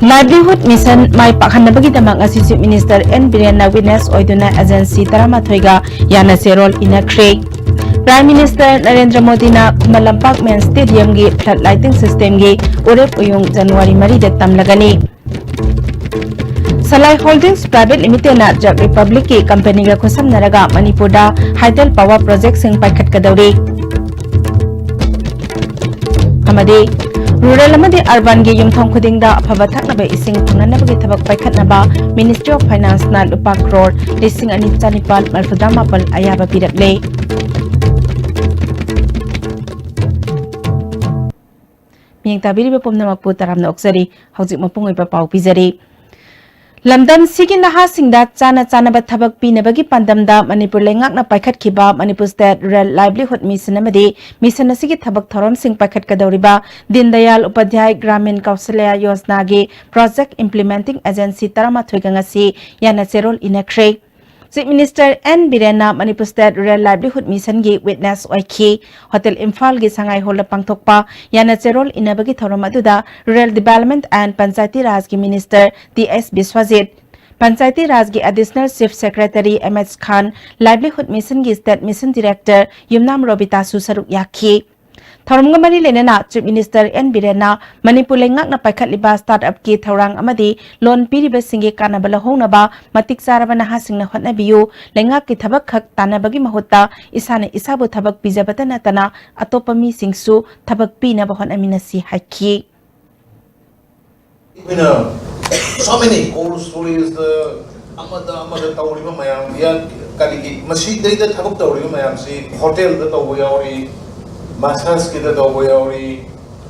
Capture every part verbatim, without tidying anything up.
Livelihood Mission ꯃꯥꯏ ꯄꯥꯛꯍꯟꯅꯕꯒꯤꯗꯃꯛ ꯉꯁꯤ Chief Minister N ꯕꯤꯔꯦꯟꯅ witness ꯑꯣꯏꯗꯨꯅ agency ꯇꯔꯥꯃꯥꯊꯣꯏꯒ ꯌꯥꯅ ꯆꯦꯔꯣꯜ ꯏꯅꯈ꯭ꯔꯦ꯫ Prime Minister ꯅꯔꯦꯟꯗ꯭ꯔ ꯃꯣꯗꯤꯅ Khuman Lampak main stadiumꯒꯤ flood lighting systemꯒꯤ ꯎꯔꯦꯞ ꯎꯌꯨꯡ January ꯃꯔꯤꯗ ꯇꯝꯂꯒꯅꯤ꯫ Salai Holdings Private Limitedꯅ Czech Republicꯀꯤ companyꯒ ꯈꯨꯠꯁꯝꯅꯔꯒ ꯃꯅꯤꯄꯨꯔꯗ hydel power projectꯁꯤꯡ ꯄꯥꯏꯈꯠꯀꯗꯧꯔꯤ꯫ ꯑꯃꯗꯤ rural ꯑꯃꯗꯤ urbanꯒꯤ ꯌꯨꯝꯊꯣꯡ ꯈꯨꯗꯤꯡꯗ ꯑꯐꯕ ꯊꯛꯅꯕ ꯏꯁꯤꯡ ꯐꯪꯅꯅꯕꯒꯤ ꯊꯕꯛ ꯄꯥꯏꯈꯠꯅꯕ Ministry of Financeꯅ ꯂꯨꯄꯥ ꯀ꯭ꯔꯣꯔ ꯂꯤꯁꯤꯡ ꯑꯅꯤ ꯆꯅꯤꯄꯥꯜ ꯃꯔꯤꯐꯨꯇꯔꯥꯃꯥꯄꯜ ꯑꯌꯥꯕ ꯄꯤꯔꯛꯂꯦ꯫ ꯃꯤꯠꯌꯦꯡ ꯇꯥꯕꯤꯔꯤꯕ ꯄꯨꯝꯅꯃꯛꯄꯨ ꯇꯔꯥꯝꯅ ꯑꯣꯛꯆꯔꯤ꯫ ꯍꯧꯖꯤꯛ ꯃꯄꯨꯡ ꯑꯣꯏꯕ ꯄꯥꯎ ꯄꯤꯖꯔꯤ꯫ ꯂꯝꯗꯝꯁꯤꯒꯤ ꯅꯍꯥꯁꯤꯡꯗ ꯆꯥꯅ ꯆꯥꯅꯕ ꯊꯕꯛ ꯄꯤꯅꯕꯒꯤ ꯄꯥꯟꯗꯝꯗ ꯃꯅꯤꯄꯨꯔ ꯂꯩꯉꯥꯛꯅ ꯄꯥꯏꯈꯠꯈꯤꯕ Manipur State Rural Livelihood Mission ꯑꯃꯗꯤ mission ꯑꯁꯤꯒꯤ ꯊꯕꯛ ꯊꯧꯔꯝꯁꯤꯡ ꯄꯥꯏꯈꯠꯀꯗꯧꯔꯤꯕ Deen Dayal Upadhyay Gramin Kaushaliya Yojanagi project implementing agency ꯇꯔꯥꯃꯥꯊꯣꯏꯒ ꯉꯁꯤ ꯌꯥꯅ ꯆꯦꯔꯣꯜ ꯏꯅꯈ꯭ꯔꯦ꯫ Chief Minister N ꯕꯤꯔꯦꯟꯅ Manipur State Rural Livelihood Missionꯒꯤ witness ꯑꯣꯏꯈꯤ꯫ Hotel ꯏꯝꯐꯥꯜꯒꯤ ꯁꯉꯥꯏ ꯍꯣꯜꯗ ꯄꯥꯡꯊꯣꯛꯄ ꯌꯥꯅ ꯆꯦꯔꯣꯜ ꯏꯅꯕꯒꯤ ꯊꯧꯔꯝ ꯑꯗꯨꯗ Rural Development and Panchayati Rajꯒꯤ Minister T S Biswajit, Panchayati Rajꯒꯤ Additional Chief Secretary M S Khan, Livelihood Missionꯒꯤ State Mission Director ꯌꯨꯝꯅꯥꯝ ꯔꯣꯕꯤꯇꯥꯁꯨ ꯁꯔꯨꯛ ꯌꯥꯈꯤ꯫ ꯊꯧꯔꯝꯒ ꯃꯔꯤ ꯂꯩꯅꯅ Chief Minister N ꯕꯤꯔꯦꯟꯅ ꯃꯅꯤꯄꯨꯔ ꯂꯩꯉꯥꯛꯅ ꯄꯥꯏꯈꯠꯂꯤꯕ startupꯀꯤ ꯊꯧꯔꯥꯡ ꯑꯃꯗꯤ loan ꯄꯤꯔꯤꯕꯁꯤꯡꯒꯤ ꯀꯥꯟꯅꯕ ꯂꯧꯍꯧꯅꯕ ꯃꯇꯤꯛ ꯆꯥꯔꯕ ꯅꯍꯥꯁꯤꯡꯅ ꯍꯣꯠꯅꯕꯤꯌꯨ꯫ ꯂꯩꯉꯥꯛꯀꯤ ꯊꯕꯛ ꯈꯛ ꯇꯥꯟꯅꯕꯒꯤ ꯃꯍꯨꯠꯇ ꯏꯁꯥꯅ ꯏꯁꯥꯕꯨ ꯊꯕꯛ ꯄꯤꯖꯕꯇ ꯅꯠꯇꯅ ꯑꯇꯣꯞꯄ ꯃꯤꯁꯤꯡꯁꯨ ꯊꯕꯛ ꯄꯤꯅꯕ ꯍꯣꯠꯅꯃꯤꯟꯅꯁꯤ ꯍꯥꯏꯈꯤ꯫ ꯑꯩꯈꯣꯏꯅ so many cold storageꯇ ꯑꯃꯗ ꯑꯃꯗ ꯇꯧꯔꯤꯕ ꯃꯌꯥꯝ, ꯀꯔꯤꯒꯤ ꯃꯁꯤꯗꯩꯗ ꯊꯕꯛ ꯇꯧꯔꯤꯕ ꯃꯌꯥꯝꯁꯤ hotelꯗ ꯇꯧꯕ ꯌꯥꯎꯔꯤ, massageꯀꯤꯗ ꯇꯧꯕ ꯌꯥꯎꯔꯤ,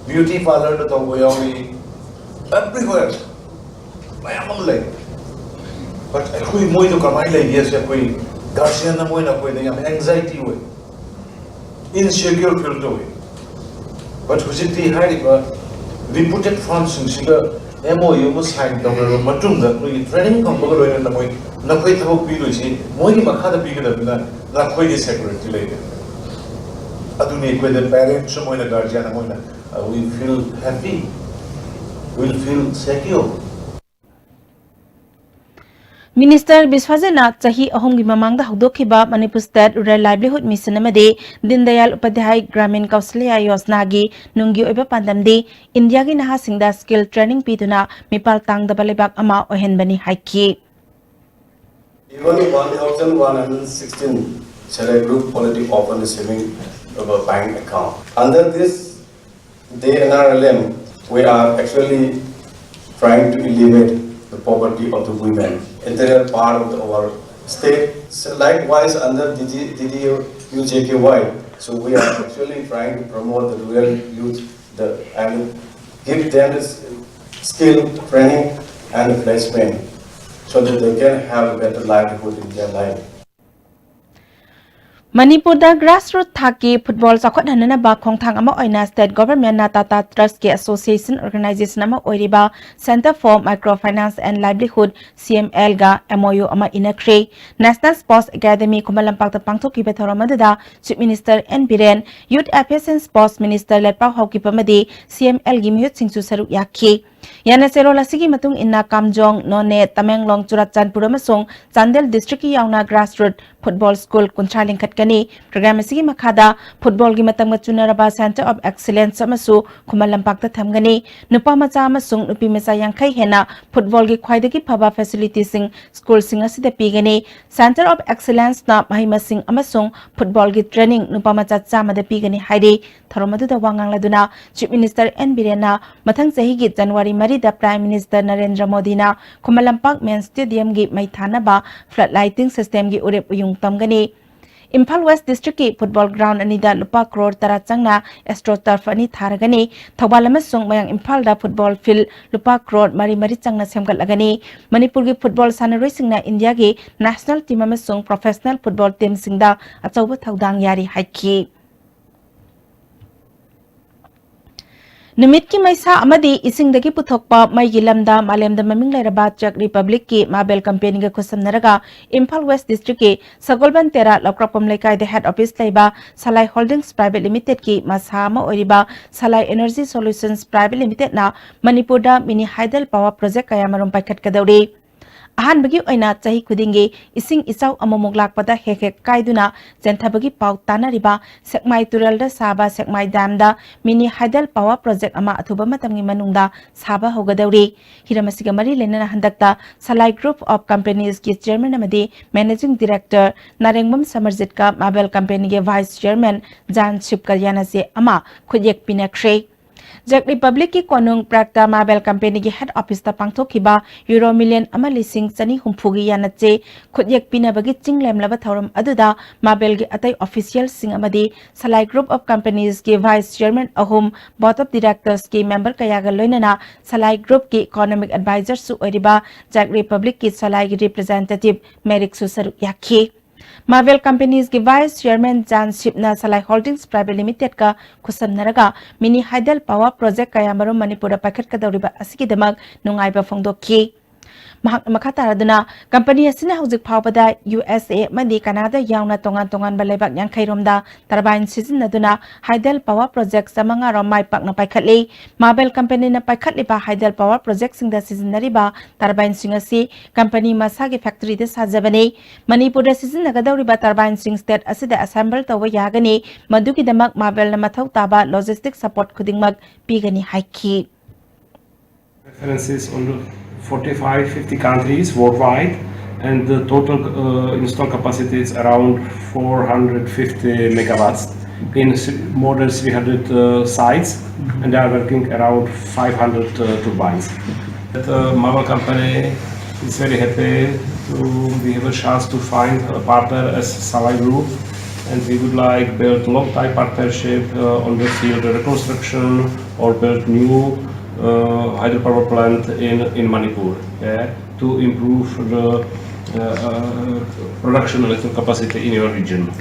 beauty parlourꯗ ꯇꯧꯕ ꯌꯥꯎꯔꯤ, everywhere ꯃꯌꯥꯝ ꯑꯃ ꯂꯩ꯫ But ꯑꯩꯈꯣꯏ ꯃꯣꯏꯗꯣ ꯀꯃꯥꯏꯅ ꯂꯩꯒꯦꯁꯦ ꯑꯩꯈꯣꯏ guardian ꯑꯃ ꯑꯣꯏꯅ ꯑꯩꯈꯣꯏꯗ ꯌꯥꯝ anxiety ꯑꯣꯏ, insecure feel ꯇꯧꯏ꯫ But ꯍꯧꯖꯤꯛꯇꯤ ꯍꯥꯏꯔꯤꯕ reputed firmꯁꯤꯡꯁꯤꯒ M O U ꯑꯃ sign ꯇꯧꯅꯔꯕ ꯃꯇꯨꯡꯗ ꯅꯣꯏꯒꯤ training ꯐꯪꯕꯒ ꯂꯣꯏꯅꯅ ꯃꯣꯏ ꯅꯈꯣꯏ ꯊꯕꯛ ꯄꯤꯗꯣꯏꯁꯤ ꯃꯣꯏꯒꯤ ꯃꯈꯥꯗ ꯄꯤꯒꯗꯕꯅꯤꯅ ꯅꯈꯣꯏꯒꯤ security ꯂꯩꯔꯦ꯫ ꯑꯗꯨꯅꯤ ꯑꯩꯈꯣꯏꯗ parents ꯑꯃ ꯑꯣꯏꯅ, guardian ꯑꯃ ꯑꯣꯏꯅ, uh, we feel happy꯫ will feel secure. Minister ꯕꯤꯁ꯭ꯋꯖꯤꯠꯅ ꯆꯍꯤ ꯑꯍꯨꯝꯒꯤ ꯃꯃꯥꯡꯗ ꯍꯧꯗꯣꯛꯈꯤꯕ Manipur state rural livelihood mission ꯑꯃꯗꯤ ꯗꯤꯟ ꯗꯌꯥꯜ ꯎꯄꯥꯙ꯭ꯌꯥꯌ ꯒ꯭ꯔꯥꯃꯤꯟ ꯀꯧꯁꯜꯌꯥ ꯌꯣꯖꯅꯥꯒꯤ ꯅꯨꯡꯒꯤ ꯑꯣꯏꯕ ꯄꯥꯟꯗꯝꯗꯤ ꯏꯟꯗꯤꯌꯥꯒꯤ ꯅꯍꯥꯁꯤꯡꯗ ꯁ꯭ꯀꯤꯜ ꯇ꯭ꯔꯦꯅꯤꯡ ꯄꯤꯗꯨꯅ ꯃꯤꯄꯥꯜ ꯇꯥꯡꯗꯕ ꯂꯩꯕꯥꯛ ꯑꯃ ꯑꯣꯏꯍꯟꯕꯅꯤ ꯍꯥꯏꯈꯤ꯫ Even one thousand one hundred sixteen self-help group already opened a saving of a bank account. Under this, the N R L M, we are actually trying to alleviate the poverty of the women, entire part of the, our state. So likewise, under D D, D D U J K Y, so we are actually trying to promote the rural youth the, and give them the skill training and placement so that they can have a better livelihood in their life. ꯃꯅꯤꯄꯨꯔꯗ grassroot ꯊꯥꯛꯀꯤ football ꯆꯥꯎꯈꯠꯍꯟꯅꯅꯕ ꯈꯣꯡꯊꯥꯡ ꯑꯃ ꯑꯣꯏꯅ state ꯒꯣꯚꯔꯟꯃꯦꯟꯠꯅ Tata ꯇ꯭ꯔꯁꯀꯤ association organisation ꯑꯃ ꯑꯣꯏꯔꯤꯕ Centre for Micro Finance and Livelihood, C M L, ꯒ M O U ꯑꯃ ꯏꯅꯈ꯭ꯔꯦ꯫ ꯅꯦꯁꯅꯦꯜ ꯁ꯭ꯄꯣꯔꯠꯁ ꯑꯦꯀꯥꯗꯃꯤ ꯈꯨꯃꯟ ꯂꯝꯄꯥꯛꯇ ꯄꯥꯡꯊꯣꯛꯈꯤꯕ ꯊꯧꯔꯝ ꯑꯗꯨꯗ chief minister N Biren, youth affairs and sports minister Letpao Haokip ꯑꯃꯗꯤ C M L ꯒꯤ ꯃꯤꯍꯨꯠꯁꯤꯡꯁꯨ ꯁꯔꯨꯛ ꯌꯥꯈꯤ꯫ ꯌꯥꯅꯆꯦꯔꯣꯜ ꯑꯁꯤꯒꯤ ꯃꯇꯨꯡ ꯏꯟꯅ ꯀꯥꯝꯖꯣꯡ, ꯅꯣꯅꯦ, ꯇꯃꯦꯡꯂꯣꯡ, ꯆꯨꯔꯥꯆꯥꯟꯄꯨꯔ ꯑꯃꯁꯨꯡ ꯆꯥꯟꯗꯦꯜ ꯗꯤꯁꯇ꯭ꯔꯤꯛꯀꯤ ꯌꯥꯎꯅ ꯒ꯭ꯔꯥꯁꯔꯨꯠ ꯐꯨꯠꯕꯣꯜ ꯁ꯭ꯀꯨꯜ ꯀꯨꯟꯊ꯭ꯔꯥ ꯂꯤꯡꯈꯠꯀꯅꯤ꯫ ꯄ꯭ꯔꯣꯒ꯭ꯔꯥꯝ ꯑꯁꯤꯒꯤ ꯃꯈꯥꯗ ꯐꯨꯠꯕꯣꯜꯒꯤ ꯃꯇꯝꯒ ꯆꯨꯅꯔꯕ Centre of Excellence ꯑꯃꯁꯨ ꯈꯨꯃꯟ ꯂꯝꯄꯥꯛꯇ ꯊꯝꯒꯅꯤ꯫ ꯅꯨꯄꯥ ꯃꯆꯥ ꯑꯃꯁꯨꯡ ꯅꯨꯄꯤ ꯃꯆꯥ ꯌꯥꯡꯈꯩ ꯍꯦꯟꯅ ꯐꯨꯠꯕꯣꯜꯒꯤ ꯈ꯭ꯋꯥꯏꯗꯒꯤ ꯐꯕ ꯐꯦꯁꯤꯂꯤꯇꯤꯁꯤꯡ ꯁ꯭ꯀꯨꯜꯁꯤꯡ ꯑꯁꯤꯗ ꯄꯤꯒꯅꯤ꯫ Centre of Excellence ꯅ ꯃꯍꯩ ꯃꯁꯤꯡ ꯑꯃꯁꯨꯡ ꯐꯨꯠꯕꯣꯜꯒꯤ ꯇ꯭ꯔꯦꯅꯤꯡ ꯅꯨꯄꯥ ꯃꯆꯥ ꯆꯥꯝꯃꯗ ꯄꯤꯒꯅꯤ ꯍꯥꯏꯔꯤ꯫ ꯊꯧꯔꯝ ꯑꯗꯨꯗ ꯋꯥ ꯉꯥꯡꯂꯗꯨꯅ ꯆꯤꯐ ꯃꯤꯅꯤꯁꯇꯔ ꯑꯦꯟ ꯕꯤꯔꯦꯟꯅ ꯃꯊꯪ ꯆꯍꯤꯒꯤ ꯖꯅꯋꯥꯔꯤ ꯃꯔꯤꯗ ꯄ꯭ꯔꯥꯏꯝ ꯃꯤꯅꯤꯁꯇꯔ ꯅꯔꯦꯟꯗ꯭ꯔ ꯃꯣꯗꯤꯅ ꯈꯨꯃꯟ ꯂꯝꯄꯥꯛ ꯃꯦꯟ ꯁ꯭ꯇꯦꯗꯤꯌꯝꯒꯤ ꯃꯩ ꯊꯥꯅꯕ ꯐ꯭ꯂꯠ ꯂꯥꯏꯇꯤꯡ ꯁꯤꯁꯇꯦꯝꯒꯤ ꯎꯔꯦꯞ ꯎꯌꯨꯡ ꯇꯝꯒꯅꯤ꯫ ꯏꯝꯐꯥꯜ ꯋꯦꯁ ꯗꯤꯁꯇ꯭ꯔꯤꯛꯀꯤ ꯐꯨꯠꯕꯣꯜ ꯒ꯭ꯔꯥꯎꯟ ꯑꯅꯤꯗ ꯂꯨꯄꯥ ꯀ꯭ꯔꯣꯔ ꯇꯔꯥ ꯆꯪꯅ ꯑꯦꯁꯇ꯭ꯔꯣ ꯇꯔꯐ ꯑꯅꯤ ꯊꯥꯔꯒꯅꯤ꯫ ꯊꯧꯕꯥꯜ ꯑꯃꯁꯨꯡ ꯃꯌꯥꯡ ꯏꯝꯐꯥꯜꯗ ꯐꯨꯠꯕꯣꯜ ꯐꯤꯜꯗ ꯂꯨꯄꯥ ꯀ꯭ꯔꯣꯔ ꯃꯔꯤ ꯃꯔꯤ ꯆꯪꯅ ꯁꯦꯝꯒꯠꯂꯒꯅꯤ꯫ ꯃꯅꯤꯄꯨꯔꯒꯤ ꯐꯨꯠꯕꯣꯜ ꯁꯥꯟꯅꯔꯣꯏꯁꯤꯡꯅ ꯏꯟꯗꯤꯌꯥꯒꯤ ꯅꯦꯁꯅꯦꯜ ꯇꯤꯝ ꯑꯃꯁꯨꯡ ꯄ꯭ꯔꯣꯐꯦꯁꯅꯦꯜ ꯐꯨꯠꯕꯣꯜ ꯇꯤꯝꯁꯤꯡꯗ ꯑꯆꯧꯕ ꯊꯧꯗꯥꯡ ꯌꯥꯔꯤ ꯍꯥꯏꯈꯤ꯫ ꯅꯨꯃꯤꯠꯀꯤ ꯃꯩꯁꯥ ꯑꯃꯗꯤ ꯏꯁꯤꯡꯗꯒꯤ ꯄꯨꯊꯣꯛꯄ ꯃꯩꯒꯤ ꯂꯝꯗ ꯃꯥꯂꯦꯝꯗ ꯃꯃꯤꯡ ꯂꯩꯔꯕ Czech Republicꯀꯤ Mabel Companyꯒ ꯈꯨꯠꯁꯝꯅꯔꯒ ꯏꯝꯐꯥꯜ West Districtꯀꯤ ꯁꯒꯣꯜꯕꯟ ꯇꯦꯔꯥ ꯂꯧꯀ꯭ꯔꯛꯄꯝ ꯂꯩꯀꯥꯏꯗ head office ꯂꯩꯕ Salai Holdings Private Limitedꯀꯤ ꯃꯁꯥ ꯑꯃ ꯑꯣꯏꯔꯤꯕ Salai Energy Solutions Private Limitedꯅ ꯃꯅꯤꯄꯨꯔꯗ mini hydel power project ꯀꯌꯥꯃꯔꯨꯝ ꯄꯥꯏꯈꯠꯀꯗꯧꯔꯤ꯫ ꯑꯍꯥꯟꯕꯒꯤ ꯑꯣꯏꯅ ꯆꯍꯤ ꯈꯨꯗꯤꯡꯒꯤ ꯏꯁꯤꯡ ꯏꯆꯥꯎ ꯑꯃꯨꯛꯃꯨꯛ ꯂꯥꯛꯄꯗ ꯍꯦꯛ ꯍꯦꯛ ꯀꯥꯏꯗꯨꯅ ꯆꯦꯟꯊꯕꯒꯤ ꯄꯥꯎ ꯇꯥꯅꯔꯤꯕ ꯁꯦꯛꯃꯥꯏ ꯇꯨꯔꯦꯜꯗ ꯁꯥꯕ ꯁꯦꯛꯃꯥꯏ damꯗ mini hydel power project ꯑꯃ ꯑꯊꯨꯕ ꯃꯇꯝꯒꯤ ꯃꯅꯨꯡꯗ ꯁꯥꯕ ꯍꯧꯒꯗꯧꯔꯤ꯫ ꯍꯤꯔꯝ ꯑꯁꯤꯒ ꯃꯔꯤ ꯂꯩꯅꯅ ꯍꯟꯗꯛꯇ Salai Group of Companiesꯀꯤ chairman ꯑꯃꯗꯤ managing director ꯅꯥꯔꯦꯡꯕꯝ ꯁꯃꯔꯖꯤꯠꯀ Mabel Companyꯒꯤ vice chairman ꯖꯥꯟ ꯁꯤꯞꯀ ꯌꯥꯅꯆꯦ ꯑꯃ ꯈꯨꯠꯌꯦꯛ ꯄꯤꯅꯈ꯭ꯔꯦ꯫ Czech Republicꯀꯤ ꯀꯣꯅꯨꯡ Pragueꯇ Mabel Companyꯒꯤ head officeꯇ ꯄꯥꯡꯊꯣꯛꯈꯤꯕ ꯌꯨꯔꯣ ꯃꯤꯂꯤꯌꯟ ꯑꯃ ꯂꯤꯁꯤꯡ ꯆꯅꯤ ꯍꯨꯝꯐꯨꯒꯤ ꯌꯥꯅꯆꯦ ꯈꯨꯠꯌꯦꯛ ꯄꯤꯅꯕꯒꯤ ꯆꯤꯡ ꯂꯦꯝꯂꯕ ꯊꯧꯔꯝ ꯑꯗꯨꯗ Mabelꯒꯤ ꯑꯇꯩ officialꯁꯤꯡ ꯑꯃꯗꯤ Salai Group of Companiesꯀꯤ vice chairman ꯑꯍꯨꯝ, board of directorsꯀꯤ member ꯀꯌꯥꯒ ꯂꯣꯏꯅꯅ Salai Groupꯀꯤ economic advisorꯁꯨ ꯑꯣꯏꯔꯤꯕ Czech Republicꯀꯤ Salaigꯤ representative ꯃꯦꯔꯤꯛꯁꯨ ꯁꯔꯨꯛ ꯌꯥꯈꯤ꯫ Mabel Companiesꯀꯤ vice chairman ꯖꯥꯟ ꯁꯤꯞꯅ Salai Holdings Private Limitedꯀ ꯈꯨꯠꯁꯝꯅꯔꯒ mini hydel power project ꯀꯌꯥꯃꯔꯨꯝ ꯃꯅꯤꯄꯨꯔꯗ ꯄꯥꯏꯈꯠꯀꯗꯧꯔꯤꯕ ꯑꯁꯤꯒꯤꯗꯃꯛ ꯅꯨꯡꯉꯥꯏꯕ ꯐꯣꯡꯗꯣꯛꯈꯤ꯫ ꯃꯍꯥꯛꯅ ꯃꯈꯥ ꯇꯥꯔꯗꯨꯅ, company ꯑꯁꯤꯅ ꯍꯧꯖꯤꯛ ꯐꯥꯎꯕꯗ ꯌꯨ ꯑꯦꯁ ꯑꯦ ꯑꯃꯗꯤ ꯀꯅꯥꯗꯥ ꯌꯥꯎꯅ ꯇꯣꯉꯥꯟ ꯇꯣꯉꯥꯟꯕ ꯂꯩꯕꯥꯛ ꯌꯥꯡꯈꯩ ꯔꯣꯝꯗ turbine ꯁꯤꯖꯤꯟꯅꯗꯨꯅ hydel power project ꯆꯥꯃꯉꯥ ꯔꯣꯝ ꯃꯥꯏ ꯄꯥꯛꯅ ꯄꯥꯏꯈꯠꯂꯤ꯫ Mabel Companyꯅ ꯄꯥꯏꯈꯠꯂꯤꯕ hydel power projectꯁꯤꯡꯗ ꯁꯤꯖꯤꯟꯅꯔꯤꯕ turbineꯁꯤꯡ ꯑꯁꯤ company ꯃꯁꯥꯒꯤ factoryꯗ ꯁꯥꯖꯕꯅꯤ꯫ ꯃꯅꯤꯄꯨꯔꯗ ꯁꯤꯖꯤꯟꯅꯒꯗꯧꯔꯤꯕ turbineꯁꯤꯡ state ꯑꯁꯤꯗ assemble ꯇꯧꯕ ꯌꯥꯒꯅꯤ꯫ ꯃꯗꯨꯒꯤꯗꯃꯛ Mabelꯅ ꯃꯊꯧ ꯇꯥꯕ logistic support ꯈꯨꯗꯤꯡꯃꯛ ꯄꯤꯒꯅꯤ ꯍꯥꯏꯈꯤ꯫ References on forty-five, fifty countries worldwide, and the total uh, install capacity is around four hundred fifty megawatts in s- more than three hundred uh, sites, and they are working around five hundred uh, turbines. The Mabel company is very happy to we have a chance to find a partner as Salai Group, and we would like build long-time partnership uh, on the field reconstruction or build new uh, hydropower plant in, in Manipur, yeah, to improve the uh, uh, production electric capacity in your region.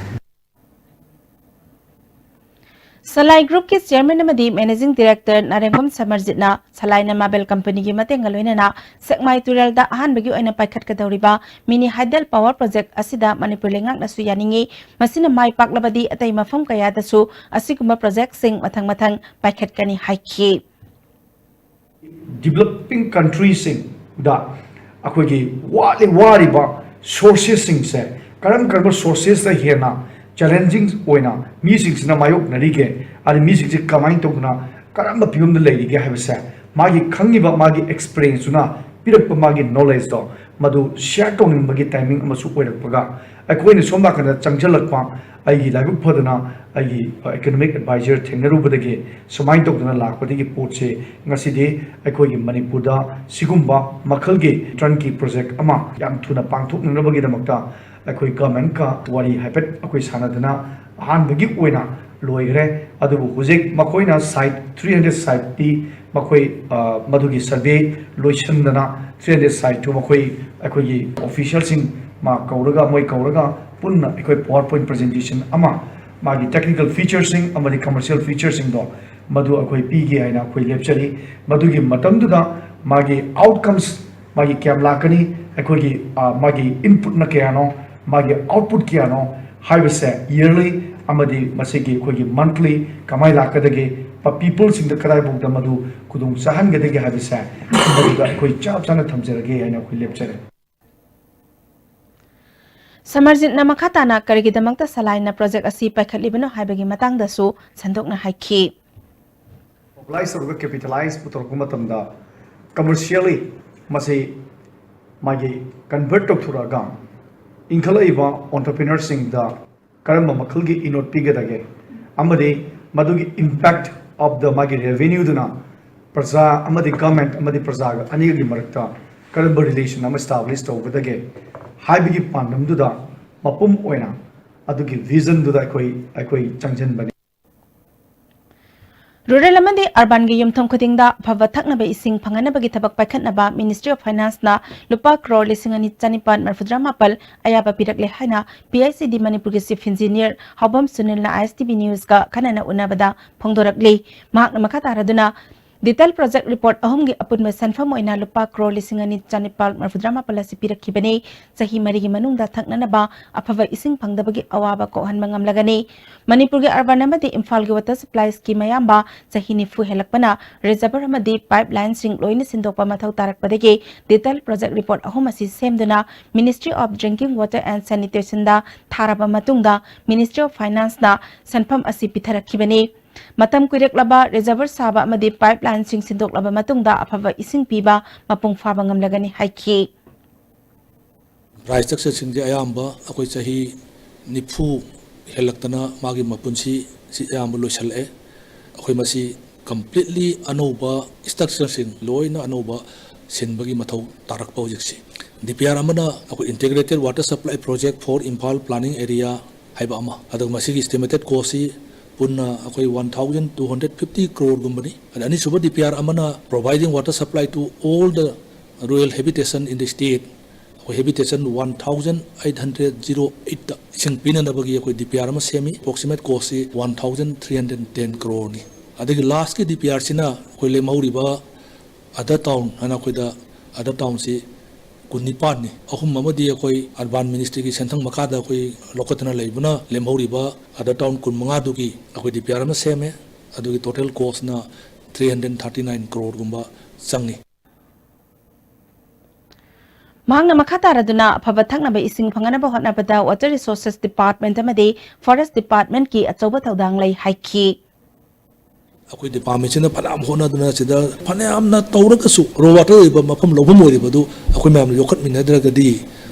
Salai ꯒ꯭ꯔꯨꯞꯀꯤ chairman ꯑꯃꯗꯤ managing director Narengbam ꯁꯃꯔꯖꯤꯠꯅ ꯁꯂꯥꯏꯅ ꯃꯥꯕꯦꯜ ꯀꯝꯄꯅꯤꯒꯤ ꯃꯇꯦꯡꯒ ꯂꯣꯏꯅꯅ ꯁꯦꯛꯃꯥꯏ ꯇꯨꯔꯦꯜꯗ ꯑꯍꯥꯟꯕꯒꯤ ꯑꯣꯏꯅ ꯄꯥꯏꯈꯠꯀꯗꯧꯔꯤꯕ ꯃꯤꯅꯤ ꯍꯥꯏꯗꯦꯜ ꯄꯥꯋꯔ ꯄ꯭ꯔꯣꯖꯦꯛ ꯑꯁꯤꯗ ꯃꯅꯤꯄꯨꯔ ꯂꯩꯉꯥꯛꯅꯁꯨ ꯌꯥꯅꯤꯡꯏ꯫ ꯃꯁꯤꯅ ꯃꯥꯏ ꯄꯥꯛꯂꯕꯗꯤ ꯑꯇꯩ ꯃꯐꯝ ꯀꯌꯥꯗꯁꯨ ꯑꯁꯤꯒꯨꯝꯕ ꯄ꯭ꯔꯣꯖꯦꯛꯁꯤꯡ ꯃꯊꯪ ꯃꯊꯪ ꯄꯥꯏꯈꯠꯀꯅꯤ ꯍꯥꯏꯈꯤ꯫ Developing countryꯁꯤꯡꯗ ꯑꯩꯈꯣꯏꯒꯤ ꯋꯥꯠꯂꯤ ꯋꯥꯔꯤꯕ ꯁꯣꯔꯁꯦꯁꯁꯤꯡꯁꯦ ꯀꯔꯝ ꯀꯔꯝꯕ ꯁꯣꯔꯁꯦꯁꯇ ꯍꯦꯟꯅ ꯆꯦꯂꯦꯟꯖꯤꯡ ꯑꯣꯏꯅ ꯃꯤꯁꯤꯡꯁꯤꯅ ꯃꯥꯌꯣꯛꯅꯔꯤꯒꯦ, ꯑꯗꯩ ꯃꯤꯁꯤꯡꯁꯦ ꯀꯃꯥꯏꯅ ꯇꯧꯗꯅ ꯀꯔꯝꯕ ꯐꯤꯕꯝꯗ ꯂꯩꯔꯤꯒꯦ ꯍꯥꯏꯕꯁꯦ ꯃꯥꯒꯤ ꯈꯪꯉꯤꯕ ꯃꯥꯒꯤ ꯑꯦꯛꯁꯄꯤꯔꯤꯌꯦꯟꯁꯇꯨꯅ ꯄꯤꯔꯛꯄ ꯃꯥꯒꯤ ꯅꯣꯂꯦꯖꯇꯣ ꯃꯗꯨ ꯁꯤꯌꯔ ꯇꯧꯅꯤꯡꯕꯒꯤ ꯇꯥꯏꯃꯤꯡ ꯑꯃꯁꯨ ꯑꯣꯏꯔꯛꯄꯒ ꯑꯩꯈꯣꯏꯅ ꯁꯣꯝ ꯅꯥꯀꯟꯗ ꯆꯪꯁꯤꯜꯂꯛꯄ ꯑꯩꯒꯤ ꯂꯥꯏꯕꯛ ꯐꯗꯅ ꯑꯩꯒꯤ ꯏꯀꯣꯅꯣꯃꯤꯛ ꯑꯦꯗꯚꯥꯏꯖꯔ ꯊꯦꯡꯅꯔꯨꯕꯗꯒꯤ ꯁꯨꯃꯥꯏꯅ ꯇꯧꯗꯅ ꯂꯥꯛꯄꯗꯒꯤ ꯄꯣꯠꯁꯦ ꯉꯁꯤꯗꯤ ꯑꯩꯈꯣꯏꯒꯤ ꯃꯅꯤꯄꯨꯔꯗ ꯁꯤꯒꯨꯝꯕ ꯃꯈꯜꯒꯤ ꯇꯔꯟꯀꯤ ꯄ꯭ꯔꯣꯖꯦꯛ ꯑꯃ ꯌꯥꯝ ꯊꯨꯅ ꯄꯥꯡꯊꯣꯛꯅꯅꯕꯒꯤꯗꯃꯛꯇ ꯑꯩꯈꯣꯏ ꯒꯃꯦꯟꯀ ꯋꯥꯔꯤ ꯍꯥꯏꯐꯦꯠ ꯑꯩꯈꯣꯏ ꯁꯥꯟꯅꯗꯅ ꯑꯍꯥꯟꯕꯒꯤ ꯑꯣꯏꯅ ꯂꯣꯏꯈ꯭ꯔꯦ꯫ ꯑꯗꯨꯕꯨ ꯍꯧꯖꯤꯛ ꯃꯈꯣꯏꯅ ꯁꯥꯏꯠ ꯊ꯭ꯔꯤ ꯍꯟꯗ꯭ꯔꯦꯠ ꯁꯥꯏꯠꯇꯤ ꯃꯈꯣꯏ ꯃꯗꯨꯒꯤ ꯁꯔꯚꯦ ꯂꯣꯏꯁꯤꯟꯗꯅ ꯊ꯭ꯔꯤ ꯍꯟꯗ꯭ꯔꯦꯠ ꯁꯥꯏꯠꯇꯨ ꯃꯈꯣꯏ ꯑꯩꯈꯣꯏꯒꯤ ꯑꯣꯐꯤꯁꯤꯌꯦꯜꯁꯤꯡ ꯃꯥ ꯀꯧꯔꯒ ꯃꯣꯏ ꯀꯧꯔꯒ ꯄꯨꯟꯅ ꯑꯩꯈꯣꯏ ꯄꯥꯋꯔ ꯄꯣꯏꯟꯠ ꯄ꯭ꯔꯖꯦꯟꯇꯦꯁꯟ ꯑꯃ ꯃꯥꯒꯤ ꯇꯦꯛꯅꯤꯀꯦꯜ ꯐꯤꯆꯔꯁꯤꯡ ꯑꯃꯗꯤ ꯀꯃꯔꯁꯤꯌꯦꯜ ꯐꯤꯆꯔꯁꯤꯡꯗꯣ ꯃꯗꯨ ꯑꯩꯈꯣꯏ ꯄꯤꯒꯦ ꯍꯥꯏꯅ ꯑꯩꯈꯣꯏ ꯂꯦꯞꯆꯔꯤ꯫ ꯃꯗꯨꯒꯤ ꯃꯇꯝꯗꯨꯗ ꯃꯥꯒꯤ ꯑꯥꯎꯠꯀꯝꯁ ꯃꯥꯒꯤ ꯀꯌꯥꯝ ꯂꯥꯛꯀꯅꯤ, ꯑꯩꯈꯣꯏꯒꯤ ꯃꯥꯒꯤ ꯏꯟꯄꯨꯠꯅ ꯀꯌꯥꯅꯣ, ꯃꯥꯒꯤ ꯑꯥꯎꯠꯄꯨꯠ ꯀꯌꯥꯅꯣ ꯍꯥꯏꯕꯁꯦ ꯏꯌꯔꯂꯤ ꯑꯃꯗꯤ ꯃꯁꯤꯒꯤ ꯑꯩꯈꯣꯏꯒꯤ ꯃꯟꯊꯂꯤ ꯀꯃꯥꯏꯅ ꯂꯥꯛꯀꯗꯒꯦ, ꯄꯤꯄꯜꯁꯤꯡꯗ ꯀꯗꯥꯏꯐꯥꯎꯗ ꯃꯗꯨ ꯈꯨꯗꯣꯡ ꯆꯥꯍꯟꯒꯗꯒꯦ ꯍꯥꯏꯕꯁꯦ ꯃꯗꯨꯗ ꯑꯩꯈꯣꯏ ꯆꯞ ꯆꯥꯅ ꯊꯝꯖꯔꯒꯦ ꯍꯥꯏꯅ ꯑꯩꯈꯣꯏ ꯂꯦꯞꯆꯔꯦ꯫ ꯁꯃꯔꯖꯤꯠꯅ ꯃꯈꯥ ꯇꯥꯅ ꯀꯔꯤꯒꯤꯗꯃꯛꯇ ꯁꯂꯥꯏꯅ ꯄ꯭ꯔꯣꯖꯦꯛ ꯑꯁꯤ ꯄꯥꯏꯈꯠꯂꯤꯕꯅꯣ ꯍꯥꯏꯕꯒꯤ ꯃꯇꯥꯡꯗꯁꯨ ꯁꯟꯗꯣꯛꯅ ꯍꯥꯏꯈꯤ꯫ ꯃꯣꯕꯤꯂꯥꯏꯁ ꯇꯧꯔꯒ ꯀꯦꯄꯤꯇꯦꯂꯥꯏꯁ ꯄꯨꯊꯣꯔꯛꯄ ꯃꯇꯝꯗ ꯀꯃꯔꯁꯤꯌꯦꯜꯂꯤ ꯃꯁꯤ ꯃꯥꯒꯤ ꯀꯟꯚꯔꯠ ꯇꯧꯊꯣꯔꯛꯑꯒ ꯏꯟꯈꯠꯂꯛꯏꯕ ꯑꯣꯟꯇꯔꯄ꯭ꯔꯤꯅꯔꯁꯤꯡꯗ ꯀꯔꯝꯕ ꯃꯈꯜꯒꯤ ꯏꯅꯣꯠ ꯄꯤꯒꯗꯒꯦ ꯑꯃꯗꯤ ꯃꯗꯨꯒꯤ ꯏꯝꯄꯦꯛ ꯑꯣꯐ ꯗ ꯃꯥꯒꯤ ꯔꯦꯚꯤꯅ꯭ꯌꯨꯗꯨꯅ ꯄ꯭ꯔꯖꯥ ꯑꯃꯗꯤ ꯒꯃꯦꯟ ꯑꯃꯗꯤ ꯄ꯭ꯔꯖꯥꯒ ꯑꯅꯤꯒꯤ ꯃꯔꯛꯇ ꯀꯔꯝꯕ ꯔꯤꯂꯦꯁꯟ ꯑꯃ ꯏꯁꯇꯥꯕ꯭ꯂꯤꯁ ꯇꯧꯒꯗꯒꯦ ꯍꯥꯏꯕꯒꯤ ꯄꯥꯟꯗꯝꯗꯨꯗ ꯃꯄꯨꯝ ꯑꯣꯏꯅ ꯑꯗꯨꯒꯤ ꯚꯤꯖꯟꯗꯨꯗ ꯑꯩꯈꯣꯏ ꯑꯩꯈꯣꯏ ꯆꯪꯁꯤꯟꯕꯅꯤ꯫ ꯔꯨꯔꯦꯜ ꯑꯃꯗꯤ ꯑꯔꯕꯥꯟꯒꯤ ꯌꯨꯝꯊꯣꯡ ꯈꯨꯗꯤꯡꯗ ꯑꯐꯕ ꯊꯛꯅꯕ ꯏꯁꯤꯡ ꯐꯪꯍꯟꯅꯕꯒꯤ ꯊꯕꯛ ꯄꯥꯏꯈꯠꯅꯕ Ministry of Finance ꯅ ꯂꯨꯄꯥ ꯀ꯭ꯔꯣꯔ ꯂꯤꯁꯤꯡ ꯑꯅꯤ ꯆꯅꯤꯄꯥꯟ ꯃꯔꯤꯐꯨꯇꯔꯥ ꯃꯥꯄꯜ ꯑꯌꯥꯕ ꯄꯤꯔꯛꯂꯦ ꯍꯥꯏꯅ P I C D ꯃꯅꯤꯄꯨꯔꯒꯤ Chief Engineer ꯍꯥꯎꯕꯝ ꯁꯨꯅꯤꯜꯅ I S T V News ꯀ ꯈꯟꯅꯅ ꯎꯅꯕꯗ ꯐꯣꯡꯗꯣꯔꯛꯂꯤ꯫ ꯃꯍꯥꯛꯅ ꯃꯈꯥ ꯇꯥꯔꯗꯨꯅ, detail project report ꯑꯍꯨꯝꯒꯤ ꯑꯄꯨꯟꯕ ꯁꯦꯟꯐꯝ ꯑꯣꯏꯅ ꯂꯨꯄꯥ ꯀ꯭ꯔꯣꯔ ꯂꯤꯁꯤꯡ ꯑꯅꯤ ꯆꯅꯤꯄꯥꯜ ꯃꯔꯤꯐꯨꯇꯔꯥ ꯃꯥꯄꯜ ꯑꯁꯤ ꯄꯤꯔꯛꯈꯤꯕꯅꯤ꯫ ꯆꯍꯤ ꯃꯔꯤꯒꯤ ꯃꯅꯨꯡꯗ ꯊꯛꯅꯅꯕ ꯑꯐꯕ ꯏꯁꯤꯡ ꯐꯪꯗꯕꯒꯤ ꯑꯋꯥꯕ ꯀꯣꯛꯍꯟꯕ ꯉꯝꯂꯒꯅꯤ꯫ ꯃꯅꯤꯄꯨꯔꯒꯤ ꯑꯔꯕꯥꯟ ꯑꯃꯗꯤ ꯏꯝꯐꯥꯜꯒꯤ water supply scheme ꯑꯌꯥꯝꯕ ꯆꯍꯤ ꯅꯤꯐꯨ ꯍꯦꯜꯂꯛꯄꯅ reservoir ꯑꯃꯗꯤ pipeline ꯁꯤꯡ ꯂꯣꯏꯅ ꯁꯤꯟꯗꯣꯛꯄ ꯃꯊꯧ ꯇꯥꯔꯛꯄꯗꯒꯤ detail project report ꯑꯍꯨꯝ ꯑꯁꯤ ꯁꯦꯝꯗꯨꯅ Ministry of Drinking Water and Sanitation ꯗ ꯊꯥꯔꯕ ꯃꯇꯨꯡꯗ Ministry of Finance ꯅ ꯁꯦꯟꯐꯝ ꯑꯁꯤ ꯄꯤꯊꯔꯛꯈꯤꯕꯅꯤ꯫ ꯃꯇꯝ ꯀꯨꯏꯔꯛꯂꯕ reservoir ꯁꯥꯕ ꯑꯃꯗꯤ pipeline ꯁꯤꯡ ꯁꯤꯟꯗꯣꯛꯂꯕ ꯃꯇꯨꯡꯗ ꯑꯐꯕ ꯏꯁꯤꯡ ꯄꯤꯕ ꯃꯄꯨꯡ ꯐꯥꯕ ꯉꯝꯂꯒꯅꯤ ꯍꯥꯏꯈꯤ꯫ Infrastructure ꯁꯤꯡꯁꯦ ꯑꯌꯥꯝꯕ ꯑꯩꯈꯣꯏ ꯆꯍꯤ ꯅꯤꯐꯨ ꯍꯦꯜꯂꯛꯇꯅ ꯃꯥꯒꯤ ꯃꯄꯨꯟꯁꯤ ꯁꯤ ꯑꯌꯥꯝꯕ ꯂꯣꯏꯁꯤꯜꯂꯛꯑꯦ꯫ ꯑꯩꯈꯣꯏ ꯃꯁꯤ completely ꯑꯅꯧꯕ structure ꯁꯤꯡ ꯂꯣꯏꯅ ꯑꯅꯧꯕ ꯁꯤꯟꯕꯒꯤ ꯃꯊꯧ ꯇꯥꯔꯛꯄ ꯍꯧꯖꯤꯛꯁꯤ꯫ D P R ꯑꯃꯅ ꯑꯩꯈꯣꯏ Integrated Water Supply Project for Imphal Planning Area ꯍꯥꯏꯕ ꯑꯃ, ꯑꯗꯨꯒ ꯃꯁꯤꯒꯤ estimated cost ꯁꯤ ꯄꯨꯟꯅ ꯑꯩꯈꯣꯏ one thousand two hundred fifty crore ꯒꯨꯝꯕꯅꯤ꯫ ꯑꯗ ꯑꯅꯤꯁꯨꯕ D P R ꯑꯃꯅ Providing Water Supply to All the Rural Habitation in the State, ꯑꯩꯈꯣꯏ habitation one thousand eight hundred zero eight ꯇ ꯏꯁꯤꯡ ꯄꯤꯅꯅꯕꯒꯤ ꯑꯩꯈꯣꯏ D P R ꯑꯃ ꯁꯦꯝꯃꯤ꯫ Approximate cost ꯁꯤ one thousand three hundred ten crore ꯅꯤ꯫ ꯑꯗꯒꯤ last ꯀꯤ D P R ꯁꯤꯅ ꯑꯩꯈꯣꯏ ꯂꯦꯝꯍꯧꯔꯤꯕ other town ꯍꯥꯏꯅ ꯑꯩꯈꯣꯏꯗ other town ꯁꯤ ꯀꯨꯟꯅꯤꯄꯥꯟꯅꯤ꯫ ꯑꯍꯨꯝ ꯑꯃꯗꯤ ꯑꯩꯈꯣꯏ Urban Ministry ꯒꯤ ꯁꯦꯟꯊꯪ ꯃꯈꯥꯗ ꯑꯩꯈꯣꯏ ꯂꯧꯈꯠꯇꯅ ꯂꯩꯕꯅ ꯂꯦꯝꯍꯧꯔꯤꯕ other town ꯀꯨꯟꯃꯉꯥꯗꯨꯒꯤ ꯑꯩꯈꯣꯏ D P R ꯑꯃ ꯁꯦꯝꯃꯦ꯫ ꯑꯗꯨꯒꯤ total cost ꯅ three hundred thirty nine crore ꯒꯨꯝꯕ ꯆꯪꯉꯤ꯫ ꯃꯍꯥꯛꯅ ꯃꯈꯥ ꯇꯥꯔꯗꯨꯅ ꯑꯐꯕ ꯊꯛꯅꯕ ꯏꯁꯤꯡ ꯐꯪꯅꯕ ꯍꯣꯠꯅꯕꯗ Water Resources Department ꯑꯃꯗꯤ Forest Department ꯀꯤ ꯑꯆꯧꯕ ꯊꯧꯗꯥꯡ ꯂꯩ ꯍꯥꯏꯈꯤ꯫ ꯑꯩꯈꯣꯏ department ꯁꯤꯅ ꯐꯅꯌꯥꯝ ꯍꯣꯠꯅꯗꯨꯅ ꯁꯤꯗ ꯐꯅꯌꯥꯝꯅ ꯇꯧꯔꯒꯁꯨ raw water ꯑꯣꯏꯕ ꯃꯐꯝ ꯂꯧꯐꯝ ꯑꯣꯏꯔꯤꯕ ꯑꯗꯨ ꯑꯩꯈꯣꯏ ꯃꯌꯥꯝꯅ ꯌꯣꯛꯈꯠꯃꯤꯟꯅꯗ꯭ꯔꯒꯗꯤ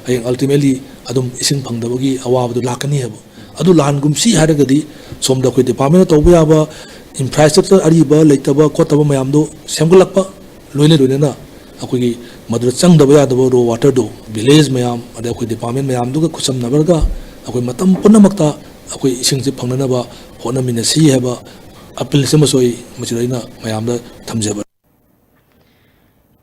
ꯍꯌꯦꯡ ultimately ꯑꯗꯨꯝ ꯏꯁꯤꯡ ꯐꯪꯗꯕꯒꯤ ꯑꯋꯥꯕꯗꯨ ꯂꯥꯛꯀꯅꯤ ꯍꯥꯏꯕ꯫ ꯑꯗꯨ ꯂꯥꯟꯒꯨꯝꯁꯤ ꯍꯥꯏꯔꯒꯗꯤ ꯁꯣꯝꯗ ꯑꯩꯈꯣꯏ department ꯅ ꯇꯧꯕ ꯌꯥꯕ infrastructure ꯑꯔꯤꯕ ꯂꯩꯇꯕ ꯈꯣꯠꯇꯕ ꯃꯌꯥꯝꯗꯣ ꯁꯦꯝꯒꯠꯂꯛꯄ, ꯂꯣꯏꯅ ꯂꯣꯏꯅꯅ ꯑꯩꯈꯣꯏꯒꯤ ꯃꯗꯨꯗ ꯆꯪꯗꯕ ꯌꯥꯗꯕ raw water ꯗꯣ village ꯃꯌꯥꯝ, ꯑꯗꯩ ꯑꯩꯈꯣꯏ department ꯃꯌꯥꯝꯗꯨꯒ ꯈꯨꯠꯁꯝꯅꯔꯒ ꯑꯩꯈꯣꯏ ꯃꯇꯝ ꯄꯨꯝꯅꯃꯛꯇ ꯑꯩꯈꯣꯏ ꯏꯁꯤꯡꯁꯦ ꯐꯪꯅꯅꯕ ꯍꯣꯠꯅꯃꯤꯟꯅꯁꯤ ꯍꯥꯏꯕ ꯑꯄꯤꯜꯁꯤꯃꯁꯨ ꯑꯩ ꯃꯁꯤꯗ ꯑꯩꯅ ꯃꯌꯥꯝꯗ ꯊꯝꯖꯕ꯫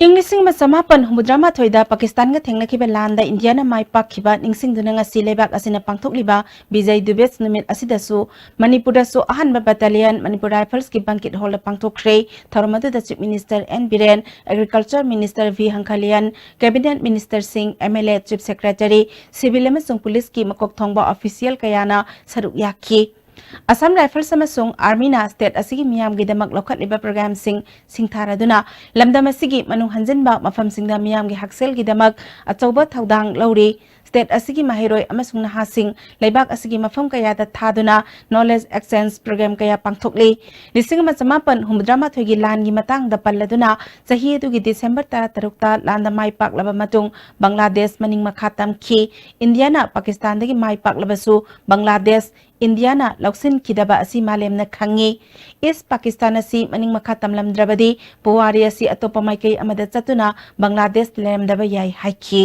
ꯏꯪ ꯂꯤꯁꯤꯡ ꯑꯃ ꯆꯃꯥꯄꯟ ꯍꯨꯝꯐꯨꯇꯔꯥꯃꯥꯊꯣꯏꯗ ꯄꯥꯀꯤꯁꯇꯥꯟꯒ ꯊꯦꯡꯅꯈꯤꯕ ꯂꯥꯟꯗ ꯏꯟꯗꯤꯌꯥꯅ ꯃꯥꯏ ꯄꯥꯛꯈꯤꯕ ꯅꯤꯡꯁꯤꯡꯗꯨꯅ ꯉꯁꯤ ꯂꯩꯕꯥꯛ ꯑꯁꯤꯅ ꯄꯥꯡꯊꯣꯛꯂꯤꯕ ꯕꯤꯖꯩ ꯗꯨꯕꯦꯁ ꯅꯨꯃꯤꯠ ꯑꯁꯤꯗꯁꯨ ꯃꯅꯤꯄꯨꯔꯗꯁꯨ ꯑꯍꯥꯟꯕ ꯕꯠꯇꯥꯂꯤꯌꯟ ꯃꯅꯤꯄꯨꯔ ꯔꯥꯏꯐꯜꯁꯀꯤ ꯕꯪꯀꯤꯠ ꯍꯣꯜꯗ ꯄꯥꯡꯊꯣꯛꯈ꯭ꯔꯦ꯫ ꯊꯧꯔꯝ ꯑꯗꯨꯗ chief minister N Biren, agriculture minister V Hangkhalian, cabinet ꯃꯤꯅꯤꯁꯇꯔꯁꯤꯡ, M L A, chief secretary, civil ꯑꯃꯁꯨꯡ ꯄꯨꯂꯤꯁꯀꯤ ꯃꯀꯣꯛ ꯊꯣꯡꯕ ꯑꯣꯐꯤꯁꯤꯌꯦꯜ ꯀꯌꯥꯅ ꯁꯔꯨꯛ ꯌꯥꯈꯤ꯫ ꯑꯁꯥꯝ ꯔꯥꯏꯐꯜꯁ ꯑꯃꯁꯨꯡ ꯑꯥꯔꯃꯤꯅ ꯁ꯭ꯇꯦꯠ ꯑꯁꯤꯒꯤ ꯃꯤꯌꯥꯝꯒꯤꯗꯃꯛ ꯂꯧꯈꯠꯂꯤꯕ ꯄ꯭ꯔꯣꯒ꯭ꯔꯥꯝꯁꯤꯡ ꯁꯤꯡꯊꯥꯔꯗꯨꯅ ꯂꯝꯗꯝ ꯑꯁꯤꯒꯤ ꯃꯅꯨꯡ ꯍꯟꯖꯤꯟꯕ ꯃꯐꯝꯁꯤꯡꯗ ꯃꯤꯌꯥꯝꯒꯤ ꯍꯛꯁꯦꯜꯒꯤꯗꯃꯛ ꯑꯆꯧꯕ ꯊꯧꯗꯥꯡ ꯂꯧꯔꯤ꯫ ꯁ꯭ꯇꯦꯠ ꯑꯁꯤꯒꯤ ꯃꯍꯩꯔꯣꯏ ꯑꯃꯁꯨꯡ ꯅꯍꯥꯁꯤꯡ ꯂꯩꯕꯥꯛ ꯑꯁꯤꯒꯤ ꯃꯐꯝ ꯀꯌꯥꯗ ꯊꯥꯗꯨꯅ ꯅꯣꯂꯦꯖ ꯑꯦꯛꯁꯆꯦꯟꯖ ꯄ꯭ꯔꯣꯒ꯭ꯔꯥꯝ ꯀꯌꯥ ꯄꯥꯡꯊꯣꯛꯂꯤ꯫ ꯂꯤꯁꯤꯡ ꯑꯃ ꯆꯃꯥꯄꯟ ꯍꯨꯝꯐꯨꯇꯔꯥꯃꯥꯊꯣꯏꯒꯤ ꯂꯥꯟꯒꯤ ꯃꯇꯥꯡꯗ ꯄꯜꯂꯗꯨꯅ ꯆꯍꯤ ꯑꯗꯨꯒꯤ ꯗꯤꯁꯦꯝꯕꯔ ꯇꯔꯥꯇꯔꯨꯛꯇ ꯂꯥꯟꯗ ꯃꯥꯏ ꯄꯥꯛꯂꯕ ꯃꯇꯨꯡ ꯕꯪꯒ꯭ꯂꯥꯗꯦꯁ ꯃꯅꯤꯡ ꯃꯈꯥ ꯇꯝꯈꯤ꯫ ꯏꯟꯗꯤꯌꯥꯅ ꯄꯥꯀꯤꯁꯇꯥꯟꯗꯒꯤ ꯃꯥꯏ ꯄꯥꯛꯂꯕꯁꯨ ꯕꯪꯒ꯭ꯂꯥꯗꯦꯁ ꯏꯟꯗꯤꯌꯥꯅ ꯂꯧꯁꯤꯟꯈꯤꯗꯕ ꯑꯁꯤ ꯃꯥꯂꯦꯝꯅ ꯈꯪꯉꯤ꯫ ꯏꯁ ꯄꯥꯀꯤꯁꯇꯥꯟ ꯑꯁꯤ ꯃꯅꯤꯡ ꯃꯈꯥ ꯇꯝꯂꯝꯗ꯭ꯔꯕꯗꯤ ꯄꯨꯋꯥꯔꯤ ꯑꯁꯤ ꯑꯇꯣꯞꯄ ꯃꯥꯏꯀꯩ ꯑꯃꯗ ꯆꯠꯇꯨꯅ ꯕꯪꯒ꯭ꯂꯥꯗꯦꯁ ꯂꯩꯔꯝꯗꯕ ꯌꯥꯏ ꯍꯥꯏꯈꯤ꯫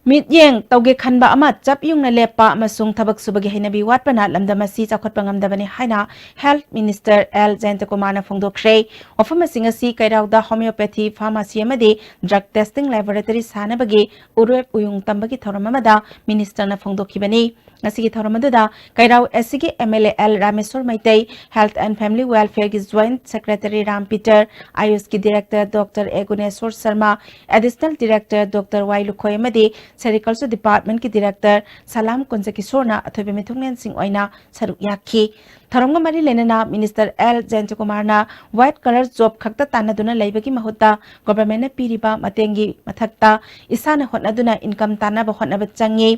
ꯃꯤꯠꯌꯦꯡ ꯇꯧꯒꯦ ꯈꯟꯕ ꯑꯃ ꯆꯞ ꯌꯨꯡꯅ ꯂꯦꯞꯄ ꯑꯃꯁꯨꯡ ꯊꯕꯛ ꯁꯨꯕꯒꯤ ꯍꯩꯅꯕꯤ ꯋꯥꯠꯄꯅ ꯂꯝꯗꯝ ꯑꯁꯤ ꯆꯥꯎꯈꯠꯄ ꯉꯝꯗꯕꯅꯤ ꯍꯥꯏꯅ ꯍꯦꯜꯊ ꯃꯤꯅꯤꯁꯇꯔ ꯑꯦꯜ ꯖꯌꯟꯇꯀꯨꯃꯥꯔꯅ ꯐꯣꯡꯗꯣꯛꯈ꯭ꯔꯦ꯫ ꯋꯥꯐꯝ ꯑꯁꯤ ꯉꯁꯤ ꯀꯩꯔꯥꯎꯗ ꯍꯣꯃꯤꯌꯣꯄꯦꯊꯤ ꯐꯥꯔꯃꯥꯁꯤ ꯑꯃꯗꯤ ꯗ꯭ꯔꯒ ꯇꯦꯁꯇꯤꯡ ꯂꯦꯕꯣꯔꯦꯇꯔꯤ ꯁꯥꯅꯕꯒꯤ ꯎꯔꯦꯞ ꯎꯌꯨꯡ ꯇꯝꯕꯒꯤ ꯊꯧꯔꯝ ꯑꯃꯗ ꯃꯤꯅꯤꯁꯇꯔꯅ ꯐꯣꯡꯗꯣꯛꯈꯤꯕꯅꯤ꯫ ꯉꯁꯤꯒꯤ ꯊꯧꯔꯝ ꯑꯗꯨꯗ ꯀꯩꯔꯥꯎ ꯑꯦꯁ ꯁꯤꯒꯤ M L A L Rameshwar Meitei, health and family ꯋꯦꯜꯐꯤꯌꯔꯒꯤ ꯖꯣꯏꯟꯠ ꯁꯦꯀ꯭ꯔꯦꯇꯔꯤ ꯔꯥꯝ ꯄꯤꯇꯔ, ꯑꯥꯌꯨꯁꯀꯤ director doctor A Guneshwar Sharma, additional director doctor Y Lukhoi ꯑꯃꯗꯤ ꯁꯦꯔꯤꯀꯜꯆꯔ ꯗꯤꯄꯥꯔꯠꯃꯦꯟꯠꯀꯤ ꯗꯤꯔꯦꯛꯇꯔ ꯁꯂꯥꯝ ꯀꯨꯟꯖꯀꯤꯁꯣꯔꯅ ꯑꯊꯣꯏꯕ ꯃꯤꯊꯨꯡꯂꯦꯟꯁꯤꯡ ꯑꯣꯏꯅ ꯁꯔꯨꯛ ꯌꯥꯈꯤ꯫ ꯊꯧꯔꯝꯒ ꯃꯔꯤ ꯂꯩꯅꯅ ꯃꯤꯅꯤꯁꯇꯔ ꯑꯦꯜ ꯖꯌꯟꯇꯀꯨꯃꯥꯔꯅ ꯋꯥꯏꯠ ꯀꯂꯔ ꯖꯣꯕ ꯈꯛꯇ ꯇꯥꯟꯅꯗꯨꯅ ꯂꯩꯕꯒꯤ ꯃꯍꯨꯠꯇ ꯒꯣꯚꯔꯟꯃꯦꯟꯠꯅ ꯄꯤꯔꯤꯕ ꯃꯇꯦꯡꯒꯤ ꯃꯊꯛꯇ ꯏꯁꯥꯅ ꯍꯣꯠꯅꯗꯨꯅ ꯏꯟꯀꯝ ꯇꯥꯟꯅꯕ ꯍꯣꯠꯅꯕ ꯆꯪꯉꯤ꯫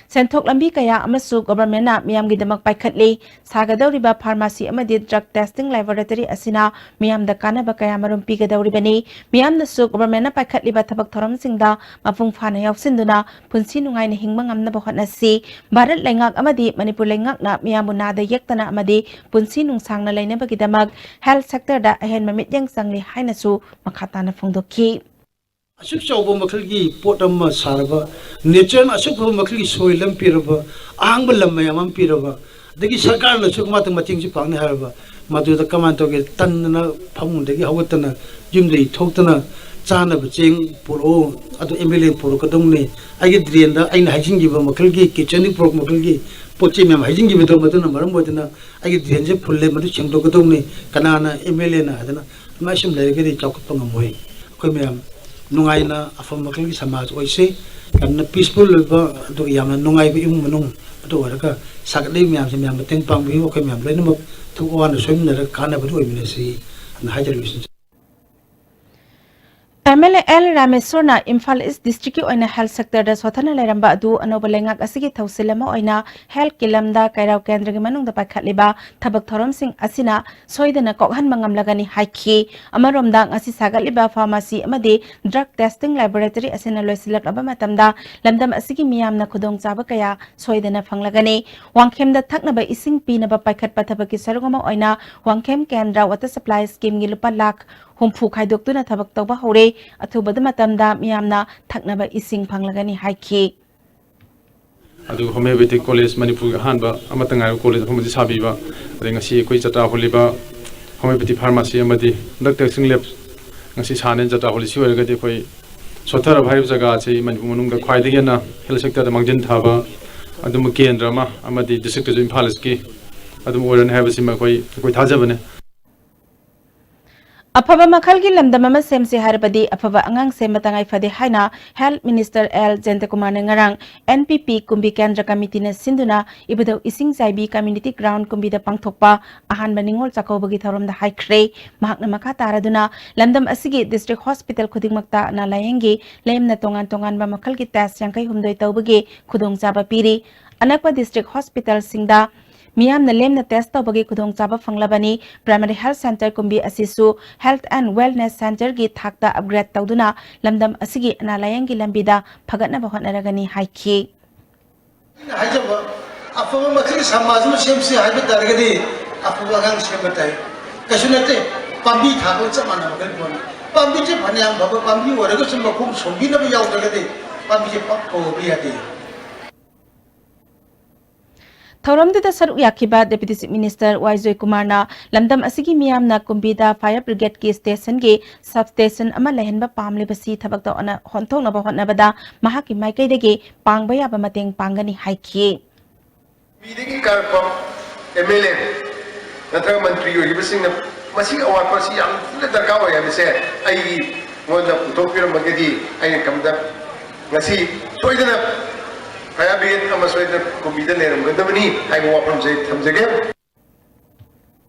ꯁꯦꯟꯊꯣꯛ ꯂꯝꯕꯤ ꯀꯌꯥ ꯑꯃꯁꯨ ꯒꯣꯚꯔꯟꯃꯦꯟꯠꯅ ꯃꯤꯌꯥꯝꯒꯤꯗꯃꯛ ꯄꯥꯏꯈꯠꯂꯤ꯫ ꯁꯥꯒꯗꯧꯔꯤꯕ ꯐꯥꯔꯃꯥꯁꯤ ꯑꯃꯗꯤ ꯗ꯭ꯔꯒ ꯇꯦꯁꯇꯤꯡ ꯂꯦꯕꯣꯔꯦꯇꯔꯤ ꯑꯁꯤꯅ ꯃꯤꯌꯥꯝꯗ ꯀꯥꯟꯅꯕ ꯀꯌꯥ ꯃꯔꯨꯝ ꯄꯤꯒꯗꯧꯔꯤꯕꯅꯤ꯫ ꯃꯤꯌꯥꯝꯅꯁꯨ ꯒꯣꯚꯔꯟꯃꯦꯟꯠꯅ ꯄꯥꯏꯈꯠꯂꯤꯕ ꯊꯕꯛ ꯊꯧꯔꯝꯁꯤꯡꯗ ꯃꯄꯨꯡ ꯐꯥꯅ ꯌꯥꯎꯁꯤꯟꯗꯨꯅ ꯄꯨꯟꯁꯤ ꯅꯨꯡꯉꯥꯏꯅ ꯍꯤꯡꯕ ꯉꯝꯅꯕ ꯍꯣꯠꯅꯁꯤ꯫ ꯚꯥꯔꯠ ꯂꯩꯉꯥꯛ ꯑꯃꯗꯤ ꯃꯅꯤꯄꯨꯔ ꯂꯩꯉꯥꯛꯅ ꯃꯤꯌꯥꯝꯕꯨ ꯅꯥꯗ ꯌꯦꯛꯇꯅ ꯑꯃꯗꯤ ꯄꯨꯟꯁꯤ ꯅꯨꯡꯁꯥꯡꯅ ꯂꯩꯅꯕꯒꯤꯗꯃꯛ ꯍꯦꯜꯊ ꯁꯦꯛꯇꯔꯗ ꯑꯍꯦꯟꯕ ꯃꯤꯠꯌꯦꯡ ꯆꯪꯂꯤ ꯍꯥꯏꯅꯁꯨ ꯃꯈꯥ ꯇꯥꯅ ꯐꯣꯡꯗꯣꯛꯈꯤ꯫ ꯑꯁꯨꯛ ꯆꯥꯎꯕ ꯃꯈꯜꯒꯤ ꯄꯣꯠ ꯑꯃ ꯁꯥꯔꯕ, ꯅꯦꯆꯔꯅ ꯑꯁꯨꯛ ꯐꯕ ꯃꯈꯜꯒꯤ ꯁꯣꯏꯜ ꯑꯃ ꯄꯤꯔꯕ, ꯑꯍꯥꯡꯕ ꯂꯝ ꯃꯌꯥꯝ ꯑꯃ ꯄꯤꯔꯕ, ꯑꯗꯒꯤ ꯁꯔꯀꯥꯔꯅꯁꯨ ꯀꯃꯥꯏꯅ ꯃꯇꯦꯡꯁꯨ ꯄꯥꯡꯅꯤ ꯍꯥꯏꯔꯕ, ꯃꯗꯨꯗ ꯀꯃꯥꯏꯅ ꯇꯧꯒꯦ? ꯇꯟꯗꯅ ꯐꯃꯨꯡꯗꯒꯤ ꯍꯧꯒꯠꯇꯅ ꯌꯨꯝꯗꯒꯤ ꯊꯣꯛꯇꯅ ꯆꯥꯅꯕ ꯆꯦꯡ ꯄꯨꯔꯛꯑꯣ, ꯑꯗꯨ ꯑꯦꯝ ꯑꯦꯜ ꯑꯦ ꯄꯨꯔꯛꯀꯗꯧꯅꯤ꯫ ꯑꯩꯒꯤ ꯗ꯭ꯔꯦꯟꯗ ꯑꯩꯅ ꯍꯩꯖꯤꯟꯈꯤꯕ ꯃꯈꯜꯒꯤ, ꯀꯤꯠꯆꯟꯒꯤ ꯄꯨꯔꯛꯄ ꯃꯈꯜꯒꯤ ꯄꯣꯠ ꯆꯩ ꯃꯌꯥꯝ ꯍꯩꯖꯤꯟꯈꯤꯕꯗꯣ, ꯃꯗꯨꯅ ꯃꯔꯝ ꯑꯣꯏꯗꯅ ꯑꯩꯒꯤ ꯗ꯭ꯔꯦꯟꯁꯦ ꯐꯨꯜꯂꯦ, ꯃꯗꯨ ꯁꯦꯡꯗꯣꯛꯀꯗꯧꯅꯤ, ꯀꯅꯥꯅ ꯑꯦꯝ ꯑꯦꯜ ꯑꯦꯅ ꯍꯥꯏꯗꯅ ꯑꯗꯨꯃꯥꯏꯅ ꯁꯨꯝ ꯂꯩꯔꯒꯗꯤ ꯆꯥꯎꯈꯠꯄ ꯉꯝꯃꯣꯏ꯫ ꯑꯩꯈꯣꯏ ꯃꯌꯥꯝ ꯅꯨꯡꯉꯥꯏꯅ ꯑꯐꯕ ꯃꯈꯜꯒꯤ ꯁꯃꯥꯖ ꯑꯣꯏꯁꯤ, ꯌꯥꯝꯅ ꯄꯤꯁꯐꯨꯜ ꯑꯣꯏꯕ, ꯑꯗꯨꯒ ꯌꯥꯝꯅ ꯅꯨꯡꯉꯥꯏꯕ ꯏꯃꯨꯡ ꯃꯅꯨꯡ ꯑꯗꯨ ꯑꯣꯏꯔꯒ ꯁꯥꯒꯠꯂꯛꯏꯕ ꯃꯌꯥꯝꯁꯦ ꯃꯌꯥꯝ ꯃꯇꯦꯡ ꯄꯥꯡꯕꯤꯌꯨ꯫ ꯑꯩꯈꯣꯏ ꯃꯌꯥꯝ ꯂꯣꯏꯅꯃꯛ ꯊꯕꯛ ꯋꯥꯅ ꯁꯣꯏꯃꯤꯟꯅꯔꯒ ꯀꯥꯟꯅꯕꯗꯨ ꯑꯣꯏꯃꯤꯟꯅꯁꯤ ꯑꯅ ꯍꯥꯏꯖꯔꯤ꯫ ꯂꯣꯏꯁꯤꯟꯖꯔꯦ꯫ ꯑꯦꯝ ꯑꯦꯜ ꯑꯦ ꯑꯦꯜ ꯔꯥꯃꯦꯁꯣꯔꯅ ꯏꯝꯐꯥꯜ ꯏꯁ ꯗꯤꯁꯇ꯭ꯔꯤꯛꯀꯤ ꯑꯣꯏꯅ ꯍꯦꯜꯊ ꯁꯦꯛꯇꯔꯗ ꯁꯣꯊꯅ ꯂꯩꯔꯝꯕ ꯑꯗꯨ ꯑꯅꯧꯕ ꯂꯩꯉꯥꯛ ꯑꯁꯤꯒꯤ ꯊꯧꯁꯤꯜ ꯑꯃ ꯑꯣꯏꯅ ꯍꯦꯜꯊꯀꯤ ꯂꯝꯗ ꯀꯩꯔꯥꯎ ꯀꯦꯟꯗ꯭ꯔꯒꯤ ꯃꯅꯨꯡꯗ ꯄꯥꯏꯈꯠꯂꯤꯕ ꯊꯕꯛ ꯊꯧꯔꯝꯁꯤꯡ ꯑꯁꯤꯅ ꯁꯣꯏꯗꯅ ꯀꯣꯛꯍꯟꯕ ꯉꯝꯂꯒꯅꯤ ꯍꯥꯏꯈꯤ꯫ ꯑꯃꯔꯣꯝꯗ, ꯉꯁꯤ ꯁꯥꯒꯠꯂꯤꯕ ꯐꯥꯔꯃꯥꯁꯤ ꯑꯃꯗꯤ ꯗ꯭ꯔꯒ ꯇꯦꯁꯇꯤꯡ ꯂꯦꯕꯣꯔꯦꯇꯔꯤ ꯑꯁꯤꯅ ꯂꯣꯏꯁꯤꯜꯂꯛꯂꯕ ꯃꯇꯝꯗ ꯂꯝꯗꯝ ꯑꯁꯤꯒꯤ ꯃꯤꯌꯥꯝꯅ ꯈꯨꯗꯣꯡꯆꯥꯕ ꯀꯌꯥ ꯁꯣꯏꯗꯅ ꯐꯪꯂꯒꯅꯤ꯫ ꯋꯥꯡꯈꯦꯝꯗ ꯊꯛꯅꯕ ꯏꯁꯤꯡ ꯄꯤꯅꯕ ꯄꯥꯏꯈꯠꯄ ꯊꯕꯛꯀꯤ ꯁꯔꯨꯛ ꯑꯃ ꯑꯣꯏꯅ ꯋꯥꯡꯈꯦꯝ ꯀꯦꯟꯗ꯭ꯔ ꯋꯥꯇꯔ ꯁꯄ꯭ꯂꯥꯏ ꯁ꯭ꯀꯤꯝꯒꯤ ꯂꯨꯄꯥ ꯂꯥꯈ ꯍꯨꯝꯐꯨ ꯈꯥꯏꯗꯣꯛꯇꯨꯅ ꯊꯕꯛ ꯇꯧꯕ ꯍꯧꯔꯦ꯫ ꯑꯊꯨꯕꯗ ꯃꯇꯝꯗ ꯃꯤꯌꯥꯝꯅ ꯊꯛꯅꯕ ꯏꯁꯤꯡ ꯐꯪꯂꯒꯅꯤ ꯍꯥꯏꯈꯤ꯫ ꯑꯗꯨꯒ ꯍꯣꯃꯤꯌꯣꯄꯦꯊꯤꯛ ꯀꯣꯂꯦꯖ, ꯃꯅꯤꯄꯨꯔꯒꯤ ꯑꯍꯥꯟꯕ ꯑꯃꯠꯇ ꯉꯥꯏꯔꯕ ꯀꯣꯂꯦꯖ ꯃꯐꯝ ꯑꯁꯤ ꯁꯥꯕꯤꯕ, ꯑꯗꯩ ꯉꯁꯤ ꯑꯩꯈꯣꯏ ꯖꯇ꯭ꯔꯥ ꯍꯣꯜꯂꯤꯕ ꯍꯣꯃꯤꯌꯣꯄꯦꯊꯤ ꯐꯥꯔꯃꯥꯁꯤ ꯑꯃꯗꯤ ꯗ꯭ꯔꯒ ꯇꯦꯁꯇꯤꯡ ꯂꯦꯕ ꯉꯁꯤ ꯁꯥꯅꯦ꯫ ꯖꯇ꯭ꯔꯥ ꯍꯣꯜꯂꯤꯁꯤ ꯑꯣꯏꯔꯒꯗꯤ ꯑꯩꯈꯣꯏ ꯁꯣꯠꯊꯔꯕ ꯍꯥꯏꯔꯤꯕ ꯖꯒꯥ ꯑꯁꯤ ꯃꯅꯤꯄꯨꯔ ꯃꯅꯨꯡꯗ ꯈ꯭ꯋꯥꯏꯗꯒꯤ ꯍꯦꯟꯅ ꯍꯦꯜꯊ ꯁꯦꯛꯇꯔꯗ ꯃꯥꯡꯖꯤꯟ ꯊꯥꯕ ꯑꯗꯨꯝꯕ ꯀꯦꯟꯗ꯭ꯔ ꯑꯃ, ꯑꯃꯗꯤ ꯗꯤꯁꯇ꯭ꯔꯤꯛꯇꯁꯨ ꯏꯝꯐꯥꯜ ꯏꯁꯀꯤ ꯑꯗꯨꯝ ꯑꯣꯏꯔꯅꯤ ꯍꯥꯏꯕꯁꯤꯃ ꯑꯩꯈꯣꯏ, ꯑꯩꯈꯣꯏ ꯊꯥꯖꯕꯅꯤ꯫ ꯑꯐꯕ ꯃꯈꯜꯒꯤ ꯂꯝꯗꯝ ꯑꯃ ꯁꯦꯝꯁꯦ ꯍꯥꯏꯔꯕꯗꯤ ꯑꯐꯕ ꯑꯉꯥꯡ ꯁꯦꯝꯕ ꯇꯉꯥꯏ ꯐꯗꯦ ꯍꯥꯏꯅ ꯍꯦꯜꯊ ꯃꯤꯅꯤꯁꯇꯔ ꯑꯦꯜ ꯖꯌꯟꯇꯀꯨꯃꯥꯔꯅ ꯉꯔꯥꯡ ꯑꯦꯟ ꯄꯤ ꯄꯤ ꯀꯨꯝꯕꯤ ꯀꯦꯟꯗ꯭ꯔ ꯀꯃꯤꯇꯤꯅ ꯁꯤꯟꯗꯨꯅ ꯏꯕꯨꯙꯧ ꯏꯁꯤꯡꯆꯥꯏꯕꯤ ꯀꯝꯃ꯭ꯌꯨꯅꯤꯇꯤ ꯒ꯭ꯔꯥꯎꯟ ꯀꯨꯝꯕꯤꯗ ꯄꯥꯡꯊꯣꯛꯄ ꯑꯍꯥꯟꯕ ꯅꯤꯉꯣꯜ ꯆꯥꯛꯀꯧꯕꯒꯤ ꯊꯧꯔꯝꯗ ꯍꯥꯏꯈ꯭ꯔꯦ꯫ ꯃꯍꯥꯛꯅ ꯃꯈꯥ ꯇꯥꯔꯗꯨꯅ ꯂꯝꯗꯝ ꯑꯁꯤꯒꯤ ꯗꯤꯁꯇ꯭ꯔꯤꯛ ꯍꯣꯁꯄꯤꯇꯥꯜ ꯈꯨꯗꯤꯡꯃꯛꯇ ꯑꯅꯥ ꯂꯥꯌꯦꯡꯒꯤ ꯂꯦꯝꯅ ꯇꯣꯉꯥꯟ ꯇꯣꯉꯥꯟꯕ ꯃꯈꯜꯒꯤ ꯇꯦꯁ ꯌꯥꯡꯈꯩ ꯍꯨꯝꯗꯣꯏ ꯇꯧꯕꯒꯤ ꯈꯨꯗꯣꯡꯆꯥꯕ ꯄꯤꯔꯤ꯫ ꯑꯅꯛꯄ ꯗꯤꯁꯇ꯭ꯔꯤꯛ ꯍꯣꯁꯄꯤꯇꯥꯜꯁꯤꯡꯗ ꯃꯤꯌꯥꯝꯅ ꯂꯦꯝꯅ ꯇꯦꯁ ꯇꯧꯕꯒꯤ ꯈꯨꯗꯣꯡꯆꯥꯕ ꯐꯪꯂꯕꯅꯤ꯫ ꯄ꯭ꯔꯥꯏꯃꯥꯔꯤ ꯍꯦꯜꯊ ꯁꯦꯟꯇꯔ ꯀꯨꯝꯕꯤ ꯑꯁꯤꯁꯨ ꯍꯦꯜꯊ ꯑꯦꯟꯗ ꯋꯦꯜꯅꯦꯁ ꯁꯦꯟꯇꯔꯒꯤ ꯊꯥꯛꯇ ꯑꯞꯒ꯭ꯔꯦꯗ ꯇꯧꯗꯨꯅ ꯂꯝꯗꯝ ꯑꯁꯤꯒꯤ ꯑꯅꯥ ꯂꯥꯌꯦꯡꯒꯤ ꯂꯝꯕꯤꯗ ꯐꯒꯠꯅꯕ ꯍꯣꯠꯅꯔꯒꯅꯤ ꯍꯥꯏꯈꯤ꯫ ꯑꯩꯅ ꯍꯥꯏꯖꯕ, ꯑꯐꯕ ꯃꯈꯜꯒꯤ ꯁꯃꯥꯖ ꯑꯃ ꯁꯦꯝꯁꯤ ꯍꯥꯏꯕ ꯇꯥꯔꯒꯗꯤ ꯑꯐꯕ ꯑꯉꯥꯡ ꯁꯦꯝꯕ ꯇꯥꯏ꯫ ꯀꯩꯁꯨ ꯅꯠꯇꯦ, ꯄꯥꯝꯕꯤ ꯊꯥꯕꯒ ꯆꯞ ꯃꯥꯟꯅꯕ ꯃꯈꯜꯒꯤ ꯄꯣꯠꯅꯤ꯫ ꯄꯥꯝꯕꯤꯁꯦ ꯐꯅꯌꯥꯝ ꯐꯕ ꯄꯥꯝꯕꯤ ꯑꯣꯏꯔꯒꯁꯨ ꯃꯈꯣꯡ ꯁꯣꯝꯕꯤꯅꯕ ꯌꯥꯎꯗ꯭ꯔꯒꯗꯤ ꯄꯥꯝꯕꯤꯁꯦ ꯄꯥꯛ ꯐꯕ ꯌꯥꯗꯦ꯫ ꯊꯧꯔꯝꯗꯨꯗ ꯁꯔꯨꯛ ꯌꯥꯈꯤꯕ Deputy Chief Minister ꯋꯥꯏ ꯖꯣꯏꯀꯨꯃꯥꯔꯅ ꯂꯝꯗꯝ ꯑꯁꯤꯒꯤ ꯃꯤꯌꯥꯝꯅ ꯀꯨꯝꯕꯤꯗ Fire Brigade ꯀꯤ station ꯒꯤ substation ꯑꯃ ꯂꯩꯍꯟꯕ ꯄꯥꯝꯂꯤꯕꯁꯤ ꯊꯕꯛꯇ ꯑꯣꯟꯅ-, ꯑꯣꯟꯊꯣꯛꯅꯕ ꯍꯣꯠꯅꯕꯗ ꯃꯍꯥꯛꯀꯤ ꯃꯥꯏꯀꯩꯗꯒꯤ ꯄꯥꯡꯕ ꯌꯥꯕ ꯃꯇꯦꯡ ꯄꯥꯡꯒꯅꯤ ꯍꯥꯏꯈꯤ꯫ ꯃꯤꯗꯒꯤ ꯀꯥꯔꯛꯄ M L A ꯅꯠꯇ꯭ꯔꯒ ꯃꯟꯇ꯭ꯔꯤ ꯑꯣꯏꯔꯤꯕꯁꯤꯡꯅ ꯃꯁꯤ ꯑꯋꯥꯠꯄ ꯑꯁꯤ ꯌꯥꯝ ꯊꯤꯅ ꯗꯔꯀꯥꯔ ꯑꯣꯏ ꯍꯥꯏꯕꯁꯦ ꯑꯩꯉꯣꯟꯗ ꯄꯨꯊꯣꯛꯄꯤꯔꯝꯃꯒꯗꯤ ꯑꯩꯅ ꯀꯝꯗ ꯉꯁꯤ ꯁꯣꯏꯗꯅ Fire Brigade ꯑꯃ ꯁꯣꯏꯗꯅ ꯀꯨꯝꯕꯤꯗ ꯂꯩꯔꯝꯒꯗꯕꯅꯤ ꯍꯥꯏꯕ ꯋꯥꯐꯝꯁꯦ ꯊꯝꯖꯒꯦ꯫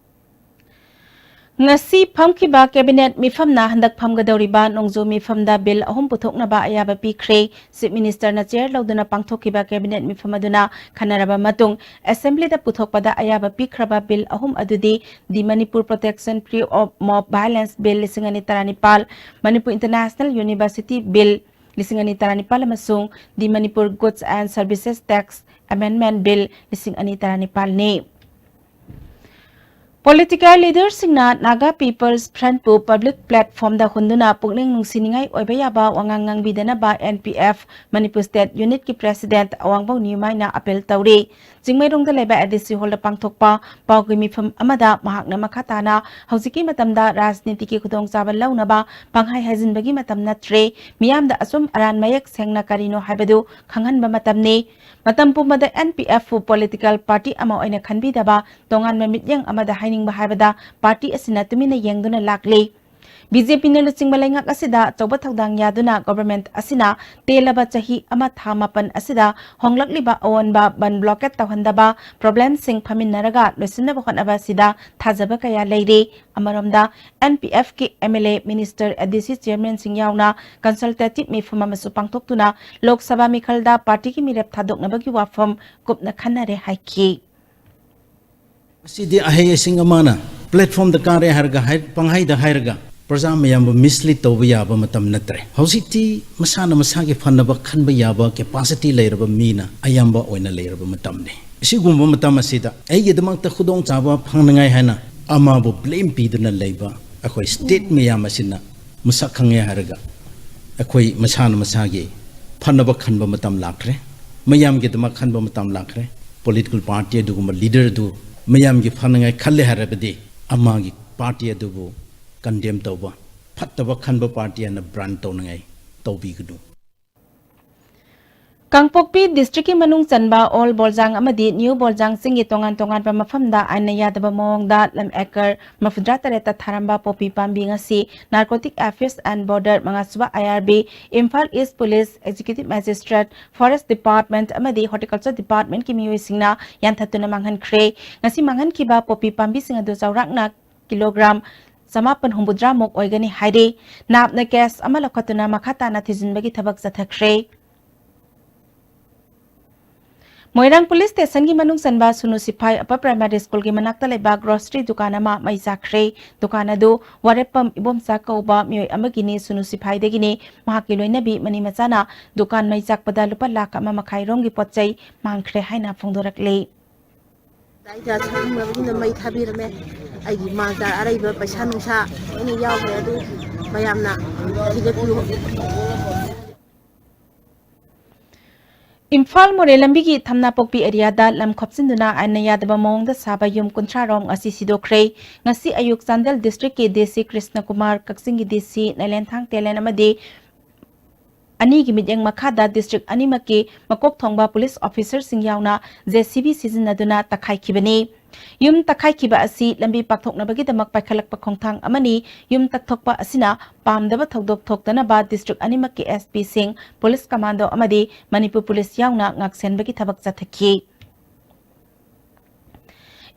ꯉꯁꯤ ꯐꯝꯈꯤꯕ cabinet ꯃꯤꯐꯝꯅ ꯍꯟꯗꯛ ꯐꯝꯒꯗꯧꯔꯤꯕ ꯅꯣꯡꯖꯨ ꯃꯤꯐꯝꯗ bill ꯑꯍꯨꯝ ꯄꯨꯊꯣꯛꯅꯕ ꯑꯌꯥꯕ ꯄꯤꯈ꯭ꯔꯦ꯫ Chief Minister ꯅ chair ꯂꯧꯗꯨꯅ ꯄꯥꯡꯊꯣꯛꯈꯤꯕ cabinet ꯃꯤꯐꯝ ꯑꯗꯨꯅ ꯈꯟꯅꯔꯕ ꯃꯇꯨꯡ, assembly ꯗ ꯄꯨꯊꯣꯛꯄꯗ ꯑꯌꯥꯕ ꯄꯤꯈ꯭ꯔꯕ bill ꯑꯍꯨꯝ ꯑꯗꯨꯗꯤ the Manipur Protection Free of Mob Violence Bill ꯂꯤꯁꯤꯡ ꯑꯅꯤ ꯇꯔꯥꯅꯤꯄꯥꯜ, Manipur International University Bill ꯂꯤꯁꯤꯡ ꯑꯅꯤ ꯇꯔꯥꯅꯤꯄꯥꯜ ꯑꯃꯁꯨꯡ the Manipur Goods and Services Tax Amendment Bill ꯂꯤꯁꯤꯡ ꯑꯅꯤ ꯇꯔꯥꯅꯤꯄꯥꯜꯅꯤ꯫ Political leader ꯁꯤꯡꯅ Naga People's Front ꯄꯨ public platform ꯗ ꯍꯨꯟꯗꯨꯅ ꯄꯨꯛꯅꯤꯡ ꯅꯨꯡꯁꯤꯅꯤꯡꯉꯥꯏ ꯑꯣꯏꯕ ꯌꯥꯕ ꯋꯥꯉꯥꯡ ꯉꯥꯡꯕꯤꯗꯅꯕ N P F Manipur State Unit ꯀꯤ President ꯑꯋꯥꯡꯕꯧ ꯅꯤꯌꯨꯃꯥꯏꯅ appeal ꯇꯧꯔꯤ꯫ ꯆꯤꯡꯃꯩꯔꯣꯡꯗ ꯂꯩꯕ A D C Hall ꯗ ꯄꯥꯡꯊꯣꯛꯄ ꯄꯥꯎꯒꯤ ꯃꯤꯐꯝ ꯑꯃꯗ ꯃꯍꯥꯛꯅ ꯃꯈꯥ ꯇꯥꯅ ꯍꯧꯖꯤꯛꯀꯤ ꯃꯇꯝꯗ ꯔꯥꯖꯅꯤꯇꯤꯒꯤ ꯈꯨꯗꯣꯡꯆꯥꯕ ꯂꯧꯅꯕ ꯄꯪꯍꯥꯏ ꯍꯥꯏꯖꯤꯟꯕꯒꯤ ꯃꯇꯝ ꯅꯠꯇ꯭ꯔꯦ꯫ ꯃꯤꯌꯥꯝꯗ ꯑꯆꯨꯝ ꯑꯔꯥꯟ ꯃꯌꯦꯛ ꯁꯦꯡꯅ ꯀꯔꯤꯅꯣ ꯍꯥꯏꯕꯗꯨ ꯈꯪꯍꯟꯕ ꯃꯇꯝꯅꯤ꯫ ꯃꯇꯝ ꯄꯨꯝꯕꯗ N P F ꯄꯨ political party ꯑꯃ ꯑꯣꯏꯅ ꯈꯟꯕꯤꯗꯕ ꯇꯣꯉꯥꯟꯕ ꯃꯤꯠꯌꯦꯡ ꯑꯃꯗ ꯍꯥꯏꯅꯤꯡꯕ ꯍꯥꯏꯕꯗ party ꯑꯁꯤꯅ ꯇꯨꯃꯤꯟꯅ ꯌꯦꯡꯗꯨꯅ ꯂꯥꯛꯂꯤ꯫ B J P ꯅ ꯂꯨꯆꯤꯡꯕ ꯂꯩꯉꯥꯛ ꯑꯁꯤꯗ ꯑꯆꯧꯕ ꯊꯧꯗꯥꯡ ꯌꯥꯗꯨꯅ government ꯑꯁꯤꯅ ꯇꯦꯜꯂꯕ ꯆꯍꯤ ꯑꯃ ꯊꯥ ꯃꯥꯄꯟ ꯑꯁꯤꯗ ꯍꯣꯡꯂꯛꯂꯤꯕ ꯑꯑꯣꯟꯕ ꯕꯟ blockade ꯇꯧꯍꯟꯗꯕ, problem ꯁꯤꯡ ꯐꯝꯃꯤꯟꯅꯔꯒ ꯂꯣꯏꯁꯤꯟꯅꯕ ꯍꯣꯠꯅꯕ ꯑꯁꯤꯗ ꯊꯥꯖꯕ ꯀꯌꯥ ꯂꯩꯔꯤ꯫ ꯑꯃꯔꯣꯝꯗ N P F ꯀꯤ M L A, minister, A D C chairman ꯁꯤꯡ ꯌꯥꯎꯅ consultative ꯃꯤꯐꯝ ꯑꯃꯁꯨ ꯄꯥꯡꯊꯣꯛꯇꯨꯅ ꯂꯣꯛ ꯁꯚꯥ ꯃꯤꯈꯜꯗ party ꯒꯤ ꯃꯤꯔꯦꯞ ꯊꯥꯗꯣꯛꯅꯕꯒꯤ ꯋꯥꯐꯝ ꯀꯨꯞꯅ ꯈꯟꯅꯔꯦ ꯍꯥꯏꯈꯤ꯫ ꯑꯁꯤꯗꯤ ꯑꯍꯩ ꯑꯁꯤꯡ ꯑꯃꯅ platform ꯗ ꯀꯥꯔꯦ ꯍꯥꯏꯔꯒ ꯍꯥꯏ-, ꯄꯪꯍꯥꯏꯗ ꯍꯥꯏꯔꯒ ꯄ꯭ꯔꯖꯥ ꯃꯌꯥꯝꯕꯨ mislead ꯇꯧꯕ ꯌꯥꯕ ꯃꯇꯝ ꯅꯠꯇ꯭ꯔꯦ꯫ ꯍꯧꯖꯤꯛꯇꯤ ꯃꯁꯥꯅ ꯃꯁꯥꯒꯤ ꯐꯅꯕ ꯈꯟꯕ ꯌꯥꯕ capacity ꯂꯩꯔꯕ ꯃꯤꯅ ꯑꯌꯥꯝꯕ ꯑꯣꯏꯅ ꯂꯩꯔꯕ ꯃꯇꯝꯅꯤ꯫ ꯑꯁꯤꯒꯨꯝꯕ ꯃꯇꯝ ꯑꯁꯤꯗ ꯑꯩꯒꯤꯗꯃꯛꯇ ꯈꯨꯗꯣꯡꯆꯥꯕ ꯐꯪꯅꯉꯥꯏ ꯍꯥꯏꯅ ꯑꯃꯕꯨ blame ꯄꯤꯗꯨꯅ ꯂꯩꯕ ꯑꯩꯈꯣꯏ state ꯃꯌꯥꯝ ꯑꯁꯤꯅ ꯃꯁꯛ ꯈꯪꯉꯦ ꯍꯥꯏꯔꯒ ꯑꯩꯈꯣꯏ ꯃꯁꯥꯅ ꯃꯁꯥꯒꯤ ꯐꯅꯕ ꯈꯟꯕ ꯃꯇꯝ ꯂꯥꯛꯈ꯭ꯔꯦ, ꯃꯌꯥꯝꯒꯤꯗꯃꯛ ꯈꯟꯕ ꯃꯇꯝ ꯂꯥꯛꯈ꯭ꯔꯦ꯫ ꯄꯣꯂꯤꯇꯤꯀꯦꯜ ꯄꯥꯔꯇꯤ ꯑꯗꯨꯒꯨꯝꯕ ꯂꯤꯗꯔ ꯑꯗꯨ ꯃꯌꯥꯝꯒꯤ ꯐꯅꯉꯥꯏ ꯈꯜꯂꯦ ꯍꯥꯏꯔꯕꯗꯤ ꯑꯃꯒꯤ ꯄꯥꯔꯇꯤ ꯑꯗꯨꯕꯨ ꯀꯟꯗꯦꯝ ꯇꯧꯕ, ꯐꯠꯇꯕ ꯈꯟꯕ ꯄꯥꯔꯇꯤ ꯑꯅ ꯕ꯭ꯔꯥꯟ ꯇꯧꯅꯉꯥꯏ ꯇꯧꯕꯤꯒꯅꯨ꯫ ꯀꯥꯡꯄꯣꯛꯄꯤ ꯗꯤꯁꯇ꯭ꯔꯤꯛꯀꯤ ꯃꯅꯨꯡ ꯆꯟꯕ ꯑꯣꯜ ꯕꯣꯜꯖꯥꯡ ꯑꯃꯗꯤ ꯅ꯭ꯌꯨ ꯕꯣꯜꯖꯥꯡ ꯆꯤꯡꯒꯤ ꯇꯣꯉꯥꯟ ꯇꯣꯉꯥꯟꯕ ꯃꯐꯝꯗ ꯑꯥꯏꯟꯅ ꯌꯥꯗꯕ ꯃꯑꯣꯡꯗ ꯂꯝ ꯑꯦꯀꯔ ꯃꯔꯤꯐꯨꯇꯔꯥ ꯇꯔꯦꯠꯇ ꯊꯥꯔꯝꯕ ꯄꯣꯄꯤ ꯄꯥꯝꯕꯤ ꯉꯁꯤ Narcotic Affairs and Border ꯃꯉꯥꯁꯨꯕ I R B, Imphal east police, executive magistrate, forest department ꯑꯃꯗꯤ ꯍꯣꯔꯇꯤꯀꯜꯆꯔ ꯗꯤꯄꯥꯔꯠꯃꯦꯟꯠꯀꯤ ꯃꯤꯑꯣꯏꯁꯤꯡꯅ ꯌꯥꯟꯊꯠꯇꯨꯅ ꯃꯥꯡꯍꯟꯈ꯭ꯔꯦ꯫ ꯉꯁꯤ ꯃꯥꯡꯍꯟꯈꯤꯕ ꯄꯣꯄꯤ ꯄꯥꯝꯕꯤꯁꯤꯡ ꯑꯗꯨ ꯆꯥꯎꯔꯥꯛꯅ ꯀꯤꯂꯣꯒ꯭ꯔꯥꯝ ꯆꯃꯥꯄꯟ ꯍꯨꯝꯐꯨꯇꯔꯥ ꯃꯨꯛ ꯑꯣꯏꯒꯅꯤ ꯍꯥꯏꯔꯤ꯫ ꯅꯥꯞꯅ ꯀꯦꯁ ꯑꯃ ꯂꯧꯈꯠꯇꯨꯅ ꯃꯈꯥ ꯇꯥꯅ ꯊꯤꯖꯤꯟꯕꯒꯤ ꯊꯕꯛ ꯆꯠꯊꯈ꯭ꯔꯦ꯫ ꯃꯣꯏꯔꯥꯡ ꯄꯨꯂꯤꯁ ꯁ꯭ꯇꯦꯁꯟꯒꯤ ꯃꯅꯨꯡ ꯆꯟꯕ ꯁꯨꯅꯨ ꯁꯤꯐꯥꯏ ꯑꯄꯔ ꯄ꯭ꯔꯥꯏꯃꯥꯔꯤ ꯁ꯭ꯀꯨꯜꯒꯤ ꯃꯅꯥꯛꯇ ꯂꯩꯕ ꯒ꯭ꯔꯣꯁꯔꯤ ꯗꯨꯀꯥꯟ ꯑꯃ ꯃꯩ ꯆꯥꯛꯈ꯭ꯔꯦ꯫ ꯗꯨꯀꯥꯟ ꯑꯗꯨ ꯋꯥꯔꯦꯞꯄꯝ ꯏꯕꯣꯝꯆꯥ ꯀꯧꯕ ꯃꯤꯑꯣꯏ ꯑꯃꯒꯤꯅꯤ, ꯁꯨꯅꯨ ꯁꯤꯐꯥꯏꯗꯒꯤꯅꯤ꯫ ꯃꯍꯥꯛꯀꯤ ꯂꯣꯏꯅꯕꯤ ꯃꯅꯤ ꯃꯆꯥꯅ ꯗꯨꯀꯥꯟ ꯃꯩ ꯆꯥꯛꯄꯗ ꯂꯨꯄꯥ ꯂꯥꯈ ꯑꯃ ꯃꯈꯥꯏ ꯔꯣꯝꯒꯤ ꯄꯣꯠ ꯆꯩ ꯃꯥꯡꯈ꯭ꯔꯦ ꯍꯥꯏꯅ ꯐꯣꯡꯗꯣꯔꯛꯂꯤ꯫ ꯑꯩꯒ ꯁꯛꯈꯪꯅꯕꯁꯤꯡꯅ ꯃꯩ ꯊꯥꯕꯤꯔꯝꯃꯦ꯫ ꯑꯩꯒꯤ ꯃꯥꯡ ꯇꯥ ꯑꯔꯩꯕ ꯄꯩꯁꯥ ꯅꯨꯡꯁꯥ ꯂꯣꯏꯅ ꯌꯥꯎꯈ꯭ꯔꯦ꯫ ꯑꯗꯨ ꯃꯌꯥꯝꯅ ꯊꯤꯒꯠꯄꯤꯌꯨ꯫ ꯏꯝꯐꯥꯜ ꯃꯣꯔꯦ ꯂꯝꯕꯤꯒꯤ ꯊꯝꯅꯥꯄꯣꯛꯄꯤ ꯑꯦꯔꯤꯌꯥꯗ ꯂꯝ ꯈꯣꯞꯆꯤꯟꯗꯨꯅ ꯑꯥꯏꯟꯅ ꯌꯥꯗꯕ ꯃꯑꯣꯡꯗ ꯁꯥꯕ ꯌꯨꯝ ꯀꯨꯟꯊ꯭ꯔꯥ ꯔꯣꯝ ꯉꯁꯤ ꯁꯤꯗꯣꯛꯈ꯭ꯔꯦ꯫ ꯉꯁꯤ ꯑꯌꯨꯛ ꯆꯥꯟꯗꯦꯜ ꯗꯤꯁꯇ꯭ꯔꯤꯛꯀꯤ ꯗꯤ ꯁꯤ ꯀ꯭ꯔꯤꯁꯅ ꯀꯨꯃꯥꯔ, ꯀꯛꯆꯤꯡꯒꯤ ꯗꯤ ꯁꯤ ꯅꯥꯏꯂꯦꯟꯊꯥꯡ ꯇꯦꯂꯦꯟ ꯑꯃꯗꯤ ꯑꯅꯤꯒꯤ ꯃꯤꯠꯌꯦꯡ ꯃꯈꯥꯗ ꯗꯤꯁꯇ꯭ꯔꯤꯛ ꯑꯅꯤꯃꯛꯀꯤ ꯃꯀꯣꯛ ꯊꯣꯡꯕ ꯄꯨꯂꯤꯁ ꯑꯣꯐꯤꯁꯔꯁꯤꯡ ꯌꯥꯎꯅ ꯖꯦ ꯁꯤ ꯕꯤ ꯁꯤꯖꯤꯟꯅꯗꯨꯅ ꯇꯛꯈꯥꯏꯈꯤꯕꯅꯤ꯫ ꯌꯨꯝ ꯇꯛꯈꯥꯏꯈꯤꯕ ꯑꯁꯤ ꯂꯝꯕꯤ ꯄꯥꯛꯊꯣꯛꯅꯕꯒꯤꯗꯃꯛ ꯄꯥꯏꯈꯠꯂꯛꯄ ꯈꯣꯡꯊꯥꯡ ꯑꯃꯅꯤ꯫ ꯌꯨꯝ ꯇꯛꯊꯣꯛꯄ ꯑꯁꯤꯅ ꯄꯥꯝꯗꯕ ꯊꯧꯗꯣꯛ ꯊꯣꯛꯇꯅꯕ ꯗꯤꯁꯇ꯭ꯔꯤꯛ ꯑꯅꯤꯃꯛꯀꯤ ꯑꯦꯁ ꯄꯤꯁꯤꯡ, ꯄꯨꯂꯤꯁ ꯀꯃꯥꯟꯗꯣ ꯑꯃꯗꯤ ꯃꯅꯤꯄꯨꯔ ꯄꯨꯂꯤꯁ ꯌꯥꯎꯅ ꯉꯥꯛꯁꯦꯟꯕꯒꯤ ꯊꯕꯛ ꯆꯠꯊꯈꯤ꯫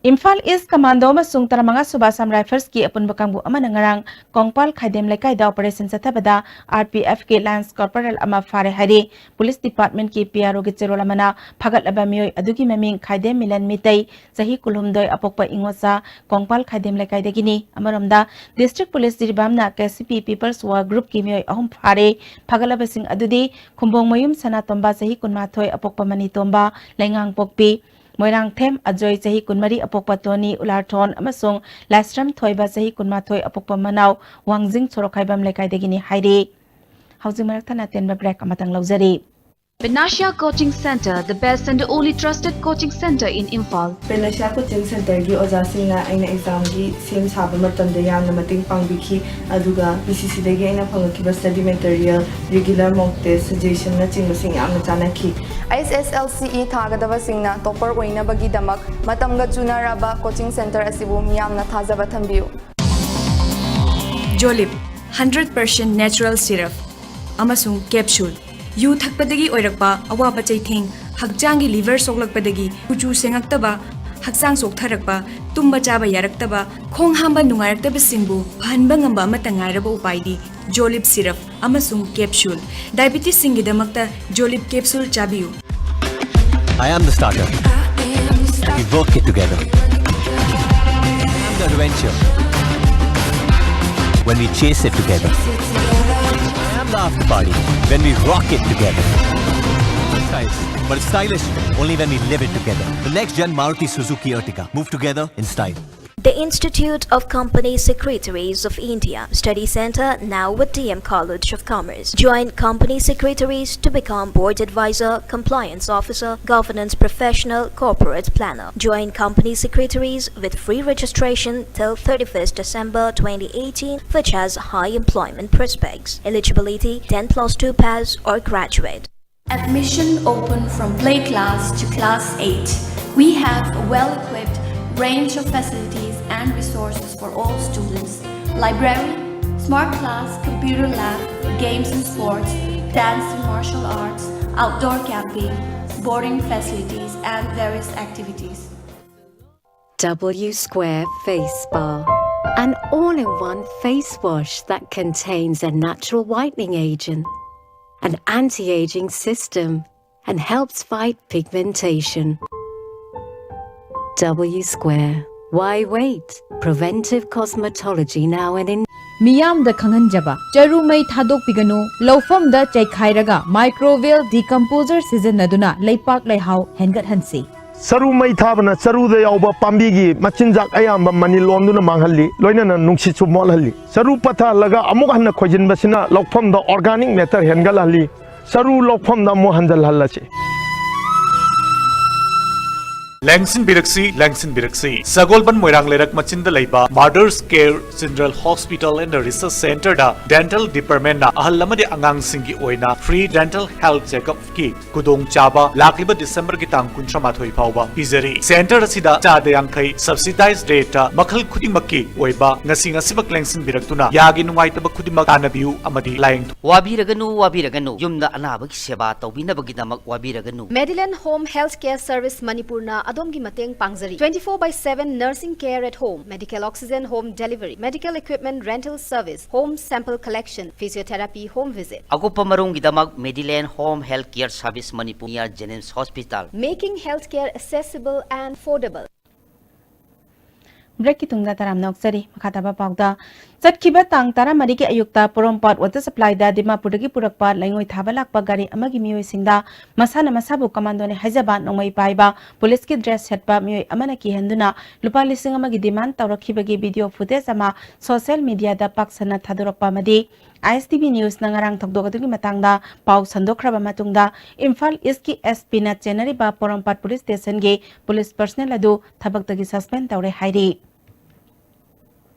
ꯏꯝꯐꯥꯜ ꯏꯁ ꯀꯃꯥꯟꯗꯣ ꯑꯃꯁꯨꯡ ꯇꯔꯥꯃꯉꯥ ꯁꯨꯕ ꯑꯁꯥꯝ ꯔꯥꯏꯐꯜꯁꯀꯤ ꯑꯄꯨꯟꯕ ꯀꯥꯡꯕꯨ ꯑꯃꯅ ꯉꯔꯥꯡ ꯀꯣꯡꯄꯥꯜ ꯈꯥꯏꯗꯦꯝ ꯂꯩꯀꯥꯏꯗ ꯑꯣꯄꯔꯦꯁꯟ ꯆꯠꯊꯕꯗ ꯑꯥꯔ ꯄꯤ ꯑꯦꯐꯀꯤ ꯂꯥꯟꯁ ꯀꯣꯔꯄꯣꯔꯦꯜ ꯑꯃ ꯐꯥꯔꯦ ꯍꯥꯏꯔꯤ꯫ ꯄꯨꯂꯤꯁ ꯗꯤꯄꯥꯔꯠꯃꯦꯟꯠꯀꯤ ꯄꯤ ꯑꯥꯔ ꯑꯣꯒꯤ ꯆꯦꯔꯣꯜ ꯑꯃꯅ ꯐꯥꯒꯠꯂꯕ ꯃꯤꯑꯣꯏ ꯑꯗꯨꯒꯤ ꯃꯃꯤꯡ ꯈꯥꯏꯗꯦꯝ ꯃꯤꯂꯟ ꯃꯤꯇꯩ, ꯆꯍꯤ ꯀꯨꯟꯍꯨꯝꯗꯣꯏ, ꯑꯄꯣꯛꯄ ꯏꯉꯣꯆꯥ, ꯀꯣꯡꯄꯥꯜ ꯈꯥꯏꯗꯦꯝ ꯂꯩꯀꯥꯏꯗꯒꯤꯅꯤ꯫ ꯑꯃꯔꯣꯝꯗ, ꯗꯤꯁꯇ꯭ꯔꯤꯛ ꯄꯨꯂꯤꯁ ꯖꯤꯔꯤꯕꯥꯝꯅ ꯀꯦ ꯁꯤ ꯄꯤ ꯄꯤꯄꯜꯁ ꯋꯥꯔ ꯒ꯭ꯔꯨꯞꯀꯤ ꯃꯤꯑꯣꯏ ꯑꯍꯨꯝ ꯐꯥꯔꯦ꯫ ꯐꯥꯒꯠꯂꯕꯁꯤꯡ ꯑꯗꯨꯗꯤ ꯈꯨꯝꯕꯣꯡꯃꯌꯨꯝ ꯁꯅꯥꯇꯣꯝꯕ, ꯆꯍꯤ ꯀꯨꯟꯃꯥꯊꯣꯏ, ꯑꯄꯣꯛꯄ ꯃꯅꯤꯇꯣꯝꯕ, ꯂꯩꯉꯥꯡꯄꯣꯛꯄꯤ, ꯃꯣꯏꯔꯥꯡꯊꯦꯝ ꯑꯖꯣꯏ, ꯆꯍꯤ ꯀꯨꯟꯃꯔꯤ, ꯑꯄꯣꯛꯄ ꯇꯣꯅꯤ ꯎꯂꯥꯔꯊꯣꯟ, ꯑꯃꯁꯨꯡ ꯂꯥꯏꯁ꯭ꯔꯝ ꯊꯣꯏꯕ, ꯆꯍꯤ ꯀꯨꯟꯃꯥꯊꯣꯏ, ꯑꯄꯣꯛꯄ ꯃꯅꯥꯎ ꯋꯥꯡꯖꯤꯡ ꯁꯣꯔꯣꯛꯈꯥꯏꯕꯝ ꯂꯩꯀꯥꯏꯗꯒꯤꯅꯤ ꯍꯥꯏꯔꯤ꯫ ꯍꯧꯖꯤꯛ ꯃꯔꯛ ꯊꯠꯅ ꯑꯇꯦꯟꯕ ꯕ꯭ꯔꯦꯛ ꯑꯃꯇꯪ ꯂꯧꯖꯔꯤ꯫ Panacea Coaching Center, the best and the only trusted coaching center in Imphal. Panacea Coaching Centerꯒꯤ ꯑꯣꯖꯥꯁꯤꯡꯅ ꯑꯩꯅ ꯑꯦꯛꯖꯥꯝꯒꯤ ꯁꯦꯝ ꯁꯥꯕ ꯃꯇꯝꯗ ꯌꯥꯝꯅ ꯃꯇꯦꯡ ꯄꯥꯡꯕꯤꯈꯤ, ꯑꯗꯨꯒ ꯄꯤ ꯁꯤ ꯁꯤꯗꯒꯤ ꯑꯩꯅ ꯐꯪꯉꯛꯈꯤꯕ study material, regular mock test, suggestionꯅꯆꯤꯡꯕꯁꯤꯡ ꯌꯥꯝꯅ ꯆꯥꯟꯅꯈꯤ꯫ ꯑꯩꯆ ꯑꯦꯁ ꯑꯦꯜ ꯁꯤ ꯏ ꯊꯥꯒꯗꯕꯁꯤꯡꯅ ꯇꯣꯄꯔ ꯑꯣꯏꯅꯕꯒꯤꯗꯃꯛ ꯃꯇꯝꯒ ꯆꯨꯅꯔꯕ ꯀꯣꯆꯤꯡ ꯁꯦꯟꯇꯔ ꯑꯁꯤꯕꯨ ꯃꯤꯌꯥꯝꯅ ꯊꯥꯖꯕ ꯊꯝꯕꯤꯌꯨ꯫ ꯖꯣꯂꯤꯞ ꯍꯟꯗ꯭ꯔꯦꯠ ꯄꯥꯔꯁꯦꯟ ꯅꯦꯆꯔꯦꯜ ꯁꯤꯔꯞ ꯑꯃꯁꯨꯡ ꯀꯦꯞꯁꯨꯜ꯫ ꯌꯨ ꯊꯛꯄꯗꯒꯤ ꯑꯣꯏꯔꯛꯄ ꯑꯋꯥꯕ ꯆꯩꯊꯦꯡ, ꯍꯛꯆꯥꯡꯒꯤ ꯂꯤꯚꯔ ꯁꯣꯛꯂꯛꯄꯗꯒꯤ ꯀꯨꯆꯨ ꯁꯦꯡꯉꯛꯇꯕ, ꯍꯛꯆꯥꯡ ꯆꯣꯛꯊꯔꯛꯄ, ꯇꯨꯝꯕ ꯆꯥꯕ ꯌꯥꯔꯛꯇꯕ, ꯈꯣꯡ ꯍꯥꯝꯕ ꯅꯨꯡꯉꯥꯏꯔꯛꯇꯕꯁꯤꯡꯕꯨ ꯐꯍꯟꯕ ꯉꯝꯕ ꯑꯃꯠꯇ ꯉꯥꯏꯔꯕ ꯎꯄꯥꯏꯗꯤ ꯖꯣꯂꯤꯞ ꯁꯤꯔꯞ ꯑꯃꯁꯨꯡ ꯀꯦꯞꯁꯨꯜ꯫ ꯗꯥꯏꯕꯤꯇꯤꯁꯁꯤꯡꯒꯤꯗꯃꯛꯇ ꯖꯣꯂꯤꯞ ꯀꯦꯞꯁꯨꯜ ꯆꯥꯕꯤꯌꯨ꯫ I am the starter. We work it together. I am the adventure. When we chase it together. I am the after party. When we rock it together. Styles, but it's stylish only when we live it together. The next gen Maruti Suzuki Ertiga. Move together in style. The Institute of Company Secretaries of India Study Center, now with D M College of Commerce. Join company secretaries to become board advisor, compliance officer, governance professional, corporate planner. Join company secretaries with free registration till thirty-first December twenty eighteen, which has high employment prospects. Eligibility: ten plus two pass or graduate. Admission open from play class to class eight. We have a well-equipped range of facilities and resources for all students. Library, smart class, computer lab, games and sports, dance and martial arts, outdoor camping, boarding facilities, and various activities. W Square Face Spa. An all in one face wash that contains a natural whitening agent, an anti aging system, and helps fight pigmentation. W Square. Why wait? Preventive cosmetology now and in ꯃꯤꯌꯥꯝꯗ ꯈꯪꯍꯟꯖꯕ꯫ ꯆꯔꯨ ꯃꯩ ꯊꯥꯗꯣꯛꯄꯤꯒꯅꯨ꯫ ꯂꯧꯐꯝꯗ ꯆꯩꯈꯥꯏꯔꯒ microbial decomposer ꯁꯤꯖꯤꯟꯅꯗꯨꯅ ꯂꯩꯄꯥꯛ ꯂꯩꯍꯥꯎ ꯍꯦꯟꯒꯠꯍꯟꯁꯤ꯫ ꯆꯔꯨ ꯃꯩ ꯊꯥꯕꯅ ꯆꯔꯨꯗ ꯌꯥꯎꯕ ꯄꯥꯝꯕꯤꯒꯤ ꯃꯆꯤꯟꯖꯥꯛ ꯑꯌꯥꯝꯕ ꯃꯅꯤꯜ ꯑꯣꯟꯗꯨꯅ ꯃꯥꯡꯍꯜꯂꯤ, ꯂꯣꯏꯅꯅ ꯅꯨꯡꯁꯤꯠꯁꯨ ꯃꯣꯠꯍꯜꯂꯤ꯫ ꯆꯔꯨ ꯄꯠꯊꯍꯜꯂꯒ ꯑꯃꯨꯛ ꯍꯟꯅ ꯈꯣꯏꯖꯤꯟꯕꯁꯤꯅ ꯂꯧꯐꯝꯗ organic matter ꯍꯦꯟꯒꯠꯍꯜꯂꯤ꯫ ꯆꯔꯨ ꯂꯧꯐꯝꯗ ꯑꯃꯨꯛ ꯍꯟꯖꯜꯍꯜꯂꯁꯤ꯫ ꯂꯦꯡꯁꯤꯟꯕꯤꯔꯛꯁꯤ, ꯂꯦꯡꯁꯤꯟꯕꯤꯔꯛꯁꯤ꯫ ꯁꯒꯣꯜꯕꯟ ꯃꯣꯏꯔꯥꯡ ꯂꯩꯔꯛ ꯃꯆꯤꯟꯗ ꯂꯩꯕ Mother's Care General Hospital and Research Centerꯗ Dental Departmentꯅ ꯑꯍꯜ ꯑꯃꯗꯤ ꯑꯉꯥꯡꯁꯤꯡꯒꯤ ꯑꯣꯏꯅ free dental health checkupꯀꯤ ꯈꯨꯗꯣꯡꯆꯥꯕ ꯂꯥꯛꯂꯤꯕ ꯗꯤꯁꯦꯝꯕꯔꯒꯤ ꯇꯥꯡ ꯀꯨꯟꯊ꯭ꯔꯥ ꯃꯥꯊꯣꯏ ꯐꯥꯎꯕ ꯄꯤꯖꯔꯤ꯫ Center ꯑꯁꯤꯗ ꯆꯥꯗ ꯌꯥꯡꯈꯩ subsidized rateꯇ ꯃꯈꯜ ꯈꯨꯗꯤꯡꯃꯛꯀꯤ ꯑꯣꯏꯕ ꯉꯁꯤ ꯉꯁꯤꯃꯛ ꯂꯦꯡꯁꯤꯟꯕꯤꯔꯛꯇꯨꯅ ꯌꯥꯒꯤ ꯅꯨꯡꯉꯥꯏꯇꯕ ꯈꯨꯗꯤꯡꯃꯛ ꯇꯥꯟꯅꯕꯤꯌꯨ ꯑꯃꯗꯤ ꯂꯥꯌꯦꯡꯊꯣꯛ꯫ ꯋꯥꯕꯤꯔꯒꯅꯨ, ꯋꯥꯕꯤꯔꯒꯅꯨ꯫ ꯌꯨꯝꯗ ꯑꯅꯥꯕꯒꯤ ꯁꯦꯕꯥ ꯇꯧꯕꯤꯅꯕꯒꯤꯗꯃꯛ ꯋꯥꯕꯤꯔꯒꯅꯨ꯫ Medilane Home Health Care Service ꯃꯅꯤꯄꯨꯔꯅ ꯑꯗꯣꯝꯒꯤ ꯃꯇꯦꯡ ꯄꯥꯡꯖꯔꯤ꯫ Twenty four by seven nursing care at home, medical oxygen home delivery, medical equipment rental service, home sample collection, physiotherapy home visit. ꯑꯀꯨꯞꯄ ꯃꯔꯣꯜꯒꯤꯗꯃꯛ Medilane Home Health Care Service Manipur near Jenims Hospital. Making healthcare accessible and affordable. ꯕ꯭ꯔꯦꯛꯀꯤ ꯇꯨꯡꯗ ꯇꯔꯥꯝꯅ ꯑꯣꯛꯆꯔꯤ꯫ ꯃꯈꯥ ꯇꯥꯕ ꯄꯥꯎꯗ, ꯆꯠꯈꯤꯕ ꯇꯥꯡ ꯇꯔꯥꯃꯔꯤꯒꯤ ꯑꯌꯨꯛꯇ ꯄꯣꯔꯣꯝꯄꯥꯠ water ꯁꯄ꯭ꯂꯥꯏꯗ ꯗꯤꯃꯥꯄꯨꯔꯗꯒꯤ ꯄꯨꯔꯛꯄ ꯂꯩꯉꯣꯏ ꯊꯥꯕ ꯂꯥꯛꯄ ꯒꯥꯔꯤ ꯑꯃꯒꯤ ꯃꯤꯑꯣꯏꯁꯤꯡꯗ ꯃꯁꯥꯅ ꯃꯁꯥꯕꯨ ꯀꯃꯥꯟꯗꯣꯅꯤ ꯍꯥꯏꯖꯕ ꯅꯣꯡꯃꯩ ꯄꯥꯏꯕ ꯄꯨꯂꯤꯁꯀꯤ ꯗ꯭ꯔꯦꯁ ꯁꯦꯠꯄ ꯃꯤꯑꯣꯏ ꯑꯃꯅ ꯀꯤꯍꯟꯗꯨꯅ ꯂꯨꯄꯥ ꯂꯤꯁꯤꯡ ꯑꯃꯒꯤ ꯗꯤꯃꯥꯟ ꯇꯧꯔꯛꯈꯤꯕꯒꯤ ꯚꯤꯗꯤꯑꯣ ꯐꯨꯇꯦꯖ ꯑꯃ ꯁꯣꯁꯤꯌꯦꯜ ꯃꯤꯗꯤꯌꯥꯗ ꯄꯥꯛ ꯁꯟꯅ ꯊꯥꯗꯣꯔꯛꯄ ꯑꯃꯗꯤ ꯑꯥꯏ ꯑꯦꯁ ꯇꯤ ꯚꯤ ꯅ꯭ꯌꯨꯁꯅ ꯉꯔꯥꯡ ꯊꯧꯗꯣꯛ ꯑꯗꯨꯒꯤ ꯃꯇꯥꯡꯗ ꯄꯥꯎ ꯁꯟꯗꯣꯛꯈ꯭ꯔꯕ ꯃꯇꯨꯡꯗ ꯏꯝꯐꯥꯜ ꯏꯁꯀꯤ ꯑꯦꯁ ꯄꯤꯅ ꯆꯦꯟꯅꯔꯤꯕ ꯄꯣꯔꯣꯝꯄꯥꯠ ꯄꯨꯂꯤꯁ ꯁ꯭ꯇꯦꯁꯟꯒꯤ ꯄꯨꯂꯤꯁ ꯄꯔꯁꯅꯦꯜ ꯑꯗꯨ ꯊꯕꯛꯇꯒꯤ ꯁꯁꯄꯦꯟ ꯇꯧꯔꯦ ꯍꯥꯏꯔꯤ꯫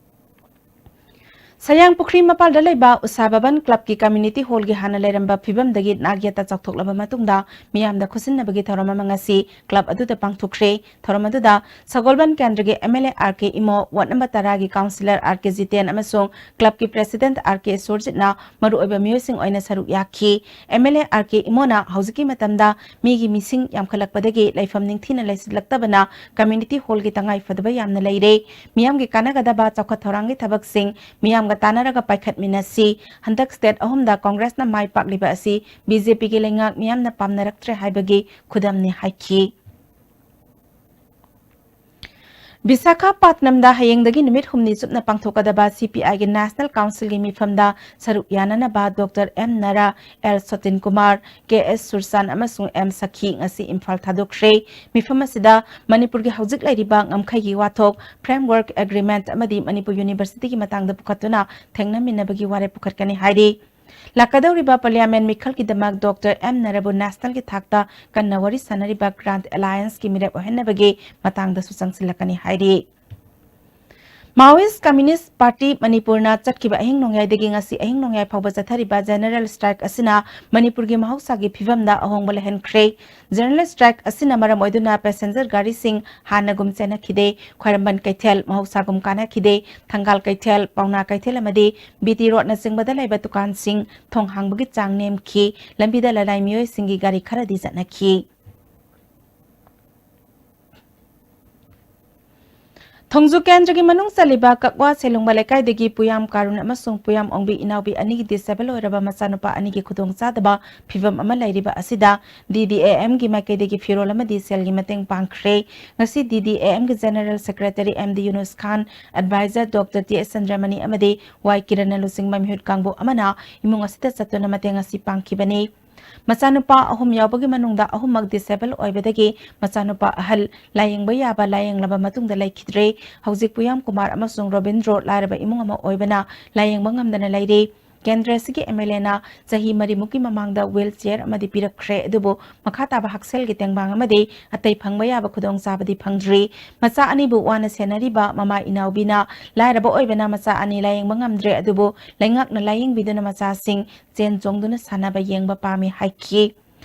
ꯁꯌꯥꯡꯄꯨꯈ꯭ꯔꯤ ꯃꯄꯥꯜꯗ ꯂꯩꯕ ꯎꯁꯥ ꯚꯕꯟ ꯀ꯭ꯂꯕꯀꯤ ꯀꯝꯃ꯭ꯌꯨꯅꯤꯇꯤ ꯍꯣꯜꯒꯤ ꯍꯥꯟꯅ ꯂꯩꯔꯝꯕ ꯐꯤꯕꯝꯗꯒꯤ ꯅꯥꯛ ꯌꯦꯠꯇ ꯆꯥꯎꯊꯣꯛꯂꯕ ꯃꯇꯨꯡꯗ ꯃꯤꯌꯥꯝꯗ ꯈꯨꯠꯁꯤꯟꯅꯕꯒꯤ ꯊꯧꯔꯝ ꯑꯃ ꯉꯁꯤ ꯀ꯭ꯂꯕ ꯑꯗꯨꯗ ꯄꯥꯡꯊꯣꯛꯈ꯭ꯔꯦ꯫ ꯊꯧꯔꯝ ꯑꯗꯨꯗ ꯁꯒꯣꯜꯕꯟ ꯀꯦꯟꯗ꯭ꯔꯒꯤ M L A R K Imo, ward number ꯇꯔꯥꯒꯤ ꯀꯥꯎꯟꯁꯤꯂꯔ ꯑꯥꯔ ꯀꯦ ꯖꯤꯇꯦꯟ ꯑꯃꯁꯨꯡ ꯀ꯭ꯂꯕꯀꯤ ꯄ꯭ꯔꯦꯁꯤꯗꯦꯟꯠ ꯑꯥꯔ ꯀꯦ ꯁꯨꯔꯖꯤꯠꯅ ꯃꯔꯨꯑꯣꯏꯕ ꯃꯤꯑꯣꯏꯁꯤꯡ ꯑꯣꯏꯅ ꯁꯔꯨꯛ ꯌꯥꯈꯤ꯫ ꯑꯦꯝ ꯑꯦꯜ ꯑꯦ ꯑꯥꯔ ꯀꯦ ꯏꯃꯣꯅ ꯍꯧꯖꯤꯛꯀꯤ ꯃꯇꯝꯗ ꯃꯤꯒꯤ ꯃꯤꯁꯤꯡ ꯌꯥꯝꯈꯠꯂꯛꯄꯗꯒꯤ ꯂꯩꯐꯝ ꯅꯤꯡꯊꯤꯅ ꯂꯩꯁꯤꯜꯂꯛꯇꯕꯅ ꯀꯝꯃ꯭ꯌꯨꯅꯤꯇꯤ ꯍꯣꯜꯒꯤ ꯇꯉꯥꯏ ꯐꯗꯕ ꯌꯥꯝꯅ ꯂꯩꯔꯦ꯫ ꯃꯤꯌꯥꯝꯒꯤ ꯀꯥꯟꯅꯒꯗꯕ ꯆꯥꯎꯈꯠ ꯊꯧꯔꯥꯡꯒꯤ ꯊꯕꯛꯁꯤꯡ ꯃꯤꯌꯥꯝꯒ ꯇꯥꯟꯅꯔꯒ ꯄꯥꯏꯈꯠꯃꯤꯟꯅꯁꯤ꯫ ꯍꯟꯗꯛ ꯁ꯭ꯇꯦꯠ ꯑꯍꯨꯝꯗ ꯀꯣꯡꯒ꯭ꯔꯦꯁꯅ ꯃꯥꯏ ꯄꯥꯛꯂꯤꯕ ꯑꯁꯤ ꯕꯤ ꯖꯦ ꯄꯤꯒꯤ ꯂꯩꯉꯥꯛ ꯃꯤꯌꯥꯝꯅ ꯄꯥꯝꯅꯔꯛꯇ꯭ꯔꯦ ꯍꯥꯏꯕꯒꯤ ꯈꯨꯗꯝꯅꯤ ꯍꯥꯏꯈꯤ꯫ ꯕꯤꯁꯥꯈꯥꯄꯥꯠꯅꯝꯗ ꯍꯌꯦꯡꯗꯒꯤ ꯅꯨꯃꯤꯠ ꯍꯨꯝꯅꯤ ꯆꯨꯞꯅ ꯄꯥꯡꯊꯣꯛꯀꯗꯕ ꯁꯤ ꯄꯤ ꯑꯥꯏꯒꯤ ꯅꯦꯁꯅꯦꯜ ꯀꯥꯎꯟꯁꯤꯜꯒꯤ ꯃꯤꯐꯝꯗ ꯁꯔꯨꯛ ꯌꯥꯅꯅꯕ ꯗꯣꯛꯇꯔ ꯑꯦꯝ ꯅꯔꯥ, ꯑꯦꯜ ꯁꯇꯤꯟ ꯀꯨꯃꯥꯔ, ꯀꯦ ꯑꯦꯁ ꯁꯨꯔꯆꯥꯟ ꯑꯃꯁꯨꯡ ꯑꯦꯝ ꯁꯈꯤ ꯉꯁꯤ ꯏꯝꯐꯥꯜ ꯊꯥꯗꯣꯛꯈ꯭ꯔꯦ꯫ ꯃꯤꯐꯝ ꯑꯁꯤꯗ ꯃꯅꯤꯄꯨꯔꯒꯤ ꯍꯧꯖꯤꯛ ꯂꯩꯔꯤꯕ ꯉꯝꯈꯩꯒꯤ ꯋꯥꯊꯣꯛ, ꯐ꯭ꯔꯦꯝꯋꯔꯛ ꯑꯦꯒ꯭ꯔꯤꯃꯦꯟꯠ ꯑꯃꯗꯤ ꯃꯅꯤꯄꯨꯔ ꯌꯨꯅꯤꯚꯔꯁꯤꯇꯤꯒꯤ ꯃꯇꯥꯡꯗ ꯄꯨꯈꯠꯇꯨꯅ ꯊꯦꯡꯅꯃꯤꯟꯅꯕꯒꯤ ꯋꯥꯔꯦꯞ ꯄꯨꯈꯠꯀꯅꯤ ꯍꯥꯏꯔꯤ꯫ ꯂꯥꯛꯀꯗꯧꯔꯤꯕ ꯄꯥꯔꯂꯤꯌꯥꯃꯦꯟ ꯃꯤꯈꯜꯒꯤꯗꯃꯛ ꯗꯣꯛꯇꯔ ꯑꯦꯝ ꯅꯔꯥꯕꯨ ꯅꯦꯁꯅꯦꯜꯒꯤ ꯊꯥꯛꯇ ꯀꯟꯅ ꯋꯥꯔꯤ ꯁꯥꯅꯔꯤꯕ ꯒ꯭ꯔꯥꯟꯠ ꯑꯦꯂꯥꯌꯟꯁꯀꯤ ꯃꯤꯔꯦꯞ ꯑꯣꯏꯍꯟꯅꯕꯒꯤ ꯃꯇꯥꯡꯗꯁꯨ ꯆꯪꯁꯤꯜꯂꯛꯀꯅꯤ ꯍꯥꯏꯔꯤ꯫ ꯃꯥꯑꯣꯏꯁ ꯀꯝꯃ꯭ꯌꯨꯅꯤꯁ ꯄꯥꯔꯇꯤ ꯃꯅꯤꯄꯨꯔꯅ ꯆꯠꯈꯤꯕ ꯑꯍꯤꯡ ꯅꯣꯡꯌꯥꯏꯗꯒꯤ ꯉꯁꯤ ꯑꯍꯤꯡ ꯅꯣꯡꯌꯥꯏ ꯐꯥꯎꯕ ꯆꯠꯊꯔꯤꯕ ꯖꯦꯅꯔꯦꯜ ꯁ꯭ꯇ꯭ꯔꯥꯏꯛ ꯑꯁꯤꯅ ꯃꯅꯤꯄꯨꯔꯒꯤ ꯃꯍꯧꯁꯥꯒꯤ ꯐꯤꯕꯝꯗ ꯑꯍꯣꯡꯕ ꯂꯩꯍꯟꯈ꯭ꯔꯦ꯫ ꯖꯦꯅꯔꯦꯜ ꯁ꯭ꯇ꯭ꯔꯥꯏꯛ ꯑꯁꯤꯅ ꯃꯔꯝ ꯑꯣꯏꯗꯨꯅ ꯄꯦꯁꯦꯟꯖꯔ ꯒꯥꯔꯤꯁꯤꯡ ꯍꯥꯟꯅꯒꯨꯝ ꯆꯦꯟꯅꯈꯤꯗꯦ꯫ ꯈ꯭ꯋꯥꯏꯔꯝꯕꯟ ꯀꯩꯊꯦꯜ ꯃꯍꯧꯁꯥꯒꯨꯝ ꯀꯥꯟꯅꯈꯤꯗꯦ꯫ ꯊꯪꯒꯥꯜ ꯀꯩꯊꯦꯜ, ꯄꯥꯎꯅꯥ ꯀꯩꯊꯦꯜ ꯑꯃꯗꯤ ꯕꯤ ꯇꯤ ꯔꯣꯗꯅꯆꯤꯡꯕꯗ ꯂꯩꯕ ꯗꯨꯀꯥꯟꯁꯤꯡ ꯊꯣꯡ ꯍꯥꯡꯕꯒꯤ ꯆꯥꯡ ꯅꯦꯝꯈꯤ꯫ ꯂꯝꯕꯤꯗ ꯂꯅꯥꯏ ꯃꯤꯑꯣꯏꯁꯤꯡꯒꯤ ꯒꯥꯔꯤ ꯈꯔꯗꯤ ꯆꯠꯅꯈꯤ꯫ ꯊꯣꯡꯖꯨ ꯀꯦꯟꯗ꯭ꯔꯒꯤ ꯃꯅꯨꯡ ꯆꯜꯂꯤꯕ ꯀꯛꯋꯥ ꯁꯦꯂꯨꯡꯕ ꯂꯩꯀꯥꯏꯗꯒꯤ ꯄꯨꯌꯥꯝ ꯀꯥꯔꯨꯟ ꯑꯃꯁꯨꯡ ꯄꯨꯌꯥꯝ ꯑꯣꯡꯕꯤ ꯏꯅꯥꯎꯕꯤ ꯑꯅꯤꯒꯤ ꯗꯤꯁꯦꯕꯜ ꯑꯣꯏꯔꯕ ꯃꯆꯥꯅꯨꯄꯥ ꯑꯅꯤꯒꯤ ꯈꯨꯗꯣꯡꯆꯥꯗꯕ ꯐꯤꯚꯝ ꯑꯃ ꯂꯩꯔꯤꯕ ꯑꯁꯤꯗ ꯗꯤ ꯗꯤ ꯑꯦ ꯑꯦꯝꯒꯤ ꯃꯥꯏꯀꯩꯗꯒꯤ ꯐꯤꯔꯣꯜ ꯑꯃꯗꯤ ꯁꯦꯜꯒꯤ ꯃꯇꯦꯡ ꯄꯥꯡꯈ꯭ꯔꯦ꯫ ꯉꯁꯤ ꯗꯤ ꯗꯤ ꯑꯦ ꯑꯦꯝꯒꯤ ꯖꯦꯅꯔꯦꯜ ꯁꯦꯀ꯭ꯔꯦꯇꯔꯤ ꯑꯦꯝ ꯗꯤ ꯌꯨꯅꯨꯁ ꯈꯥꯟ, ꯑꯦꯗꯚꯥꯏꯖꯔ ꯗꯣꯛꯇꯔ ꯇꯤ ꯑꯦꯁ ꯆꯟꯗ꯭ꯔꯃꯅꯤ ꯑꯃꯗꯤ ꯋꯥꯏ ꯀꯤꯔꯟꯅ ꯂꯨꯆꯤꯡꯕ ꯃꯤꯍꯨꯠ ꯀꯥꯡꯕꯨ ꯑꯃꯅ ꯏꯃꯨꯡ ꯑꯁꯤꯗ ꯆꯠꯇꯨꯅ ꯃꯇꯦꯡ ꯑꯁꯤ ꯄꯥꯡꯈꯤꯕꯅꯤ꯫ ꯃꯆꯥꯅꯨꯄꯥ ꯑꯍꯨꯝ ꯌꯥꯎꯕꯒꯤ ꯃꯅꯨꯡꯗ ꯑꯍꯨꯝꯃꯛ ꯗꯤꯁꯦꯕꯜ ꯑꯣꯏꯕꯗꯒꯤ ꯃꯆꯥꯅꯨꯄꯥ ꯑꯍꯜ ꯂꯥꯌꯦꯡꯕ ꯌꯥꯕ ꯂꯥꯌꯦꯡꯂꯕ ꯃꯇꯨꯡꯗ ꯂꯩꯈꯤꯗ꯭ꯔꯦ꯫ ꯍꯧꯖꯤꯛ ꯄꯨꯌꯥꯝ ꯀꯨꯃꯥꯔ ꯑꯃꯁꯨꯡ ꯔꯣꯕꯤꯟꯗ꯭ꯔꯣ ꯂꯥꯏꯔꯕ ꯏꯃꯨꯡ ꯑꯃ ꯑꯣꯏꯕꯅ ꯂꯥꯌꯦꯡꯕ ꯉꯝꯗꯅ ꯂꯩꯔꯦ꯫ ꯀꯦꯟꯗ꯭ꯔ ꯑꯁꯤꯒꯤ ꯑꯦꯝ ꯑꯦꯜ ꯑꯦꯅ ꯆꯍꯤ ꯃꯔꯤꯃꯨꯛꯀꯤ ꯃꯃꯥꯡꯗ ꯋꯤꯜ ꯆꯤꯌꯔ ꯑꯃꯗꯤ ꯄꯤꯔꯛꯈ꯭ꯔꯦ, ꯑꯗꯨꯕꯨ ꯃꯈꯥ ꯇꯥꯕ ꯍꯛꯁꯦꯜꯒꯤ ꯇꯦꯡꯕꯥꯡ ꯑꯃꯗꯤ ꯑꯇꯩ ꯐꯪꯕ ꯌꯥꯕ ꯈꯨꯗꯣꯡꯆꯥꯕꯗꯤ ꯐꯪꯗ꯭ꯔꯤ꯫ ꯃꯆꯥ ꯑꯅꯤꯕꯨ ꯋꯥꯅ ꯁꯦꯟꯅꯔꯤꯕ ꯃꯃꯥ ꯏꯅꯥꯎꯕꯤꯅ ꯂꯥꯏꯔꯕ ꯑꯣꯏꯕꯅ ꯃꯆꯥ ꯑꯅꯤ ꯂꯥꯌꯦꯡꯕ ꯉꯝꯗ꯭ꯔꯦ, ꯑꯗꯨꯕꯨ ꯂꯩꯉꯥꯛꯅ ꯂꯥꯌꯦꯡꯕꯤꯗꯨꯅ ꯃꯆꯥꯁꯤꯡ ꯆꯦꯟ ꯆꯣꯡꯗꯨꯅ ꯁꯥꯟꯅꯕ ꯌꯦꯡꯕ ꯄꯥꯝꯃꯤ ꯍꯥꯏꯈꯤ꯫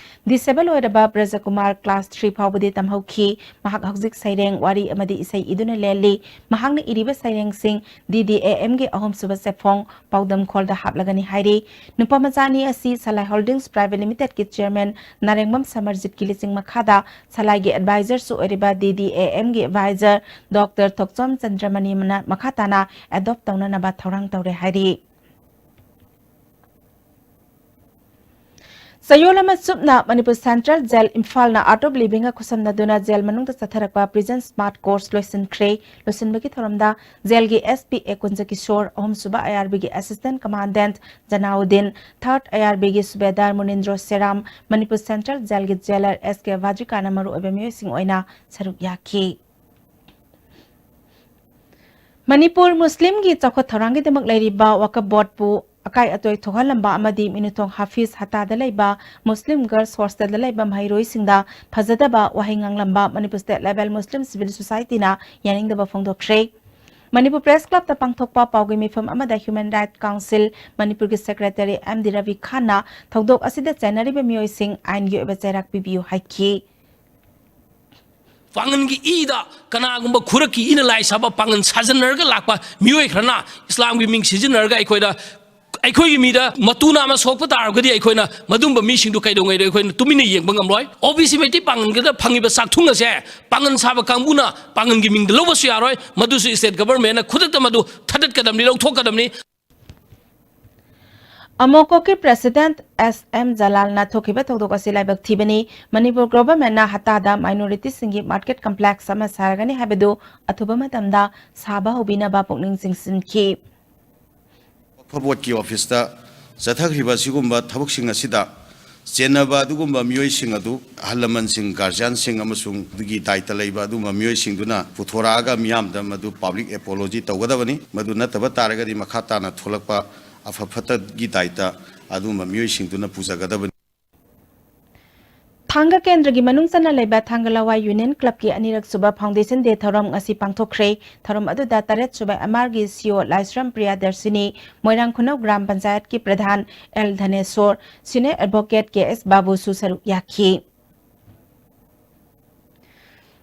ꯗꯤꯁꯦꯕꯜ ꯑꯣꯏꯔꯕ ꯕ꯭ꯔꯖꯀꯨꯃꯥꯔ ꯀ꯭ꯂꯥꯁ ꯊ꯭ꯔꯤ ꯐꯥꯎꯕꯗꯤ ꯇꯝꯍꯧꯈꯤ꯫ ꯃꯍꯥꯛ ꯍꯧꯖꯤꯛ ꯁꯩꯔꯦꯡ, ꯋꯥꯔꯤ ꯑꯃꯗꯤ ꯏꯁꯩ ꯏꯗꯨꯅ ꯂꯦꯜꯂꯤ꯫ ꯃꯍꯥꯛꯅ ꯏꯔꯤꯕ ꯁꯩꯔꯦꯡꯁꯤꯡ ꯗꯤ ꯗꯤ ꯑꯦ ꯑꯦꯝꯒꯤ ꯑꯍꯨꯝꯁꯨꯕ ꯆꯦꯐꯣꯡ ꯄꯥꯎꯗꯝꯈꯣꯜꯗ ꯍꯥꯞꯂꯒꯅꯤ ꯍꯥꯏꯔꯤ꯫ ꯅꯨꯄꯥ ꯃꯆꯥ ꯑꯅꯤ ꯑꯁꯤ ꯁꯂꯥꯏ ꯍꯣꯜꯗꯤꯡꯁ ꯄ꯭ꯔꯥꯏꯚꯦꯠ ꯂꯤꯃꯤꯇꯦꯗꯀꯤ ꯆꯤꯌꯔꯃꯦꯟ ꯅꯥꯔꯦꯡꯕꯝ ꯁꯃꯔꯖꯤꯠꯀꯤ ꯂꯤꯆꯤꯡ ꯃꯈꯥꯗ ꯁꯂꯥꯏꯒꯤ ꯑꯦꯗꯚꯥꯏꯖꯔꯁꯨ ꯑꯣꯏꯔꯤꯕ ꯗꯤ ꯗꯤ ꯑꯦ ꯑꯦꯝꯒꯤ ꯑꯦꯗꯚꯥꯏꯖꯔ ꯗꯣꯛꯇꯔ ꯊꯣꯛꯆꯣꯝ ꯆꯟꯗ꯭ꯔꯃꯅꯤꯅ ꯃꯈꯥ ꯇꯥꯅ ꯑꯦꯗꯣꯞ ꯇꯧꯅꯅꯕ ꯊꯧꯔꯥꯡ ꯇꯧꯔꯦ ꯍꯥꯏꯔꯤ꯫ ꯆꯌꯣꯜ ꯑꯃ ꯆꯨꯞꯅ ꯃꯅꯤꯄꯨꯔ ꯁꯦꯟꯇ꯭ꯔꯦꯜ ꯖꯦꯜ ꯏꯝꯐꯥꯜꯅ ꯑꯥꯔꯠ ꯑꯣꯐ ꯂꯤꯚꯤꯡꯒ ꯈꯨꯠꯁꯝꯅꯗꯨꯅ ꯖꯦꯜ ꯃꯅꯨꯡꯗ ꯆꯠꯊꯔꯛꯄ ꯄ꯭ꯔꯤꯖꯟ ꯁ꯭ꯃꯥꯔꯠ ꯀꯣꯔꯁ ꯂꯣꯏꯁꯤꯟꯈ꯭ꯔꯦ꯫ ꯂꯣꯏꯁꯤꯟꯕꯒꯤ ꯊꯧꯔꯝꯗ ꯖꯦꯜꯒꯤ ꯑꯦꯁ ꯄꯤ ꯑꯦ ꯀꯨꯟꯖꯀꯤꯁꯣꯔ, ꯑꯍꯨꯝꯁꯨꯕ ꯑꯥꯏ ꯑꯥꯔ ꯕꯤꯒꯤ ꯑꯦꯁꯤꯁꯇꯦꯟꯠ ꯀꯃꯥꯟꯗꯦꯟꯠ ꯖꯅꯥꯎꯗꯤꯟ, ꯊꯥꯔꯠ ꯑꯥꯏ ꯑꯥꯔ ꯕꯤꯒꯤ ꯁꯨꯕꯦꯗꯥꯔ ꯃꯨꯅꯤꯟꯗ꯭ꯔꯣ ꯁꯦꯔꯥꯝ, ꯃꯅꯤꯄꯨꯔ ꯁꯦꯟꯇ꯭ꯔꯦꯜ ꯖꯦꯜꯒꯤ ꯖꯦꯂꯔ ꯑꯦꯁ ꯀꯦ ꯚꯥꯖꯤꯀꯥꯅ ꯃꯔꯨꯑꯣꯏꯕ ꯃꯤꯑꯣꯏꯁꯤꯡ ꯑꯣꯏꯅ ꯁꯔꯨꯛ ꯌꯥꯈꯤ꯫ ꯃꯅꯤꯄꯨꯔ ꯃꯨꯁꯂꯤꯝꯒꯤ ꯆꯥꯎꯈꯠ ꯊꯧꯔꯥꯡꯒꯤꯗꯃꯛ ꯂꯩꯔꯤꯕ ꯋꯥꯀꯐ ꯕꯣꯔꯗꯄꯨ ꯑꯀꯥꯏ ꯑꯇꯣꯏ ꯊꯣꯛꯍꯜꯂꯝꯕ ꯑꯃꯗꯤ ꯃꯤꯅꯨꯊꯣꯡ ꯍꯥꯐꯤꯖ ꯍꯇꯥꯗ ꯂꯩꯕ ꯃꯨꯁꯂꯤꯝ ꯒꯔꯜꯁ ꯍꯣꯁꯇꯦꯜꯗ ꯂꯩꯕ ꯃꯍꯩꯔꯣꯏꯁꯤꯡꯗ ꯐꯖꯗꯕ ꯋꯥꯍꯩ ꯉꯥꯡꯂꯝꯕ ꯃꯅꯤꯄꯨꯔ ꯁ꯭ꯇꯦꯠ ꯂꯦꯚꯦꯜ ꯃꯨꯁꯂꯤꯝ ꯁꯤꯚꯤꯜ ꯁꯣꯁꯥꯏꯇꯤꯅ ꯌꯥꯅꯤꯡꯗꯕ ꯐꯣꯡꯗꯣꯛꯈ꯭ꯔꯦ꯫ ꯃꯅꯤꯄꯨꯔ ꯄ꯭ꯔꯦꯁ ꯀ꯭ꯂꯕꯇ ꯄꯥꯡꯊꯣꯛꯄ ꯄꯥꯎꯒꯤ ꯃꯤꯐꯝ ꯑꯃꯗ ꯍ꯭ꯌꯨꯃꯦꯟ ꯔꯥꯏꯠ ꯀꯥꯎꯟꯁꯤꯜ ꯃꯅꯤꯄꯨꯔꯒꯤ ꯁꯦꯀ꯭ꯔꯦꯇꯔꯤ ꯑꯦꯝ ꯗꯤ ꯔꯕꯤ ꯈꯥꯟꯅ ꯊꯧꯗꯣꯛ ꯑꯁꯤꯗ ꯆꯦꯟꯅꯔꯤꯕ ꯃꯤꯑꯣꯏꯁꯤꯡ ꯑꯥꯏꯟꯒꯤ ꯑꯣꯏꯕ ꯆꯩꯔꯥꯛ ꯄꯤꯕꯤꯌꯨ ꯍꯥꯏꯈꯤ꯫ ꯄꯥꯡꯒꯟꯒꯤ ꯏꯗ ꯀꯅꯥꯒꯨꯝꯕ ꯈꯨꯔꯛꯀꯤ ꯏꯅ ꯂꯥꯏ ꯁꯥꯕ ꯄꯥꯡꯒꯟ ꯁꯥꯖꯟꯅꯔꯒ ꯂꯥꯛꯄ ꯃꯤꯑꯣꯏ ꯈꯔꯅ ꯏꯁꯂꯥꯝꯒꯤ ꯃꯤꯡ ꯁꯤꯖꯤꯟꯅꯔꯒ ꯑꯩꯈꯣꯏꯗ, ꯑꯩꯈꯣꯏꯒꯤ ꯃꯤꯗ ꯃꯇꯨ ꯅꯥꯝꯃ ꯁꯣꯛꯄ ꯇꯥꯔꯒꯗꯤ ꯑꯩꯈꯣꯏꯅ ꯃꯗꯨꯝꯕ ꯃꯤꯁꯤꯡꯗꯨ ꯀꯩꯗꯧꯉꯩꯗ ꯑꯩꯈꯣꯏꯅ ꯇꯨꯃꯤꯟꯅ ꯌꯦꯡꯕ ꯉꯝꯂꯣꯏ꯫ ꯑꯣ ꯕꯤ ꯁꯤ ꯃꯩꯇꯩ ꯄꯥꯡꯒꯟꯒꯗ ꯐꯪꯉꯤꯕ ꯆꯥꯛꯊꯨꯡ ꯑꯁꯦ ꯄꯥꯡꯒꯟ ꯁꯥꯕ ꯀꯥꯡꯕꯨꯅ ꯄꯥꯡꯒꯟꯒꯤ ꯃꯤꯡꯗ ꯂꯧꯕꯁꯨ ꯌꯥꯔꯣꯏ꯫ ꯃꯗꯨꯁꯨ ꯁ꯭ꯇꯦꯠ ꯒꯚꯔꯟꯃꯦꯟꯅ ꯈꯨꯗꯛꯇ ꯃꯗꯨ ꯊꯥꯗꯠꯀꯗꯕꯅꯤ, ꯂꯧꯊꯣꯛꯀꯗꯕꯅꯤ꯫ ꯑꯃꯣꯀꯣꯛꯀꯤ ꯄ꯭ꯔꯦꯁꯤꯗꯦꯟꯠ ꯑꯦꯁ ꯑꯦꯝ ꯖꯂꯥꯜꯅ ꯊꯣꯛꯈꯤꯕ ꯊꯧꯗꯣꯛ ꯑꯁꯤ ꯂꯥꯏꯕꯛ ꯊꯤꯕꯅꯤ꯫ ꯃꯅꯤꯄꯨꯔ ꯒꯣꯚꯔꯟꯃꯦꯟꯠꯅ ꯍꯠꯇꯥꯗ ꯃꯥꯏꯅꯣꯔꯤꯇꯤꯁꯤꯡꯒꯤ ꯃꯥꯔꯀꯦꯠ ꯀꯝꯄ꯭ꯂꯦꯛꯁ ꯑꯃ ꯁꯥꯔꯒꯅꯤ ꯍꯥꯏꯕꯗꯨ ꯑꯊꯨꯕ ꯃꯇꯝꯗ ꯁꯥꯕ ꯍꯧꯕꯤꯅꯕ ꯄꯨꯛꯅꯤꯡ ꯆꯤꯡꯁꯤꯟꯈꯤ꯫ ꯋꯛꯐ ꯕꯣꯔꯗꯀꯤ ꯑꯣꯐꯤꯁꯇ ꯆꯠꯊꯈ꯭ꯔꯤꯕ ꯑꯁꯤꯒꯨꯝꯕ ꯊꯕꯛꯁꯤꯡ ꯑꯁꯤꯗ ꯆꯦꯟꯅꯕ ꯑꯗꯨꯒꯨꯝꯕ ꯃꯤꯑꯣꯏꯁꯤꯡ ꯑꯗꯨ ꯑꯍꯜ ꯂꯃꯟꯁꯤꯡ, ꯒꯥꯔꯖꯤꯌꯥꯟꯁꯤꯡ ꯑꯃꯁꯨꯡ ꯑꯗꯨꯒꯤ ꯗꯥꯏꯇ ꯂꯩꯕ ꯑꯗꯨꯒꯨꯝꯕ ꯃꯤꯑꯣꯏꯁꯤꯡꯗꯨꯅ ꯄꯨꯊꯣꯔꯛꯑꯒ ꯃꯤꯌꯥꯝꯗ ꯃꯗꯨ ꯄꯕ꯭ꯂꯤꯛ ꯑꯦꯄꯣꯂꯣꯖꯤ ꯇꯧꯒꯗꯕꯅꯤ꯫ ꯃꯗꯨ ꯅꯠꯇꯕ ꯇꯥꯔꯒꯗꯤ ꯃꯈꯥ ꯇꯥꯅ ꯊꯣꯛꯂꯛꯄ ꯑꯐ ꯐꯠꯇꯒꯤ ꯗꯥꯏꯇ ꯑꯗꯨꯒꯨꯝꯕ ꯃꯤꯑꯣꯏꯁꯤꯡꯗꯨꯅ ꯄꯨꯖꯒꯗꯕꯅꯤ꯫ ꯊꯥꯡꯒ ꯀꯦꯟꯗ꯭ꯔꯒꯤ ꯃꯅꯨꯡ ꯆꯟꯅ ꯂꯩꯕ ꯊꯥꯡꯒ ꯂꯋꯥꯏ ꯌꯨꯅꯤꯌꯟ ꯀ꯭ꯂꯕꯀꯤ ꯑꯅꯤꯔꯛ ꯁꯨꯕ ꯐꯥꯎꯟꯗꯦꯁꯟ ꯗꯦ ꯊꯧꯔꯝ ꯉꯁꯤ ꯄꯥꯡꯊꯣꯛꯈ꯭ꯔꯦ꯫ ꯊꯧꯔꯝ ꯑꯗꯨꯗ ꯇꯔꯦꯠ ꯁꯨꯕ ꯑꯦꯝ ꯑꯥꯔꯒꯤ ꯁꯤ ꯏ ꯑꯣ ꯂꯥꯏꯁ꯭ꯔꯝ ꯄ꯭ꯔꯤꯌꯥꯗꯔꯁꯤꯅꯤ, ꯃꯣꯏꯔꯥꯡ ꯈꯨꯅꯧ ꯒ꯭ꯔꯥꯝ ꯄꯟꯆꯥꯌꯠꯀꯤ ꯄ꯭ꯔꯙꯥꯟ ꯑꯦꯜ ꯙꯅꯦꯁꯣꯔ, ꯁꯤꯅꯤꯌꯔ ꯑꯦꯗꯚꯣꯀꯦꯠ ꯀꯦ ꯑꯦꯁ ꯕꯥꯕꯨꯁꯨ ꯁꯔꯨꯛ ꯌꯥꯈꯤ꯫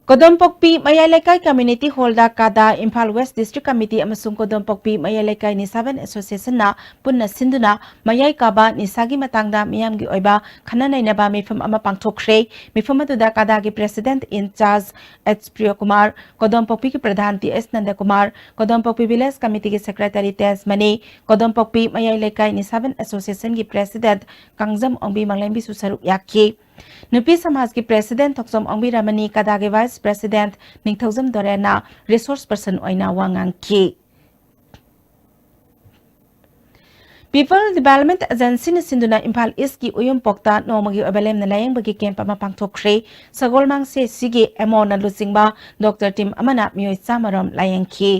ꯀꯣꯗꯣꯝꯄꯣꯛꯄꯤ ꯃꯌꯥꯏ ꯂꯩꯀꯥꯏ ꯀꯝꯃ꯭ꯌꯨꯅꯤꯇꯤ ꯍꯣꯜꯗ ꯀꯥꯗꯥ, ꯏꯝꯐꯥꯜ ꯋꯦꯁ꯭ꯠ ꯗꯤꯁꯇ꯭ꯔꯤꯛ ꯀꯝꯃꯤꯇꯤ ꯑꯃꯁꯨꯡ ꯀꯣꯗꯣꯝꯄꯣꯛꯄꯤ ꯃꯌꯥꯏ ꯂꯩꯀꯥꯏ ꯅꯤꯁꯥꯕꯟ ꯑꯦꯁꯣꯁꯤꯌꯦꯁꯟꯅ ꯄꯨꯟꯅ ꯁꯤꯟꯗꯨꯅ ꯃꯌꯥꯏ ꯀꯥꯕ ꯅꯤꯁꯥꯒꯤ ꯃꯇꯥꯡꯗ ꯃꯤꯌꯥꯝꯒꯤ ꯑꯣꯏꯕ ꯈꯟꯅ ꯅꯩꯅꯕ ꯃꯤꯐꯝ ꯑꯃ ꯄꯥꯡꯊꯣꯛꯈ꯭ꯔꯦ꯫ ꯃꯤꯐꯝ ꯑꯗꯨꯗ ꯀꯥꯗꯥꯒꯤ ꯄ꯭ꯔꯦꯁꯤꯗꯦꯟꯠ ꯏꯟ ꯆꯥꯔꯖ ꯑꯦꯆ ꯄ꯭ꯔꯤꯌꯀꯨꯃꯥꯔ, ꯀꯣꯗꯣꯝꯄꯣꯛꯄꯤꯒꯤ ꯄ꯭ꯔꯙꯥꯟ ꯇꯤ ꯑꯦꯁ ꯅꯟꯗꯀꯨꯃꯥꯔ, ꯀꯣꯗꯣꯝꯄꯣꯛꯄꯤ ꯚꯤꯂꯦꯖ ꯀꯝꯃꯤꯇꯤꯒꯤ ꯁꯦꯀ꯭ꯔꯦꯇꯔꯤ ꯇꯦꯖꯃꯅꯤ, ꯀꯣꯗꯣꯝꯄꯣꯛꯄꯤ ꯃꯌꯥꯏ ꯂꯩꯀꯥꯏ ꯅꯤꯁꯥꯕꯟ ꯑꯦꯁꯣꯁꯤꯌꯦꯁꯟꯒꯤ ꯄ꯭ꯔꯦꯁꯤꯗꯦꯟꯠ ꯀꯥꯡꯖꯝ ꯑꯣꯡꯕꯤ ꯃꯪꯂꯦꯝꯕꯤꯁꯨ ꯁꯔꯨꯛ ꯌꯥꯈꯤ꯫ ꯅꯨꯄꯤ ꯁꯃꯥꯖꯀꯤ ꯄ꯭ꯔꯦꯁꯤꯗꯦꯟꯠ ꯊꯣꯛꯆꯣꯝ ꯑꯣꯡꯕꯤ ꯔꯃꯅꯤ, ꯀꯥꯗꯥꯒꯤ ꯚꯥꯏꯁ ꯄ꯭ꯔꯦꯁꯤꯗꯦꯟꯠ ꯅꯤꯡꯊꯧꯖꯝ ꯗꯣꯔꯦꯟꯅ ꯔꯤꯁꯣꯔꯁ ꯄꯔꯁꯟ ꯑꯣꯏꯅ ꯋꯥ ꯉꯥꯡꯈꯤ꯫ ꯄꯤꯄꯜ ꯗꯤꯚꯦꯂꯞꯃꯦꯟꯠ ꯑꯦꯖꯦꯟꯁꯤꯅ ꯁꯤꯟꯗꯨꯅ ꯏꯝꯐꯥꯜ ꯏꯁ꯭ꯠꯀꯤ ꯎꯌꯨꯝꯄꯣꯛꯇ ꯅꯣꯡꯃꯒꯤ ꯑꯣꯏꯕ ꯂꯦꯝꯅ ꯂꯥꯌꯦꯡꯕꯒꯤ ꯀꯦꯝꯞ ꯑꯃ ꯄꯥꯡꯊꯣꯛꯈ꯭ꯔꯦ꯫ ꯁꯒꯣꯜꯃꯥꯡ ꯁꯤ ꯑꯦꯆ ꯁꯤꯒꯤ ꯑꯦꯝ ꯑꯣꯅ ꯂꯨꯆꯤꯡꯕ ꯗꯣꯛꯇꯔ ꯇꯤꯝ ꯑꯃꯅ ꯃꯤꯑꯣꯏ ꯆꯥꯝꯃ ꯔꯣꯝ ꯂꯥꯌꯦꯡꯈꯤ꯫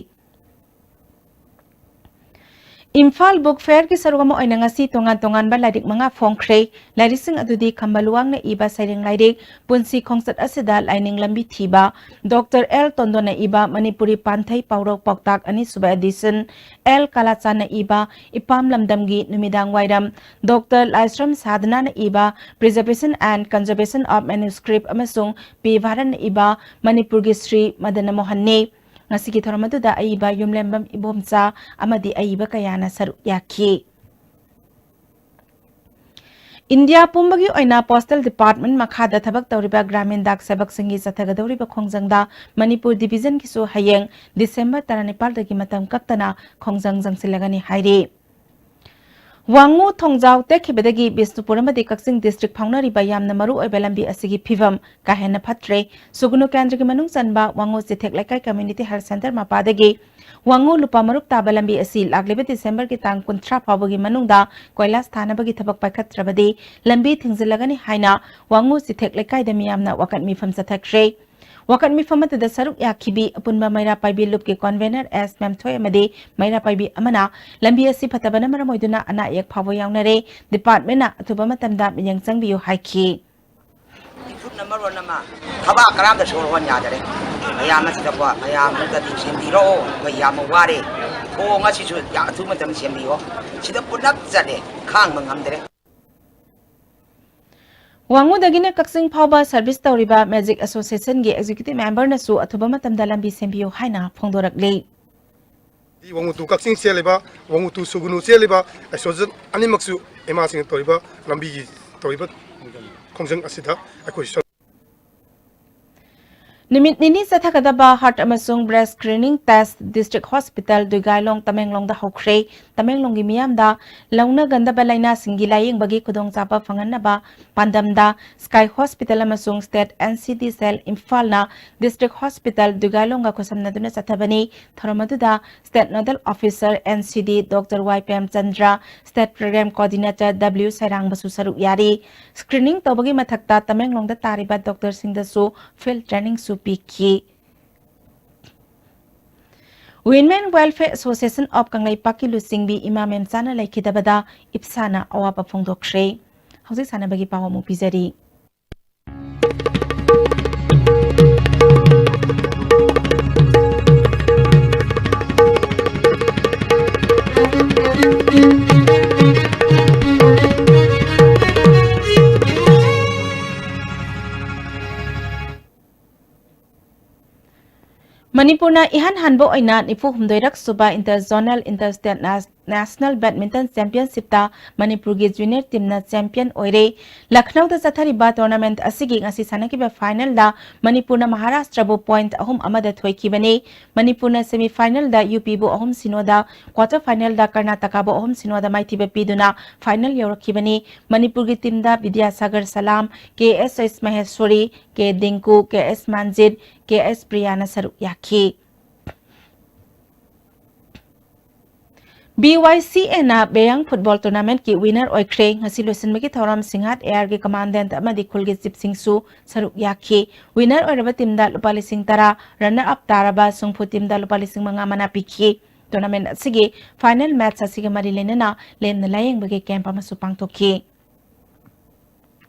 ꯏꯝꯐꯥꯜ ꯕꯨꯛ ꯐꯦꯌꯔꯒꯤ ꯁꯔꯨꯛ ꯑꯃ ꯑꯣꯏꯅ ꯉꯁꯤ ꯇꯣꯉꯥꯟ ꯇꯣꯉꯥꯟꯕ ꯂꯥꯏꯔꯤꯛ ꯃꯉꯥ ꯐꯣꯡꯈ꯭ꯔꯦ꯫ ꯂꯥꯏꯔꯤꯛꯁꯤꯡ ꯑꯗꯨꯗꯤ ꯈꯝꯕ ꯂꯨꯋꯥꯡꯅ ꯏꯕ ꯁꯩꯔꯦꯡ ꯂꯥꯏꯔꯤꯛ ꯄꯨꯟꯁꯤ ꯈꯣꯡꯆꯠ ꯑꯁꯤꯗ ꯂꯥꯏꯅꯤꯡ ꯂꯝꯕꯤ ꯊꯤꯕ, ꯗꯣꯛꯇꯔ ꯑꯦꯜ ꯇꯣꯟꯗꯣꯟꯅ ꯏꯕ ꯃꯅꯤꯄꯨꯔꯤ ꯄꯥꯟꯊꯩ ꯄꯥꯎꯔꯧ ꯄꯥꯎꯇꯥꯛ ꯑꯅꯤꯁꯨꯕ ꯑꯦꯗꯤꯁꯟ, ꯑꯦꯜ ꯀꯥꯂꯥꯆꯥꯟꯅ ꯏꯕ ꯏꯄꯥꯝ ꯂꯝꯗꯝꯒꯤ ꯅꯨꯃꯤꯗꯥꯡ ꯋꯥꯏꯔꯝ, ꯗꯣꯛꯇꯔ ꯂꯥꯏꯁ꯭ꯔꯝ ꯁꯥꯗꯅꯥꯅ ꯏꯕ Preservation and Conservation of Manuscript ꯑꯃꯁꯨꯡ ꯄꯤ ꯚꯥꯔꯠꯅ ꯏꯕ ꯃꯅꯤꯄꯨꯔꯒꯤ ꯁ꯭ꯔꯤ ꯃꯗꯅ ꯃꯣꯍꯟꯅꯤ꯫ ꯉꯁꯤꯒꯤ ꯊꯧꯔꯝ ꯑꯗꯨꯗ ꯑꯏꯕ ꯌꯨꯝꯂꯦꯝꯕꯝ ꯏꯕꯣꯝꯆꯥ ꯑꯃꯗꯤ ꯑꯏꯕ ꯀꯌꯥꯅ ꯁꯔꯨꯛ ꯌꯥꯈꯤ꯫ ꯏꯟꯗꯤꯌꯥ ꯄꯨꯝꯕꯒꯤ ꯑꯣꯏꯅ ꯄꯣꯁꯇꯦꯜ ꯗꯤꯄꯥꯔꯠꯃꯦꯟꯠ ꯃꯈꯥꯗ ꯊꯕꯛ ꯇꯧꯔꯤꯕ ꯒ꯭ꯔꯥꯃꯤꯟ ꯗꯥꯛ ꯁꯦꯕꯛꯁꯤꯡꯒꯤ ꯆꯠꯊꯒꯗꯧꯔꯤꯕ ꯈꯣꯡꯖꯪꯗ ꯃꯅꯤꯄꯨꯔ ꯗꯤꯕꯤꯖꯟꯒꯤꯁꯨ ꯍꯌꯦꯡ ꯗꯤꯁꯦꯝꯕꯔ ꯇꯔꯥꯅꯤꯄꯥꯜꯗꯒꯤ ꯃꯇꯝ ꯀꯛꯇꯅ ꯈꯣꯡꯖꯪ ꯆꯪꯁꯤꯜꯂꯒꯅꯤ ꯍꯥꯏꯔꯤ꯫ ꯋꯥꯉꯨ ꯊꯣꯡꯖꯥꯎ ꯇꯦꯛꯈꯤꯕꯗꯒꯤ ꯕꯤꯁꯅꯨꯄꯨꯔ ꯑꯃꯗꯤ ꯀꯛꯆꯤꯡ ꯗꯤꯁꯇ꯭ꯔꯤꯛ ꯐꯥꯎꯅꯔꯤꯕ ꯌꯥꯝꯅ ꯃꯔꯨ ꯑꯣꯏꯕ ꯂꯝꯕꯤ ꯑꯁꯤꯒꯤ ꯐꯤꯚꯝ ꯀꯥ ꯍꯦꯟꯅ ꯐꯠꯇ꯭ꯔꯦ꯫ ꯁꯨꯒꯨꯅꯨ ꯀꯦꯟꯗ꯭ꯔꯒꯤ ꯃꯅꯨꯡ ꯆꯟꯕ ꯋꯥꯉꯨ ꯆꯤꯊꯦꯛ ꯂꯩꯀꯥꯏ ꯀꯝꯃ꯭ꯌꯨꯅꯤꯇꯤ ꯍꯦꯜꯊ ꯁꯦꯟꯇꯔ ꯃꯄꯥꯗꯒꯤ ꯋꯥꯉꯨ ꯂꯨꯄꯥ ꯃꯔꯨꯛ ꯇꯥꯕ ꯂꯝꯕꯤ ꯑꯁꯤ ꯂꯥꯛꯂꯤꯕ ꯗꯤꯁꯦꯝꯕꯔꯒꯤ ꯇꯥꯡ ꯀꯨꯟꯊ꯭ꯔꯥ ꯐꯥꯎꯕꯒꯤ ꯃꯅꯨꯡꯗ ꯀꯣꯏꯂꯥꯁ ꯊꯥꯅꯕꯒꯤ ꯊꯕꯛ ꯄꯥꯏꯈꯠꯇ꯭ꯔꯕꯗꯤ ꯂꯝꯕꯤ ꯊꯤꯡꯖꯤꯜꯂꯒꯅꯤ ꯍꯥꯏꯅ ꯋꯥꯉꯨ ꯆꯤꯊꯦꯛ ꯂꯩꯀꯥꯏꯗ ꯃꯤꯌꯥꯝꯅ ꯋꯥꯀꯠ ꯃꯤꯐꯝ ꯆꯠꯊꯈ꯭ꯔꯦ꯫ ꯋꯥꯀꯠ ꯃꯤꯐꯝ ꯑꯗꯨꯗ ꯁꯔꯨꯛ ꯌꯥꯈꯤꯕꯤ ꯑꯄꯨꯟꯕ ꯃꯩꯔꯥ ꯄꯥꯏꯕꯤ ꯂꯨꯞꯀꯤ ꯀꯣꯟꯚꯦꯅꯔ ꯑꯦꯁ ꯃꯦꯝꯊꯣꯏ ꯑꯃꯗꯤ ꯃꯩꯔꯥ ꯄꯥꯏꯕꯤ ꯑꯃꯅ ꯂꯝꯕꯤ ꯑꯁꯤ ꯐꯠꯇꯕꯅ ꯃꯔꯝ ꯑꯣꯏꯗꯨꯅ ꯑꯅꯥ ꯑꯌꯦꯛ ꯐꯥꯎꯕ ꯌꯥꯎꯅꯔꯦ, ꯗꯤꯄꯥꯔꯠꯃꯦꯟꯅ ꯑꯊꯨꯕ ꯃꯇꯝꯗ ꯃꯤꯠꯌꯦꯡ ꯆꯪꯕꯤꯌꯨ ꯍꯥꯏꯈꯤ꯫ ꯏꯐꯨꯠꯅ ꯃꯔꯣꯟ ꯑꯃ ꯊꯕꯥꯛ ꯀꯔꯥꯝꯗ ꯁꯣꯔ ꯍꯣꯟ ꯌꯥꯗꯔꯦ꯫ ꯃꯌꯥꯝ ꯑꯁꯤꯗꯀꯣ, ꯃꯌꯥꯝ ꯑꯝꯇꯗꯤ ꯁꯦꯝꯕꯤꯔꯛꯑꯣ, ꯑꯩꯈꯣꯏ ꯌꯥꯝꯅ ꯋꯥꯔꯦ꯫ ꯊꯣꯡ ꯑꯁꯤꯁꯨ ꯌꯥꯝ ꯑꯊꯨꯕ ꯃꯇꯝꯗ ꯁꯦꯝꯕꯤꯌꯣ꯫ ꯁꯤꯗ ꯄꯨꯂꯞ ꯆꯠꯂꯦ, ꯈꯥꯡꯕ ꯉꯝꯗ꯭ꯔꯦ꯫ ꯋꯥꯉꯨꯗꯒꯤꯅ ꯀꯛꯆꯤꯡ ꯐꯥꯎꯕ ꯁꯔꯚꯤꯁ ꯇꯧꯔꯤꯕ ꯃꯦꯖꯤꯛ ꯑꯦꯁꯣꯁꯤꯌꯦꯁꯟꯒꯤ ꯑꯦꯛꯖꯤꯀ꯭ꯌꯨꯇꯤꯚ ꯃꯦꯝꯕꯔꯅꯁꯨ ꯑꯊꯨꯕ ꯃꯇꯝꯗ ꯂꯝꯕꯤ ꯁꯦꯝꯕꯤꯌꯨ ꯍꯥꯏꯅ ꯐꯣꯡꯗꯣꯔꯛꯂꯤ꯫ ꯋꯥꯉꯨ ꯇꯨ ꯀꯛꯆꯤꯡ ꯆꯦꯜꯂꯤꯕ, ꯋꯥꯉꯨ ꯇꯨ ꯁꯨꯒꯨꯅꯨ ꯆꯦꯜꯂꯤꯕ ꯑꯦꯁꯣꯁꯤꯌꯦꯁꯟ ꯑꯅꯤꯃꯛꯁꯨ ꯏꯃꯥꯁꯤꯡꯅ ꯇꯧꯔꯤꯕ ꯂꯝꯕꯤꯒꯤ ꯇꯧꯔꯤꯕ ꯈꯣꯡꯖꯪ ꯑꯁꯤꯗ ꯑꯩꯈꯣꯏ ꯁꯔꯨꯛ ꯅꯨꯃꯤꯠ ꯅꯤꯅꯤ ꯆꯠꯊꯒꯗꯕ ꯍꯥꯔꯠ ꯑꯃꯁꯨꯡ brace screening test district hospital ꯗꯨꯏꯒꯥꯏꯂꯣꯡ ꯇꯃꯦꯡꯂꯣꯡꯗ ꯍꯧꯈ꯭ꯔꯦ꯫ ꯇꯃꯦꯡꯂꯣꯡꯒꯤ ꯃꯤꯌꯥꯝꯗ ꯂꯧꯅꯒꯟꯗꯕ ꯂꯥꯏꯅꯥꯁꯤꯡꯒꯤ ꯂꯥꯌꯦꯡꯕꯒꯤ ꯈꯨꯗꯣꯡꯆꯥꯕ ꯐꯪꯍꯟꯅꯕ ꯄꯥꯟꯗꯝꯗ ꯁ꯭ꯀꯥꯏ ꯍꯣꯁꯄꯤꯇꯥꯜ ꯑꯃꯁꯨꯡ ꯁ꯭ꯇꯦꯠ ꯑꯦꯟ ꯁꯤ ꯗꯤ ꯁꯦꯜ ꯏꯝꯐꯥꯜꯅ ꯗꯤꯁꯇ꯭ꯔꯤꯛ ꯍꯣꯁꯄꯤꯇꯥꯜ ꯗꯨꯏꯒꯥꯏꯂꯣꯡꯒ ꯈꯨꯠꯁꯝꯅꯗꯨꯅ ꯆꯠꯊꯕꯅꯤ꯫ ꯊꯧꯔꯝ ꯑꯗꯨꯗ state nodal officer N C ꯗꯤ ꯗꯣꯛꯇꯔ ꯋꯥꯏ Premchandra, state programme coordinator W ꯁꯩꯔꯥꯡꯕꯁꯨ ꯁꯔꯨꯛ ꯌꯥꯔꯤ꯫ ꯁ꯭ꯀ꯭ꯔꯤꯅꯤꯡ ꯇꯧꯕꯒꯤ ꯃꯊꯛꯇ ꯇꯃꯦꯡꯂꯣꯡꯗ ꯇꯥꯔꯤꯕ ꯗꯣꯛꯇꯔꯁꯤꯡꯗꯁꯨ ꯐꯤꯜꯗ ꯇ꯭ꯔꯦꯅꯤꯡꯁꯨ ꯄꯤꯈꯤ꯫ Women Welfare Association of ꯀꯪꯂꯩꯄꯥꯛꯀꯤ ꯂꯨꯆꯤꯡꯕꯤ ꯏꯃꯥ ꯃꯦꯝꯆꯥꯅ ꯂꯩꯈꯤꯗꯕꯗ ꯏꯞꯁꯥꯅ ꯑꯋꯥꯕ ꯐꯣꯡꯗꯣꯛꯈ꯭ꯔꯦ꯫ ꯍꯧꯖꯤꯛ ꯁꯥꯟꯅꯕꯒꯤ ꯄꯥꯎ ꯑꯃꯨꯛ ꯄꯤꯖꯔꯤ꯫ ꯃꯅꯤꯄꯨꯔꯅ ꯏꯍꯥꯟ ꯍꯥꯟꯕ ꯑꯣꯏꯅ ꯅꯤꯐꯨ ꯍꯨꯝꯗꯣꯏꯔꯛ ꯁꯨꯕ Inter Zonal Inter State National Badminton Championshipꯇ ꯃꯅꯤꯄꯨꯔꯒꯤ junior teamꯅ champion ꯑꯣꯏꯔꯦ꯫ ꯂꯈꯅꯧꯗ ꯆꯠꯊꯔꯤꯕ tournament ꯑꯁꯤꯒꯤ ꯉꯁꯤ ꯁꯥꯟꯅꯈꯤꯕ finalꯗ ꯃꯅꯤꯄꯨꯔꯅ ꯃꯍꯥꯔꯥꯁꯇ꯭ꯔꯕꯨ point ꯑꯍꯨꯝ ꯑꯃꯗ ꯊꯣꯏꯈꯤꯕꯅꯤ꯫ ꯃꯅꯤꯄꯨꯔꯅ semifinalꯗ UPꯕꯨ ꯑꯍꯨꯝ ꯁꯤꯅꯣꯗ, quarter finalꯗ ꯀꯔꯅꯥꯇꯀꯥꯕꯨ ꯑꯍꯨꯝ ꯁꯤꯅꯣꯗ ꯃꯥꯏꯊꯤꯕ ꯄꯤꯗꯨꯅ final ꯌꯧꯔꯛꯈꯤꯕꯅꯤ꯫ ꯃꯅꯤꯄꯨꯔꯒꯤ teamꯗ ꯕꯤꯗ꯭ꯌꯥꯁꯥꯒꯔ ꯁꯂꯥꯝ, ꯀꯦ ꯑꯦꯁ ꯑꯦꯁ ꯃꯍꯦꯁ꯭ꯋꯔꯤ, ꯀꯦ ꯗꯤꯡꯀꯨ, ꯀꯦ ꯑꯦꯁ ꯃꯥꯟꯖꯤꯠ, ꯀꯦ ꯑꯦꯁ ꯄ꯭ꯔꯤꯌꯥꯅ ꯁꯔꯨꯛ ꯌꯥꯈꯤ꯫ BYCAꯅ ꯕꯦꯌꯥꯡ football tournamentꯀꯤ winner ꯑꯣꯏꯈ꯭ꯔꯦ꯫ ꯉꯁꯤ ꯂꯣꯏꯁꯤꯟꯕꯒꯤ ꯊꯧꯔꯝ ꯁꯤꯡꯍꯥꯠ ARꯒꯤ commandant ꯑꯃꯗꯤ ꯈꯨꯜꯒꯤ chiefꯁꯤꯡꯁꯨ ꯁꯔꯨꯛ ꯌꯥꯈꯤ꯫ Winner ꯑꯣꯏꯔꯕ teamꯗ ꯂꯨꯄꯥ ꯂꯤꯁꯤꯡ ꯇꯔꯥ, runner up ꯇꯥꯔꯕ ꯁꯨꯡꯐꯨ teamꯗ ꯂꯨꯄꯥ ꯂꯤꯁꯤꯡ ꯃꯉꯥ ꯃꯅꯥ ꯄꯤꯈꯤ꯫ Tournament ꯑꯁꯤꯒꯤ final match ꯑꯁꯤꯒ ꯃꯔꯤ ꯂꯩꯅꯅ ꯂꯦꯝꯅ ꯂꯥꯌꯦꯡꯕꯒꯤ camp ꯑꯃꯁꯨ ꯄꯥꯡꯊꯣꯛꯈꯤ꯫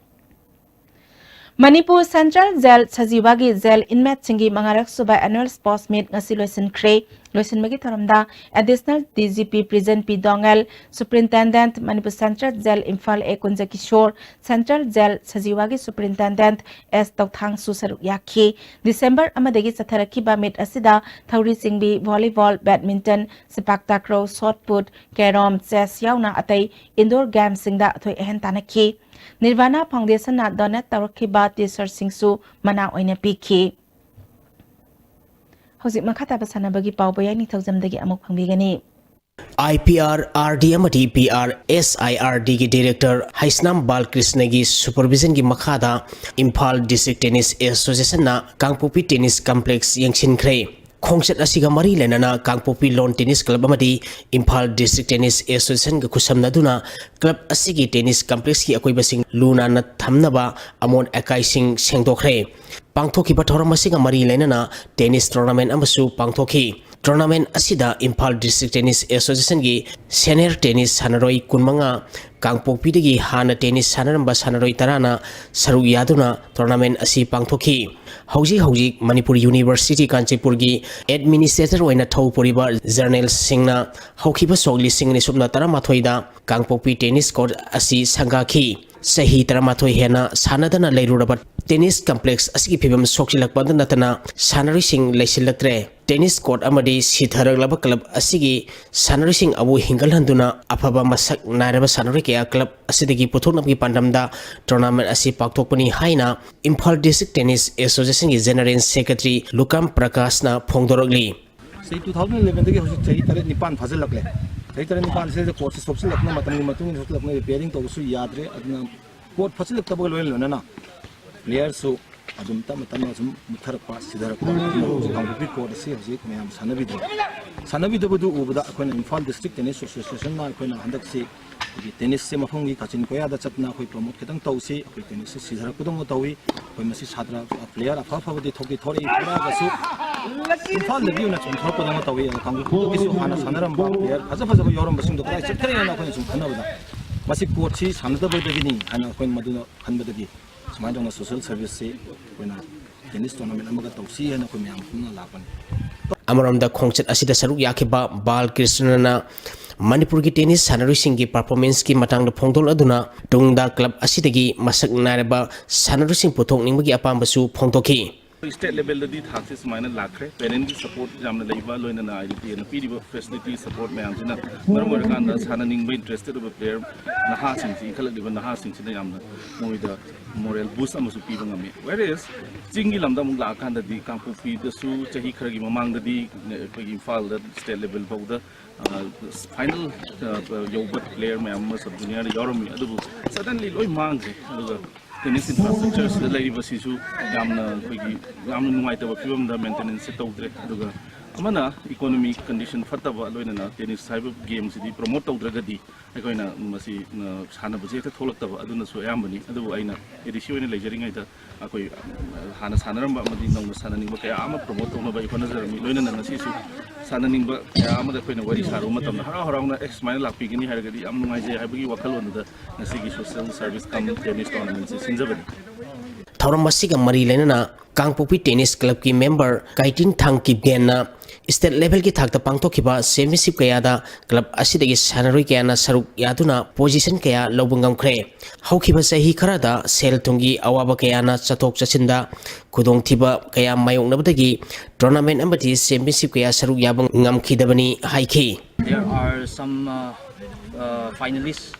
ꯃꯅꯤꯄꯨꯔ Central Jail ꯁꯖꯤꯋꯥꯒꯤ jail inmateꯁꯤꯡꯒꯤ ꯃꯉꯥꯔꯛ ꯁꯨꯕ annual sports meet ꯉꯁꯤ ꯂꯣꯏꯁꯤꯟꯈ꯭ꯔꯦ꯫ ꯂꯣꯏꯁꯤꯟꯕꯒꯤ ꯊꯧꯔꯝꯗ Additional DGP Prison P ꯗꯣꯉꯦꯜ, Superintendent Manipur Central Jail Imphal A ꯀꯨꯟꯖꯀꯤꯁꯣꯔ, Central Jail ꯁꯖꯤꯋꯥꯒꯤ Superintendent S ꯇꯧꯊꯥꯡꯁꯨ ꯁꯔꯨꯛ ꯌꯥꯈꯤ꯫ December ꯑꯃꯗꯒꯤ ꯆꯠꯊꯔꯛꯈꯤꯕ meet ꯑꯁꯤꯗ ꯊꯧꯔꯤ ꯆꯤꯡꯕꯤ, volleyball, badminton, ꯁꯤꯄꯥꯛ ꯇꯥꯀ꯭ꯔꯧ, shot put, carrom, chess ꯌꯥꯎꯅ ꯑꯇꯩ indoor gameꯁꯤꯡꯗ ꯑꯊꯣꯏ ꯑꯍꯦꯟ ꯇꯥꯟꯅꯈꯤ꯫ Nirvana Foundationꯅ donate ꯇꯧꯔꯛꯈꯤꯕ T-shirtꯁꯤꯡꯁꯨ ꯃꯅꯥ ꯑꯣꯏꯅ ꯄꯤꯈꯤ꯫ ꯍꯧꯖꯤꯛ ꯃꯈꯥ ꯇꯥꯕ ꯁꯥꯟꯅꯕꯒꯤ ꯄꯥꯎ ꯕꯣꯌꯥꯏ ꯅꯤꯡꯊꯧꯖꯝꯗꯒꯤ ꯑꯃꯨꯛ ꯐꯪꯕꯤꯒꯅꯤ꯫ IPRRD ꯑꯃꯗꯤ PRSIRDꯒꯤ director ꯍꯩꯁꯅꯥꯝ ꯕꯥꯜꯀ꯭ꯔꯤꯁꯅꯒꯤ supervisionꯒꯤ ꯃꯈꯥꯗ ꯏꯝꯐꯥꯜ District Tennis Associationꯅ ꯀꯥꯡꯄꯣꯛꯄꯤ tennis complex ꯌꯦꯡꯁꯤꯟꯈ꯭ꯔꯦ꯫ ꯈꯣꯡꯆꯠ ꯑꯁꯤꯒ ꯃꯔꯤ ꯂꯩꯅꯅ ꯀꯥꯡꯄꯣꯛꯄꯤ lawn tennis club ꯑꯃꯗꯤ ꯏꯝꯐꯥꯜ District Tennis Associationꯒ ꯈꯨꯠꯁꯝꯅꯗꯨꯅ club ꯑꯁꯤꯒꯤ tennis complexꯀꯤ ꯑꯀꯣꯏꯕꯁꯤꯡ ꯂꯨ ꯅꯥꯟꯅ ꯊꯝꯅꯕ ꯑꯃꯣꯠ ꯑꯀꯥꯏꯁꯤꯡ ꯁꯦꯡꯗꯣꯛꯈ꯭ꯔꯦ꯫ ꯄꯥꯡꯊꯣꯛꯈꯤꯕ ꯊꯧꯔꯝ ꯑꯁꯤꯒ ꯃꯔꯤ ꯂꯩꯅꯅ tennis tournament ꯑꯃꯁꯨ ꯄꯥꯡꯊꯣꯛꯈꯤ꯫ Tournament ꯑꯁꯤꯗ Imphal District Tennis Associationꯒꯤ senior tennis ꯁꯥꯟꯅꯔꯣꯏ ꯀꯨꯟꯃꯉꯥ, ꯀꯥꯡꯄꯣꯛꯄꯤꯗꯒꯤ ꯍꯥꯟꯅ tennis ꯁꯥꯟꯅꯔꯝꯕ ꯁꯥꯟꯅꯔꯣꯏ ꯇꯔꯥꯅ ꯁꯔꯨꯛ ꯌꯥꯗꯨꯅ tournament ꯑꯁꯤ ꯄꯥꯡꯊꯣꯛꯈꯤ꯫ ꯍꯧꯖꯤꯛ ꯍꯧꯖꯤꯛ ꯃꯅꯤꯄꯨꯔ University ꯀꯥꯟꯆꯤꯄꯨꯔꯒꯤ administrator ꯑꯣꯏꯅ ꯊꯧ ꯄꯨꯔꯤꯕ ꯖꯔꯅꯦꯜ ꯁꯤꯡꯅ ꯍꯧꯈꯤꯕ ꯁꯣꯛ ꯂꯤꯁꯤꯡ ꯑꯅꯤ ꯁꯨꯞꯅ ꯇꯔꯥꯃꯥꯊꯣꯏꯗ ꯀꯥꯡꯄꯣꯛꯄꯤ tennis court ꯑꯁꯤ ꯁꯪꯒꯥꯈꯤ꯫ ꯆꯍꯤ ꯇꯔꯥꯃꯥꯊꯣꯏ ꯍꯦꯟꯅ ꯁꯥꯟꯅꯗꯅ ꯂꯩꯔꯨꯔꯕ tennis complex ꯑꯁꯤꯒꯤ ꯐꯤꯕꯝ ꯁꯣꯛꯆꯤꯜꯂꯛꯄꯗ ꯅꯠꯇꯅ ꯁꯥꯟꯅꯔꯣꯏꯁꯤꯡ ꯂꯩꯁꯤꯜꯂꯛꯇ꯭ꯔꯦ꯫ Tennis court ꯑꯃꯗꯤ ꯁꯤꯊꯔꯛꯂꯕ club ꯑꯁꯤꯒꯤ ꯁꯥꯟꯅꯔꯣꯏꯁꯤꯡ ꯑꯕꯨ ꯍꯤꯡꯒꯠꯍꯟꯗꯨꯅ ꯑꯐꯕ ꯃꯁꯛ ꯅꯥꯏꯔꯕ ꯁꯥꯟꯅꯔꯣꯏ ꯀꯌꯥ club ꯑꯁꯤꯗꯒꯤ ꯄꯨꯊꯣꯛꯅꯕꯒꯤ ꯄꯥꯟꯗꯝꯗ tournament ꯑꯁꯤ ꯄꯥꯡꯊꯣꯛꯄꯅꯤ ꯍꯥꯏꯅ Imphal District Tennis Associationꯒꯤ General Secretary ꯂꯨꯀꯥꯝ ꯄ꯭ꯔꯀꯥꯁꯅ ꯐꯣꯡꯗꯣꯔꯛꯂꯤ꯫ ꯆꯍꯤ two thousand elevenꯗꯒꯤ ꯍꯧꯖꯤꯛ ꯆꯍꯤ ꯇꯔꯦꯠ ꯅꯤꯄꯥꯟ ꯐꯥꯖꯤꯜꯂꯛꯂꯦ꯫ ꯆꯍꯤ ꯇꯔꯦꯠ ꯅꯤꯄꯥꯟꯁꯤꯗ courtꯁꯤ ꯁꯣꯛꯆꯤꯜꯂꯛꯇꯨꯅ ꯃꯇꯝꯒꯤ ꯃꯇꯨꯡ ꯏꯟꯅ ꯁꯣꯛꯆꯤꯜꯂꯛꯇꯨꯅ repairing ꯇꯧꯕꯁꯨ ꯌꯥꯗ꯭ꯔꯦ꯫ ꯑꯗꯨꯅ court ꯐꯠꯆꯤꯜꯂꯛꯇꯕꯒ ꯂꯣꯏꯅ ꯂꯣꯏꯅꯅ playerꯁꯨ ꯑꯗꯨꯝ ꯇꯞꯅ ꯇꯞꯅ ꯁꯨꯝ ꯃꯨꯠꯊꯔꯛꯄ, ꯁꯤꯊꯔꯛꯄ, ꯑꯗꯨꯅ ꯍꯧꯖꯤꯛ ꯀꯥꯡꯄꯣꯛꯄꯤ court ꯑꯁꯤ ꯍꯧꯖꯤꯛ ꯃꯌꯥꯝ ꯁꯥꯟꯅꯕꯤꯗ꯭ꯔꯦ꯫ ꯁꯥꯟꯅꯕꯤꯗꯕꯗꯨ ꯎꯕꯗ ꯑꯩꯈꯣꯏꯅ ꯏꯝꯐꯥꯜ District Tennis Associationꯅ ꯑꯩꯈꯣꯏꯅ ꯍꯟꯗꯛꯁꯤ ꯑꯩꯈꯣꯏꯒꯤ tennisꯁꯦ ꯃꯐꯝꯒꯤ ꯀꯥꯆꯤꯟ ꯀꯣꯌꯥꯗ ꯆꯠꯇꯅ ꯑꯩꯈꯣꯏ promote ꯈꯤꯇꯪ ꯇꯧꯁꯤ, ꯑꯩꯈꯣꯏ tennisꯁꯦ ꯁꯤꯊꯔꯛꯄꯗꯧꯅ ꯇꯧꯏ, ꯑꯩꯈꯣꯏ ꯃꯁꯤ ꯁꯥꯇ꯭ꯔ player ꯑꯐ ꯑꯐꯕꯗꯤ ꯊꯣꯛꯇꯤ ꯊꯣꯔꯛꯏ, ꯊꯣꯔꯛꯑꯒꯁꯨ ꯏꯝꯐꯥꯜꯗꯒꯤ ꯑꯣꯏꯅ ꯆꯣꯡꯊꯣꯔꯛꯄꯗꯧꯅ ꯇꯧꯏ꯫ ꯑꯗꯣ ꯀꯥꯡꯄꯣꯛꯄꯤꯗꯒꯤꯁꯨ ꯍꯥꯟꯅ ꯁꯥꯟꯅꯔꯝꯕ player ꯐꯖ ꯐꯖꯕ ꯌꯥꯎꯔꯝꯕꯁꯤꯡꯗꯣ ꯀꯗꯥꯏ ꯆꯠꯈ꯭ꯔꯦꯅ ꯑꯩꯈꯣꯏꯅ ꯁꯨꯝ ꯈꯟꯅꯕꯗ ꯃꯁꯤ courtꯁꯤ ꯁꯥꯟꯅꯗꯕꯗꯒꯤꯅꯤ ꯍꯥꯏꯅ ꯑꯩꯈꯣꯏ ꯃꯗꯨꯅ ꯈꯟꯕꯗꯒꯤ ꯁꯨꯃꯥꯏꯅ ꯇꯧꯅ social serviceꯁꯤ ꯑꯩꯈꯣꯏꯅ tennis tournament ꯑꯃꯒ ꯇꯧꯁꯤ ꯍꯥꯏꯅ ꯑꯩꯈꯣꯏ ꯃꯌꯥꯝ ꯄꯨꯟꯅ ꯂꯥꯛꯄꯅꯤ꯫ ꯑꯃꯔꯣꯝꯗ ꯈꯣꯡꯆꯠ ꯑꯁꯤꯗ ꯁꯔꯨꯛ ꯌꯥꯈꯤꯕ ꯕꯥꯜ ꯀ꯭ꯔꯤꯁꯅꯅ ꯃꯅꯤꯄꯨꯔꯒꯤ tennis ꯁꯥꯟꯅꯔꯣꯏꯁꯤꯡꯒꯤ performanceꯀꯤ ꯃꯇꯥꯡꯗ ꯐꯣꯡꯗꯣꯛꯂꯗꯨꯅ ꯇꯨꯡꯗ club ꯑꯁꯤꯗꯒꯤ ꯃꯁꯛ ꯅꯥꯏꯔꯕ ꯁꯥꯟꯅꯔꯣꯏꯁꯤꯡ ꯄꯨꯊꯣꯛꯅꯤꯡꯕꯒꯤ ꯑꯄꯥꯝꯕꯁꯨ ꯐꯣꯡꯗꯣꯛꯈꯤ꯫ State levelꯗꯗꯤ ꯊꯥꯛꯁꯦ ꯁꯨꯃꯥꯏꯅ ꯂꯥꯛꯈ꯭ꯔꯦ꯫ Parentꯀꯤ support ꯌꯥꯝꯅ ꯂꯩꯕ, ꯂꯣꯏꯅꯅ IDPꯅ ꯄꯤꯔꯤꯕ facility support ꯃꯌꯥꯝꯁꯤꯅ ꯃꯔꯝ ꯑꯣꯏꯔꯀꯥꯟꯗ ꯁꯥꯟꯅꯅꯤꯡꯕ interested ꯑꯣꯏꯕ player ꯅꯍꯥꯁꯤꯡꯁꯤ, ꯏꯟꯈꯠꯂꯛꯂꯤꯕ ꯅꯍꯥꯁꯤꯡꯁꯤꯅ ꯌꯥꯝꯅ ꯃꯣꯏꯗ moral boost ꯑꯃꯁꯨ ꯄꯤꯕ ꯉꯝꯃꯤ꯫ Whereas ꯆꯤꯡꯒꯤ ꯂꯝꯗ ꯑꯃꯨꯛ ꯂꯥꯛꯑꯀꯥꯟꯗꯗꯤ ꯀꯥꯡꯄꯣꯛꯄꯤꯗꯁꯨ ꯆꯍꯤ ꯈꯔꯒꯤ ꯃꯃꯥꯡꯗꯗꯤ ꯑꯩꯈꯣꯏꯒꯤ ꯏꯝꯐꯥꯜꯗ state level ꯐꯥꯎꯗ, ꯑ, final, ꯑ, ꯌꯧꯕ player ꯃꯌꯥꯝ ꯑꯃ sub juniorꯗ ꯌꯥꯎꯔꯝꯃꯤ, ꯑꯗꯨꯕꯨ suddenly ꯂꯣꯏ ꯃꯥꯡꯈ꯭ꯔꯦ꯫ ꯑꯗꯨꯒ tennis infrastructureꯁꯤꯗ ꯂꯩꯔꯤꯕꯁꯤꯁꯨ ꯌꯥꯝꯅ ꯑꯩꯈꯣꯏꯒꯤ ꯌꯥꯝꯅ ꯅꯨꯡꯉꯥꯏꯇꯕ ꯐꯤꯕꯝꯗ maintenanceꯁꯦ ꯇꯧꯗ꯭ꯔꯦ꯫ ꯑꯗꯨꯒ ꯑꯃꯅ economic condition ꯐꯠꯇꯕ, ꯂꯣꯏꯅꯅ tennis ꯍꯥꯏꯕ gameꯁꯤꯗꯤ promote ꯇꯧꯗ꯭ꯔꯒꯗꯤ ꯑꯩꯈꯣꯏꯅ ꯃꯁꯤ, ꯑ, ꯁꯥꯟꯅꯕꯁꯦ ꯍꯦꯛꯇ ꯊꯣꯛꯂꯛꯇꯕ ꯑꯗꯨꯅꯁꯨ ꯑꯌꯥꯝꯕꯅꯤ꯫ ꯑꯗꯨꯕꯨ ꯑꯩꯅ ADC ꯑꯣꯏꯅ ꯂꯩꯖꯔꯤꯉꯩꯗ ꯑꯩꯈꯣꯏ, ꯑ, ꯍꯥꯟꯅ ꯁꯥꯟꯅꯔꯝꯕ ꯑꯃꯗꯤ ꯅꯧꯅ ꯁꯥꯟꯅꯅꯤꯡꯕ ꯀꯌꯥ ꯑꯃ promote ꯇꯧꯅꯕ ꯑꯩ ꯍꯣꯠꯅꯖꯔꯝꯃꯤ꯫ ꯂꯣꯏꯅꯅ ꯉꯁꯤꯁꯨ ꯁꯥꯟꯅꯅꯤꯡꯕ ꯀꯌꯥ ꯑꯃꯗ ꯑꯩꯈꯣꯏꯅ ꯋꯥꯔꯤ ꯁꯥꯔꯨꯕ ꯃꯇꯝꯗ ꯍꯔꯥꯎ ꯍꯔꯥꯎꯅ ꯑꯦ ꯁꯨꯃꯥꯏꯅ ꯂꯥꯛꯄꯤꯒꯅꯤ ꯍꯥꯏꯔꯒꯗꯤ ꯌꯥꯝ ꯅꯨꯡꯉꯥꯏꯖꯩ ꯍꯥꯏꯕꯒꯤ ꯋꯥꯈꯜꯂꯣꯟꯗꯨꯗ ꯉꯁꯤꯒꯤ social service cum tennis tournamentꯁꯤ ꯁꯤꯟꯖꯕꯅꯤ꯫ ꯊꯧꯔꯝ ꯑꯁꯤꯒ ꯃꯔꯤ ꯂꯩꯅꯅ ꯀꯥꯡꯄꯣꯛꯄꯤ tennis clubꯀꯤ member ꯀꯥꯏꯇꯤꯟ ꯊꯥꯡ ꯀꯤꯞꯒꯦꯟꯅ state levelꯒꯤ ꯊꯥꯛꯇ ꯄꯥꯡꯊꯣꯛꯈꯤꯕ championship ꯀꯌꯥꯗ club ꯑꯁꯤꯗꯒꯤ ꯁꯥꯟꯅꯔꯣꯏ ꯀꯌꯥꯅ ꯁꯔꯨꯛ ꯌꯥꯗꯨꯅ position ꯀꯌꯥ ꯂꯧꯕ ꯉꯝꯈ꯭ꯔꯦ꯫ ꯍꯧꯈꯤꯕ ꯆꯍꯤ ꯈꯔꯗ ꯁꯦꯜ ꯊꯨꯝꯒꯤ ꯑꯋꯥꯕ ꯀꯌꯥꯅ ꯆꯠꯊꯣꯛ ꯆꯠꯁꯤꯟꯗ ꯈꯨꯗꯣꯡꯊꯤꯕ ꯀꯌꯥ ꯃꯥꯌꯣꯛꯅꯕꯗꯒꯤ tournament ꯑꯃꯗꯤ championship ꯀꯌꯥ ꯁꯔꯨꯛ ꯌꯥꯕ ꯉꯝꯈꯤꯗꯕꯅꯤ ꯍꯥꯏꯈꯤ꯫ There are some uh, uh, finalists,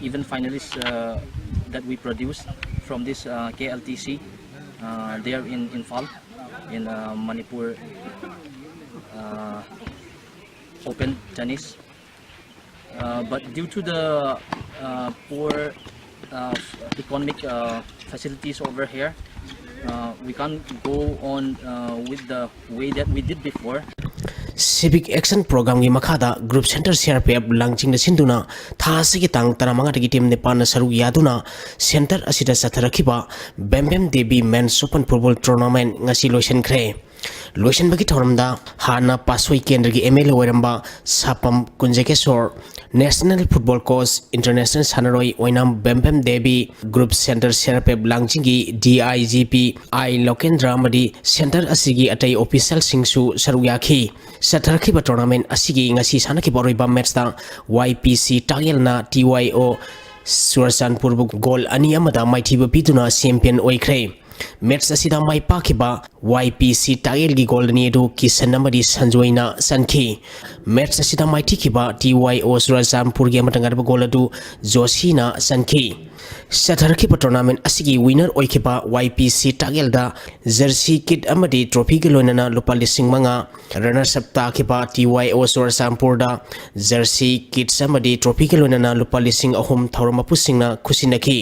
even finalists uh, that we produce from this uh, K L T C uh, there in Imphal, in uh, Manipur uh, Open Tennis. Uh, but due to the uh, poor uh, economic uh, facilities over here, uh, we can't go on uh, with the way that we did before. Civic Action Programmeꯒꯤ ꯃꯈꯥꯗ group center C R P F ꯂꯥꯡꯖꯤꯡꯅ ꯁꯤꯟꯗꯨꯅ ꯊꯥ ꯑꯁꯤꯒꯤ ꯇꯥꯡ ꯇꯔꯥꯃꯉꯥꯗꯒꯤ team ꯅꯤꯄꯥꯟꯅ ꯁꯔꯨꯛ ꯌꯥꯗꯨꯅ center ꯑꯁꯤꯗ ꯆꯠꯊꯔꯛꯈꯤꯕ ꯕꯦꯝꯕꯦꯝ Devi Men's Open Football Tournament ꯉꯁꯤ ꯂꯣꯏꯁꯤꯟꯈ꯭ꯔꯦ꯫ ꯂꯣꯏꯁꯤꯟꯕꯒꯤ ꯊꯧꯔꯝꯗ ꯍꯥꯟꯅ ꯄꯥꯠꯁꯣꯏ ꯀꯦꯟꯗ꯭ꯔꯒꯤ M L A ꯑꯣꯏꯔꯝꯕ ꯁꯥꯄꯝ ꯀꯨꯟꯖꯒꯦꯁꯣꯔ, national football coach, international ꯁꯥꯟꯅꯔꯣꯏ ꯑꯣꯏꯅꯥꯝ ꯕꯦꯝꯕꯦꯝ Devi, group center C R P F ꯂꯥꯡꯖꯤꯡꯒꯤ D I G P I ꯂꯣꯀꯦꯟꯗ꯭ꯔ ꯑꯃꯗꯤ center ꯑꯁꯤꯒꯤ ꯑꯇꯩ officialꯁꯤꯡꯁꯨ ꯁꯔꯨꯛ ꯌꯥꯈꯤ꯫ ꯆꯠꯊꯔꯛꯈꯤꯕ tournament ꯑꯁꯤꯒꯤ ꯉꯁꯤ ꯁꯥꯟꯅꯈꯤꯕ ꯑꯔꯣꯏꯕ matchꯇ Y P C ꯇꯥꯛꯌꯦꯜꯅ T Y O ꯆꯨꯔꯆꯥꯟꯄꯨꯔꯕꯨ goal ꯑꯅꯤ ꯑꯃꯗ ꯃꯥꯏꯊꯤꯕ ꯄꯤꯗꯨꯅ champion ꯑꯣꯏꯈ꯭ꯔꯦ꯫ Match ꯑꯁꯤꯗ ꯃꯥꯏ ꯄꯥꯛꯈꯤꯕ Y P C ꯇꯥꯛꯌꯦꯜꯒꯤ goal ꯑꯅꯤ ꯑꯗꯨ ꯀꯤꯁꯟ ꯑꯃꯗꯤ ꯁꯟꯖꯣꯏꯅ ꯆꯟꯈꯤ꯫ Match ꯑꯁꯤꯗ ꯃꯥꯏꯊꯤꯈꯤꯕ T Y O ꯆꯨꯔꯆꯥꯟꯄꯨꯔꯒꯤ ꯑꯃꯠꯇ ꯉꯥꯏꯔꯕ goal ꯑꯗꯨ ꯖꯣꯁꯤꯅ ꯆꯟꯈꯤ꯫ ꯆꯠꯊꯔꯛꯈꯤꯕ tournament ꯑꯁꯤꯒꯤ winner ꯑꯣꯏꯈꯤꯕ Y P C ꯇꯥꯛꯌꯦꯜꯗ jersey kit ꯑꯃꯗꯤ trophyꯒ ꯂꯣꯏꯅꯅ ꯂꯨꯄꯥ ꯂꯤꯁꯤꯡ ꯃꯉꯥ, runners up ꯇꯥꯈꯤꯕ T Y O ꯆꯨꯔꯆꯥꯟꯄꯨꯔꯗ jersey kits ꯑꯃꯗꯤ trophyꯒ ꯂꯣꯏꯅꯅ ꯂꯨꯄꯥ ꯂꯤꯁꯤꯡ ꯑꯍꯨꯝ ꯊꯧꯔꯝ ꯃꯄꯨꯁꯤꯡꯅ ꯈꯨꯠꯁꯤꯟꯅꯈꯤ꯫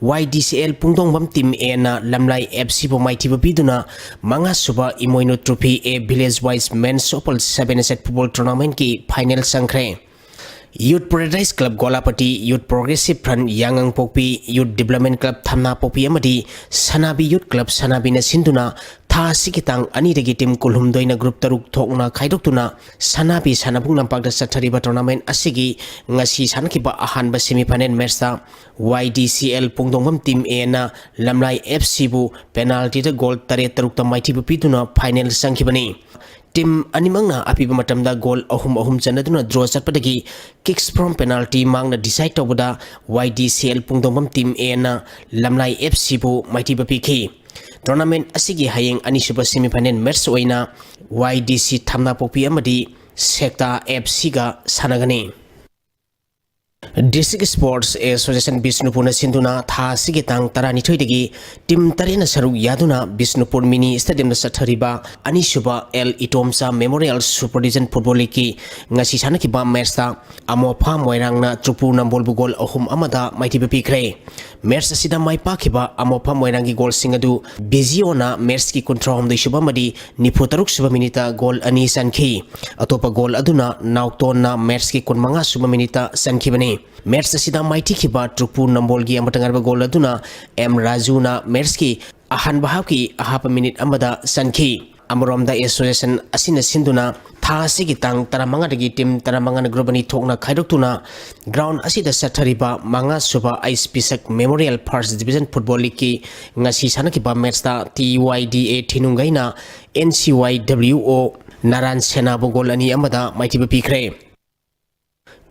Y D C L ꯄꯨꯡꯗꯣꯡꯕꯝ team Aꯅ ꯂꯝꯂꯥꯏ F Cꯕꯨ ꯃꯥꯏꯊꯤꯕ ꯄꯤꯗꯨꯅ ꯃꯉꯥꯁꯨꯕ ꯏꯃꯣꯏꯅꯨ trophy A village wise men's open seven set football tournamentꯀꯤ final ꯆꯪꯈ꯭ꯔꯦ꯫ Youth Paradise Club Golapati, Youth Progressive Front ꯌꯥꯉꯪꯄꯣꯛꯄꯤ, Youth Development Club ꯊꯝꯅꯥꯄꯣꯛꯄꯤ ꯑꯃꯗꯤ ꯁꯅꯥꯕꯤ Youth Club ꯁꯅꯥꯕꯤꯅ ꯁꯤꯟꯗꯨꯅ ꯊꯥ ꯑꯁꯤꯒꯤ ꯇꯥꯡ ꯑꯅꯤꯗꯒꯤ team ꯀꯨꯟꯍꯨꯝꯗꯣꯏꯅ group ꯇꯔꯨꯛ ꯊꯣꯛꯅ ꯈꯥꯏꯗꯣꯛꯇꯨꯅ ꯁꯅꯥꯕꯤ ꯁꯥꯟꯅꯕꯨꯡ ꯂꯝꯄꯥꯛꯇ ꯆꯠꯊꯔꯤꯕ tournament ꯑꯁꯤꯒꯤ ꯉꯁꯤ ꯁꯥꯟꯅꯈꯤꯕ ꯑꯍꯥꯟꯕ semi final matchꯇ Y D C L ꯄꯨꯡꯗꯣꯡꯕꯝ team Aꯅ ꯂꯝꯂꯥꯏ F Cꯕꯨ penaltyꯗ goal ꯇꯔꯦꯠ ꯇꯔꯨꯛꯇ ꯃꯥꯏꯊꯤꯕ ꯄꯤꯗꯨꯅ final ꯆꯪꯈꯤꯕꯅꯤ꯫ Team ꯑꯅꯤꯃꯛꯅ ꯑꯄꯤꯕ ꯃꯇꯝꯗ goal ꯑꯍꯨꯝ ꯑꯍꯨꯝ ꯆꯟꯅꯗꯨꯅ draw ꯆꯠꯄꯗꯒꯤ kicks from penalty ꯃꯥꯡꯅ decide ꯇꯧꯕꯗ Y D C L ꯄꯨꯡꯗꯣꯡꯕꯝ team Aꯅ ꯂꯝꯂꯥꯏ F Cꯕꯨ ꯃꯥꯏꯊꯤꯕ ꯄꯤꯈꯤ꯫ Tournament ꯑꯁꯤꯒꯤ ꯍꯌꯦꯡ ꯑꯅꯤꯁꯨꯕ semi final match ꯑꯣꯏꯅ Y D C ꯊꯝꯅꯥꯄꯣꯛꯄꯤ ꯑꯃꯗꯤ ꯁꯦꯛꯇꯥ F Cꯒ ꯁꯥꯟꯅꯒꯅꯤ꯫ District Sports Association ꯕꯤꯁꯅꯨꯄꯨꯔꯅ ꯁꯤꯟꯗꯨꯅ ꯊꯥ ꯑꯁꯤꯒꯤ ꯇꯥꯡ ꯇꯔꯥꯅꯤꯊꯣꯏꯗꯒꯤ team ꯇꯔꯦꯠꯅ ꯁꯔꯨꯛ ꯌꯥꯗꯨꯅ ꯕꯤꯁꯅꯨꯄꯨꯔ mini stadiumꯗ ꯆꯠꯊꯔꯤꯕ ꯑꯅꯤꯁꯨꯕ L ꯏꯇꯣꯝꯆꯥ Memorial Super Division Football Leagueꯀꯤ ꯉꯁꯤ ꯁꯥꯟꯅꯈꯤꯕ matchꯇ ꯑꯃꯣꯐꯥ ꯃꯣꯏꯔꯥꯡꯅ ꯆꯨꯄꯨ ꯅꯝꯕꯣꯜꯕꯨ goal ꯑꯍꯨꯝ ꯑꯃꯗ ꯃꯥꯏꯊꯤꯕ ꯄꯤꯈ꯭ꯔꯦ꯫ Match ꯑꯁꯤꯗ ꯃꯥꯏ ꯄꯥꯛꯈꯤꯕ ꯑꯃꯣꯐꯥ ꯃꯣꯏꯔꯥꯡꯒꯤ goalꯁꯤꯡ ꯑꯗꯨ ꯕꯤꯖꯤꯑꯣꯅ matchꯀꯤ ꯀꯨꯟꯊ꯭ꯔꯥꯍꯨꯝꯗꯣꯏ ꯁꯨꯕ ꯑꯃꯗꯤ ꯅꯤꯐꯨ ꯇꯔꯨꯛ ꯁꯨꯕ minuteꯇ goal ꯑꯅꯤ ꯆꯟꯈꯤ꯫ ꯑꯇꯣꯞꯄ goal ꯑꯗꯨꯅ ꯅꯥꯎꯇꯣꯟꯅ matchꯀꯤ ꯀꯨꯟꯃꯉꯥ ꯁꯨꯕ minuteꯇ ꯆꯟꯈꯤꯕꯅꯤ꯫ Match ꯑꯁꯤꯗ ꯃꯥꯏꯊꯤꯈꯤꯕ ꯆꯨꯄꯨ ꯅꯝꯕꯣꯜꯒꯤ ꯑꯃꯇ ꯉꯥꯏꯔꯕ goal ꯑꯗꯨꯅ M ꯔꯥꯖꯨꯅ matchꯀꯤ ꯑꯍꯥꯟꯕ halfꯀꯤ ꯑꯍꯥꯞꯄ minute ꯑꯃꯗ ꯆꯟꯈꯤ꯫ ꯑꯃꯔꯣꯝꯗ association ꯑꯁꯤꯅ ꯁꯤꯟꯗꯨꯅ ꯊꯥ ꯑꯁꯤꯒꯤ ꯇꯥꯡ ꯇꯔꯥꯃꯉꯥꯗꯒꯤ team ꯇꯔꯥꯃꯉꯥꯅ group ꯑꯅꯤ ꯊꯣꯛꯅ ꯈꯥꯏꯗꯣꯛꯇꯨꯅ ground ꯑꯁꯤꯗ ꯆꯠꯊꯔꯤꯕ ꯃꯉꯥ ꯁꯨꯕ H Pishak Memorial First Division Football Leagueꯀꯤ ꯉꯁꯤ ꯁꯥꯟꯅꯈꯤꯕ matchꯇ T Y D A ꯊꯤꯅꯨꯡꯒꯩꯅ N C Y W O ꯅꯥꯔꯥꯟ ꯁꯦꯅꯥꯕꯨ goal ꯑꯅꯤ ꯑꯃꯗ ꯃꯥꯏꯊꯤꯕ ꯄꯤꯈ꯭ꯔꯦ꯫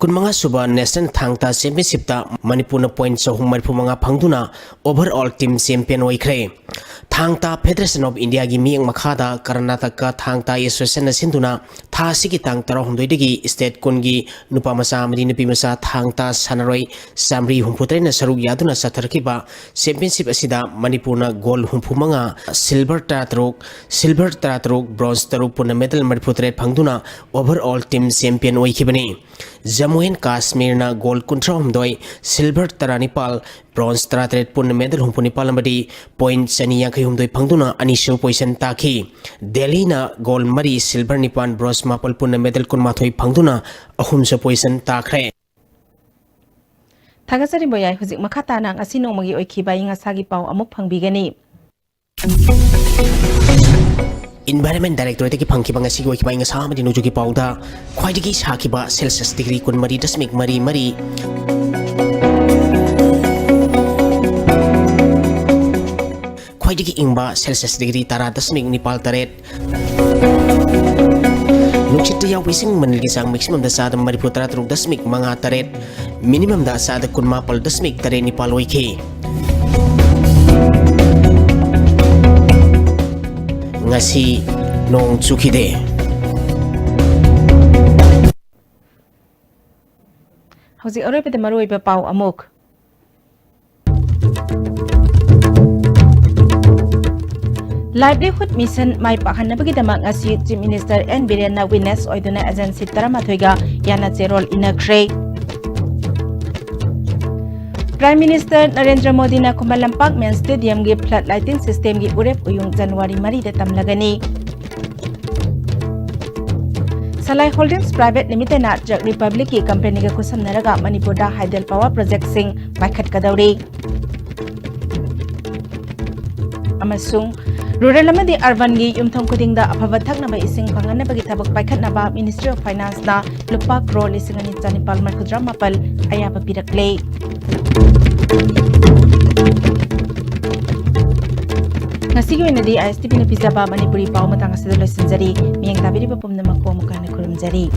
ꯀꯨꯟꯃꯉꯥ ꯁꯨꯕ National ꯊꯥꯡ ꯇꯥ Championshipꯇ ꯃꯅꯤꯄꯨꯔꯅ point ꯆꯍꯨꯝ ꯃꯔꯤꯐꯨ ꯃꯉꯥ ꯐꯪꯗꯨꯅ overall team champion ꯑꯣꯏꯈ꯭ꯔꯦ꯫ ꯊꯥꯡ ꯇꯥ Federation of Indiaꯒꯤ ꯃꯤꯠꯌꯦꯡ ꯃꯈꯥꯗ ꯀꯔꯅꯥꯇꯀꯥ ꯊꯥꯡ ꯇꯥ Associationꯅ ꯁꯤꯟꯗꯨꯅ ꯊꯥ ꯑꯁꯤꯒꯤ ꯇꯥꯡ ꯇꯔꯥꯍꯨꯝꯗꯣꯏꯗꯒꯤ state ꯀꯨꯟꯒꯤ ꯅꯨꯄꯥ ꯃꯆꯥ ꯑꯃꯗꯤ ꯅꯨꯄꯤ ꯃꯆꯥ ꯊꯥꯡ ꯇꯥ ꯁꯥꯟꯅꯔꯣꯏ ꯆꯥꯃꯔꯤ ꯍꯨꯝꯐꯨꯇꯔꯦꯠꯅ ꯁꯔꯨꯛ ꯌꯥꯗꯨꯅ ꯆꯠꯊꯔꯛꯈꯤꯕ championship ꯑꯁꯤꯗ ꯃꯅꯤꯄꯨꯔꯅ goal ꯍꯨꯝꯐꯨꯃꯉꯥ, silver ꯇꯔꯥꯇꯔꯨꯛ, silver ꯇꯔꯥꯇꯔꯨꯛ, bronze ꯇꯔꯨꯛ, ꯄꯨꯟꯅ medal ꯃꯔꯤꯐꯨꯇꯔꯦꯠ ꯐꯪꯗꯨꯅ overall team champion ꯑꯣꯏꯈꯤꯕꯅꯤ꯫ ꯖꯝꯃꯨ ꯑꯦꯟ ꯀꯥꯁꯃꯤꯔꯅ goal ꯀꯨꯟꯊ꯭ꯔꯥꯍꯨꯝꯗꯣꯏ, silver ꯇꯔꯥꯅꯤꯄꯥꯜ, bronze ꯇꯔꯥꯇꯔꯦꯠ, ꯄꯨꯟꯅ medal ꯍꯨꯝꯐꯨꯅꯤꯄꯥꯜ ꯑꯃꯗꯤ point ꯆꯅꯤ ꯌꯥꯡꯈꯩꯍꯨꯝꯗꯣꯏ ꯐꯪꯗꯨꯅ ꯑꯅꯤꯁꯨꯕ position ꯇꯥꯈꯤ꯫ ꯗꯦꯜꯂꯤꯅ goal ꯃꯔꯤ, silver ꯅꯤꯄꯥꯟ, bronze ꯃꯥꯄꯜ ꯄꯨꯟꯅ medal ꯀꯨꯟꯃꯥꯊꯣꯏ ꯐꯪꯗꯨꯅ ꯑꯍꯨꯝꯁꯨ position ꯇꯥꯈ꯭ꯔꯦ꯫ ꯊꯥꯒꯠꯆꯔꯤ ꯕꯣꯌꯥꯏ꯫ ꯍꯧꯖꯤꯛ ꯃꯈꯥ ꯇꯥꯅ ꯉꯁꯤ ꯅꯣꯡꯃꯒꯤ ꯑꯣꯏꯈꯤꯕ ꯑꯏꯪ ꯑꯁꯥꯒꯤ ꯄꯥꯎ ꯑꯃꯨꯛ ꯐꯪꯕꯤꯒꯅꯤ꯫ Environment Directorate ꯇꯒꯤ ꯐꯪꯈꯤꯕ ꯉꯁꯤꯒꯤ ꯑꯣꯏꯈꯤꯕ ꯑꯏꯪ ꯑꯁꯥ ꯑꯃꯗꯤ ꯅꯣꯡꯖꯨꯒꯤ ꯄꯥꯎꯗ ꯈ꯭ꯋꯥꯏꯗꯒꯤ ꯁꯥꯈꯤꯕ Celsius degree ꯀꯨꯟꯃꯔꯤ ꯗꯁꯃꯤꯛ ꯃꯔꯤ ꯃꯔꯤ, ꯈ꯭ꯋꯥꯏꯗꯒꯤ ꯏꯪꯕ Celsius degree ꯇꯔꯥ ꯗꯁꯃꯤꯛ ꯅꯤꯄꯥꯜ ꯇꯔꯦꯠ, ꯅꯨꯡꯁꯤꯠꯇ ꯌꯥꯎꯕ ꯏꯁꯤꯡ ꯃꯅꯤꯜꯒꯤ ꯆꯥꯡ maximum ꯗ ꯆꯥꯗ ꯃꯔꯤꯐꯨ ꯇꯔꯥ ꯇꯔꯨꯛ ꯗꯁꯃꯤꯛ ꯃꯉꯥ ꯇꯔꯦꯠ, minimum ꯗ ꯆꯥꯗ ꯀꯨꯟꯃꯥꯄꯜ ꯗꯁꯃꯤꯛ ꯇꯔꯦꯠ ꯅꯤꯄꯥꯜ ꯑꯣꯏꯈꯤ꯫ ꯉꯁꯤ ꯅꯣꯡ ꯆꯨꯈꯤꯗꯦ꯫ ꯍꯧꯖꯤꯛ ꯑꯔꯣꯏꯕꯗ ꯃꯔꯨꯑꯣꯏꯕ ꯄꯥꯎ ꯑꯃꯨꯛ꯫ Livelihood Mission ꯃꯥꯏ ꯄꯥꯛꯍꯟꯅꯕꯒꯤꯗꯃꯛ ꯉꯁꯤ Chief Minister N ꯕꯤꯔꯦꯟꯅ witness ꯑꯣꯏꯗꯨꯅ agency ꯇꯔꯥꯃꯥꯊꯣꯏꯒ ꯌꯥꯅ ꯆꯦꯔꯣꯜ ꯏꯟꯅꯈ꯭ꯔꯦ꯫ Prime Minister ꯅꯔꯦꯟꯗ꯭ꯔ ꯃꯣꯗꯤꯅ ꯈꯨꯃꯟ ꯂꯝꯄꯥꯛ main stadium ꯒꯤ flood lighting system ꯒꯤ ꯎꯔꯦꯞ ꯎꯌꯨꯡ ꯖꯅꯋꯥꯔꯤ ꯃꯔꯤꯗ ꯇꯝꯂꯒꯅꯤ꯫ Salai Holdings Private Limited ꯅ Czech Republic ꯀꯤ company ꯒ ꯈꯨꯠꯁꯝꯅꯔꯒ ꯃꯅꯤꯄꯨꯔꯗ hydel power project ꯁꯤꯡ ꯄꯥꯏꯈꯠꯀꯗꯧꯔꯤ꯫ ꯑꯃꯁꯨꯡ rural ꯑꯃꯗꯤ urban ꯒꯤ ꯌꯨꯝꯊꯣꯡ ꯈꯨꯗꯤꯡꯗ ꯑꯐꯕ ꯊꯛꯅꯕ ꯏꯁꯤꯡ ꯐꯪꯍꯟꯅꯕꯒꯤ ꯊꯕꯛ ꯄꯥꯏꯈꯠꯅꯕ Ministry of Finance ꯅ ꯂꯨꯄꯥ ꯀ꯭ꯔꯣꯔ ꯂꯤꯁꯤꯡ ꯑꯅꯤ ꯆꯅꯤꯄꯥꯜ ꯃꯔꯤꯐꯨꯇꯔꯥ ꯃꯥꯄꯜ ꯑꯌꯥꯕ ꯄꯤꯔꯛꯂꯦ꯫ ꯉꯁꯤꯒꯤ ꯑꯣꯏꯅꯗꯤ ISTV ꯅ ꯄꯤꯖꯕ ꯃꯅꯤꯄꯨꯔꯤ ꯄꯥꯎ ꯃꯇꯥꯡ ꯑꯁꯤꯗ ꯂꯣꯏꯁꯤꯟꯖꯔꯤ꯫ ꯃꯤꯠꯌꯦꯡ ꯇꯥꯕꯤꯔꯤꯕ ꯄꯨꯝꯅꯃꯛꯄꯨ ꯑꯃꯨꯛ ꯍꯟꯅ ꯈꯨꯔꯨꯝꯖꯔꯤ꯫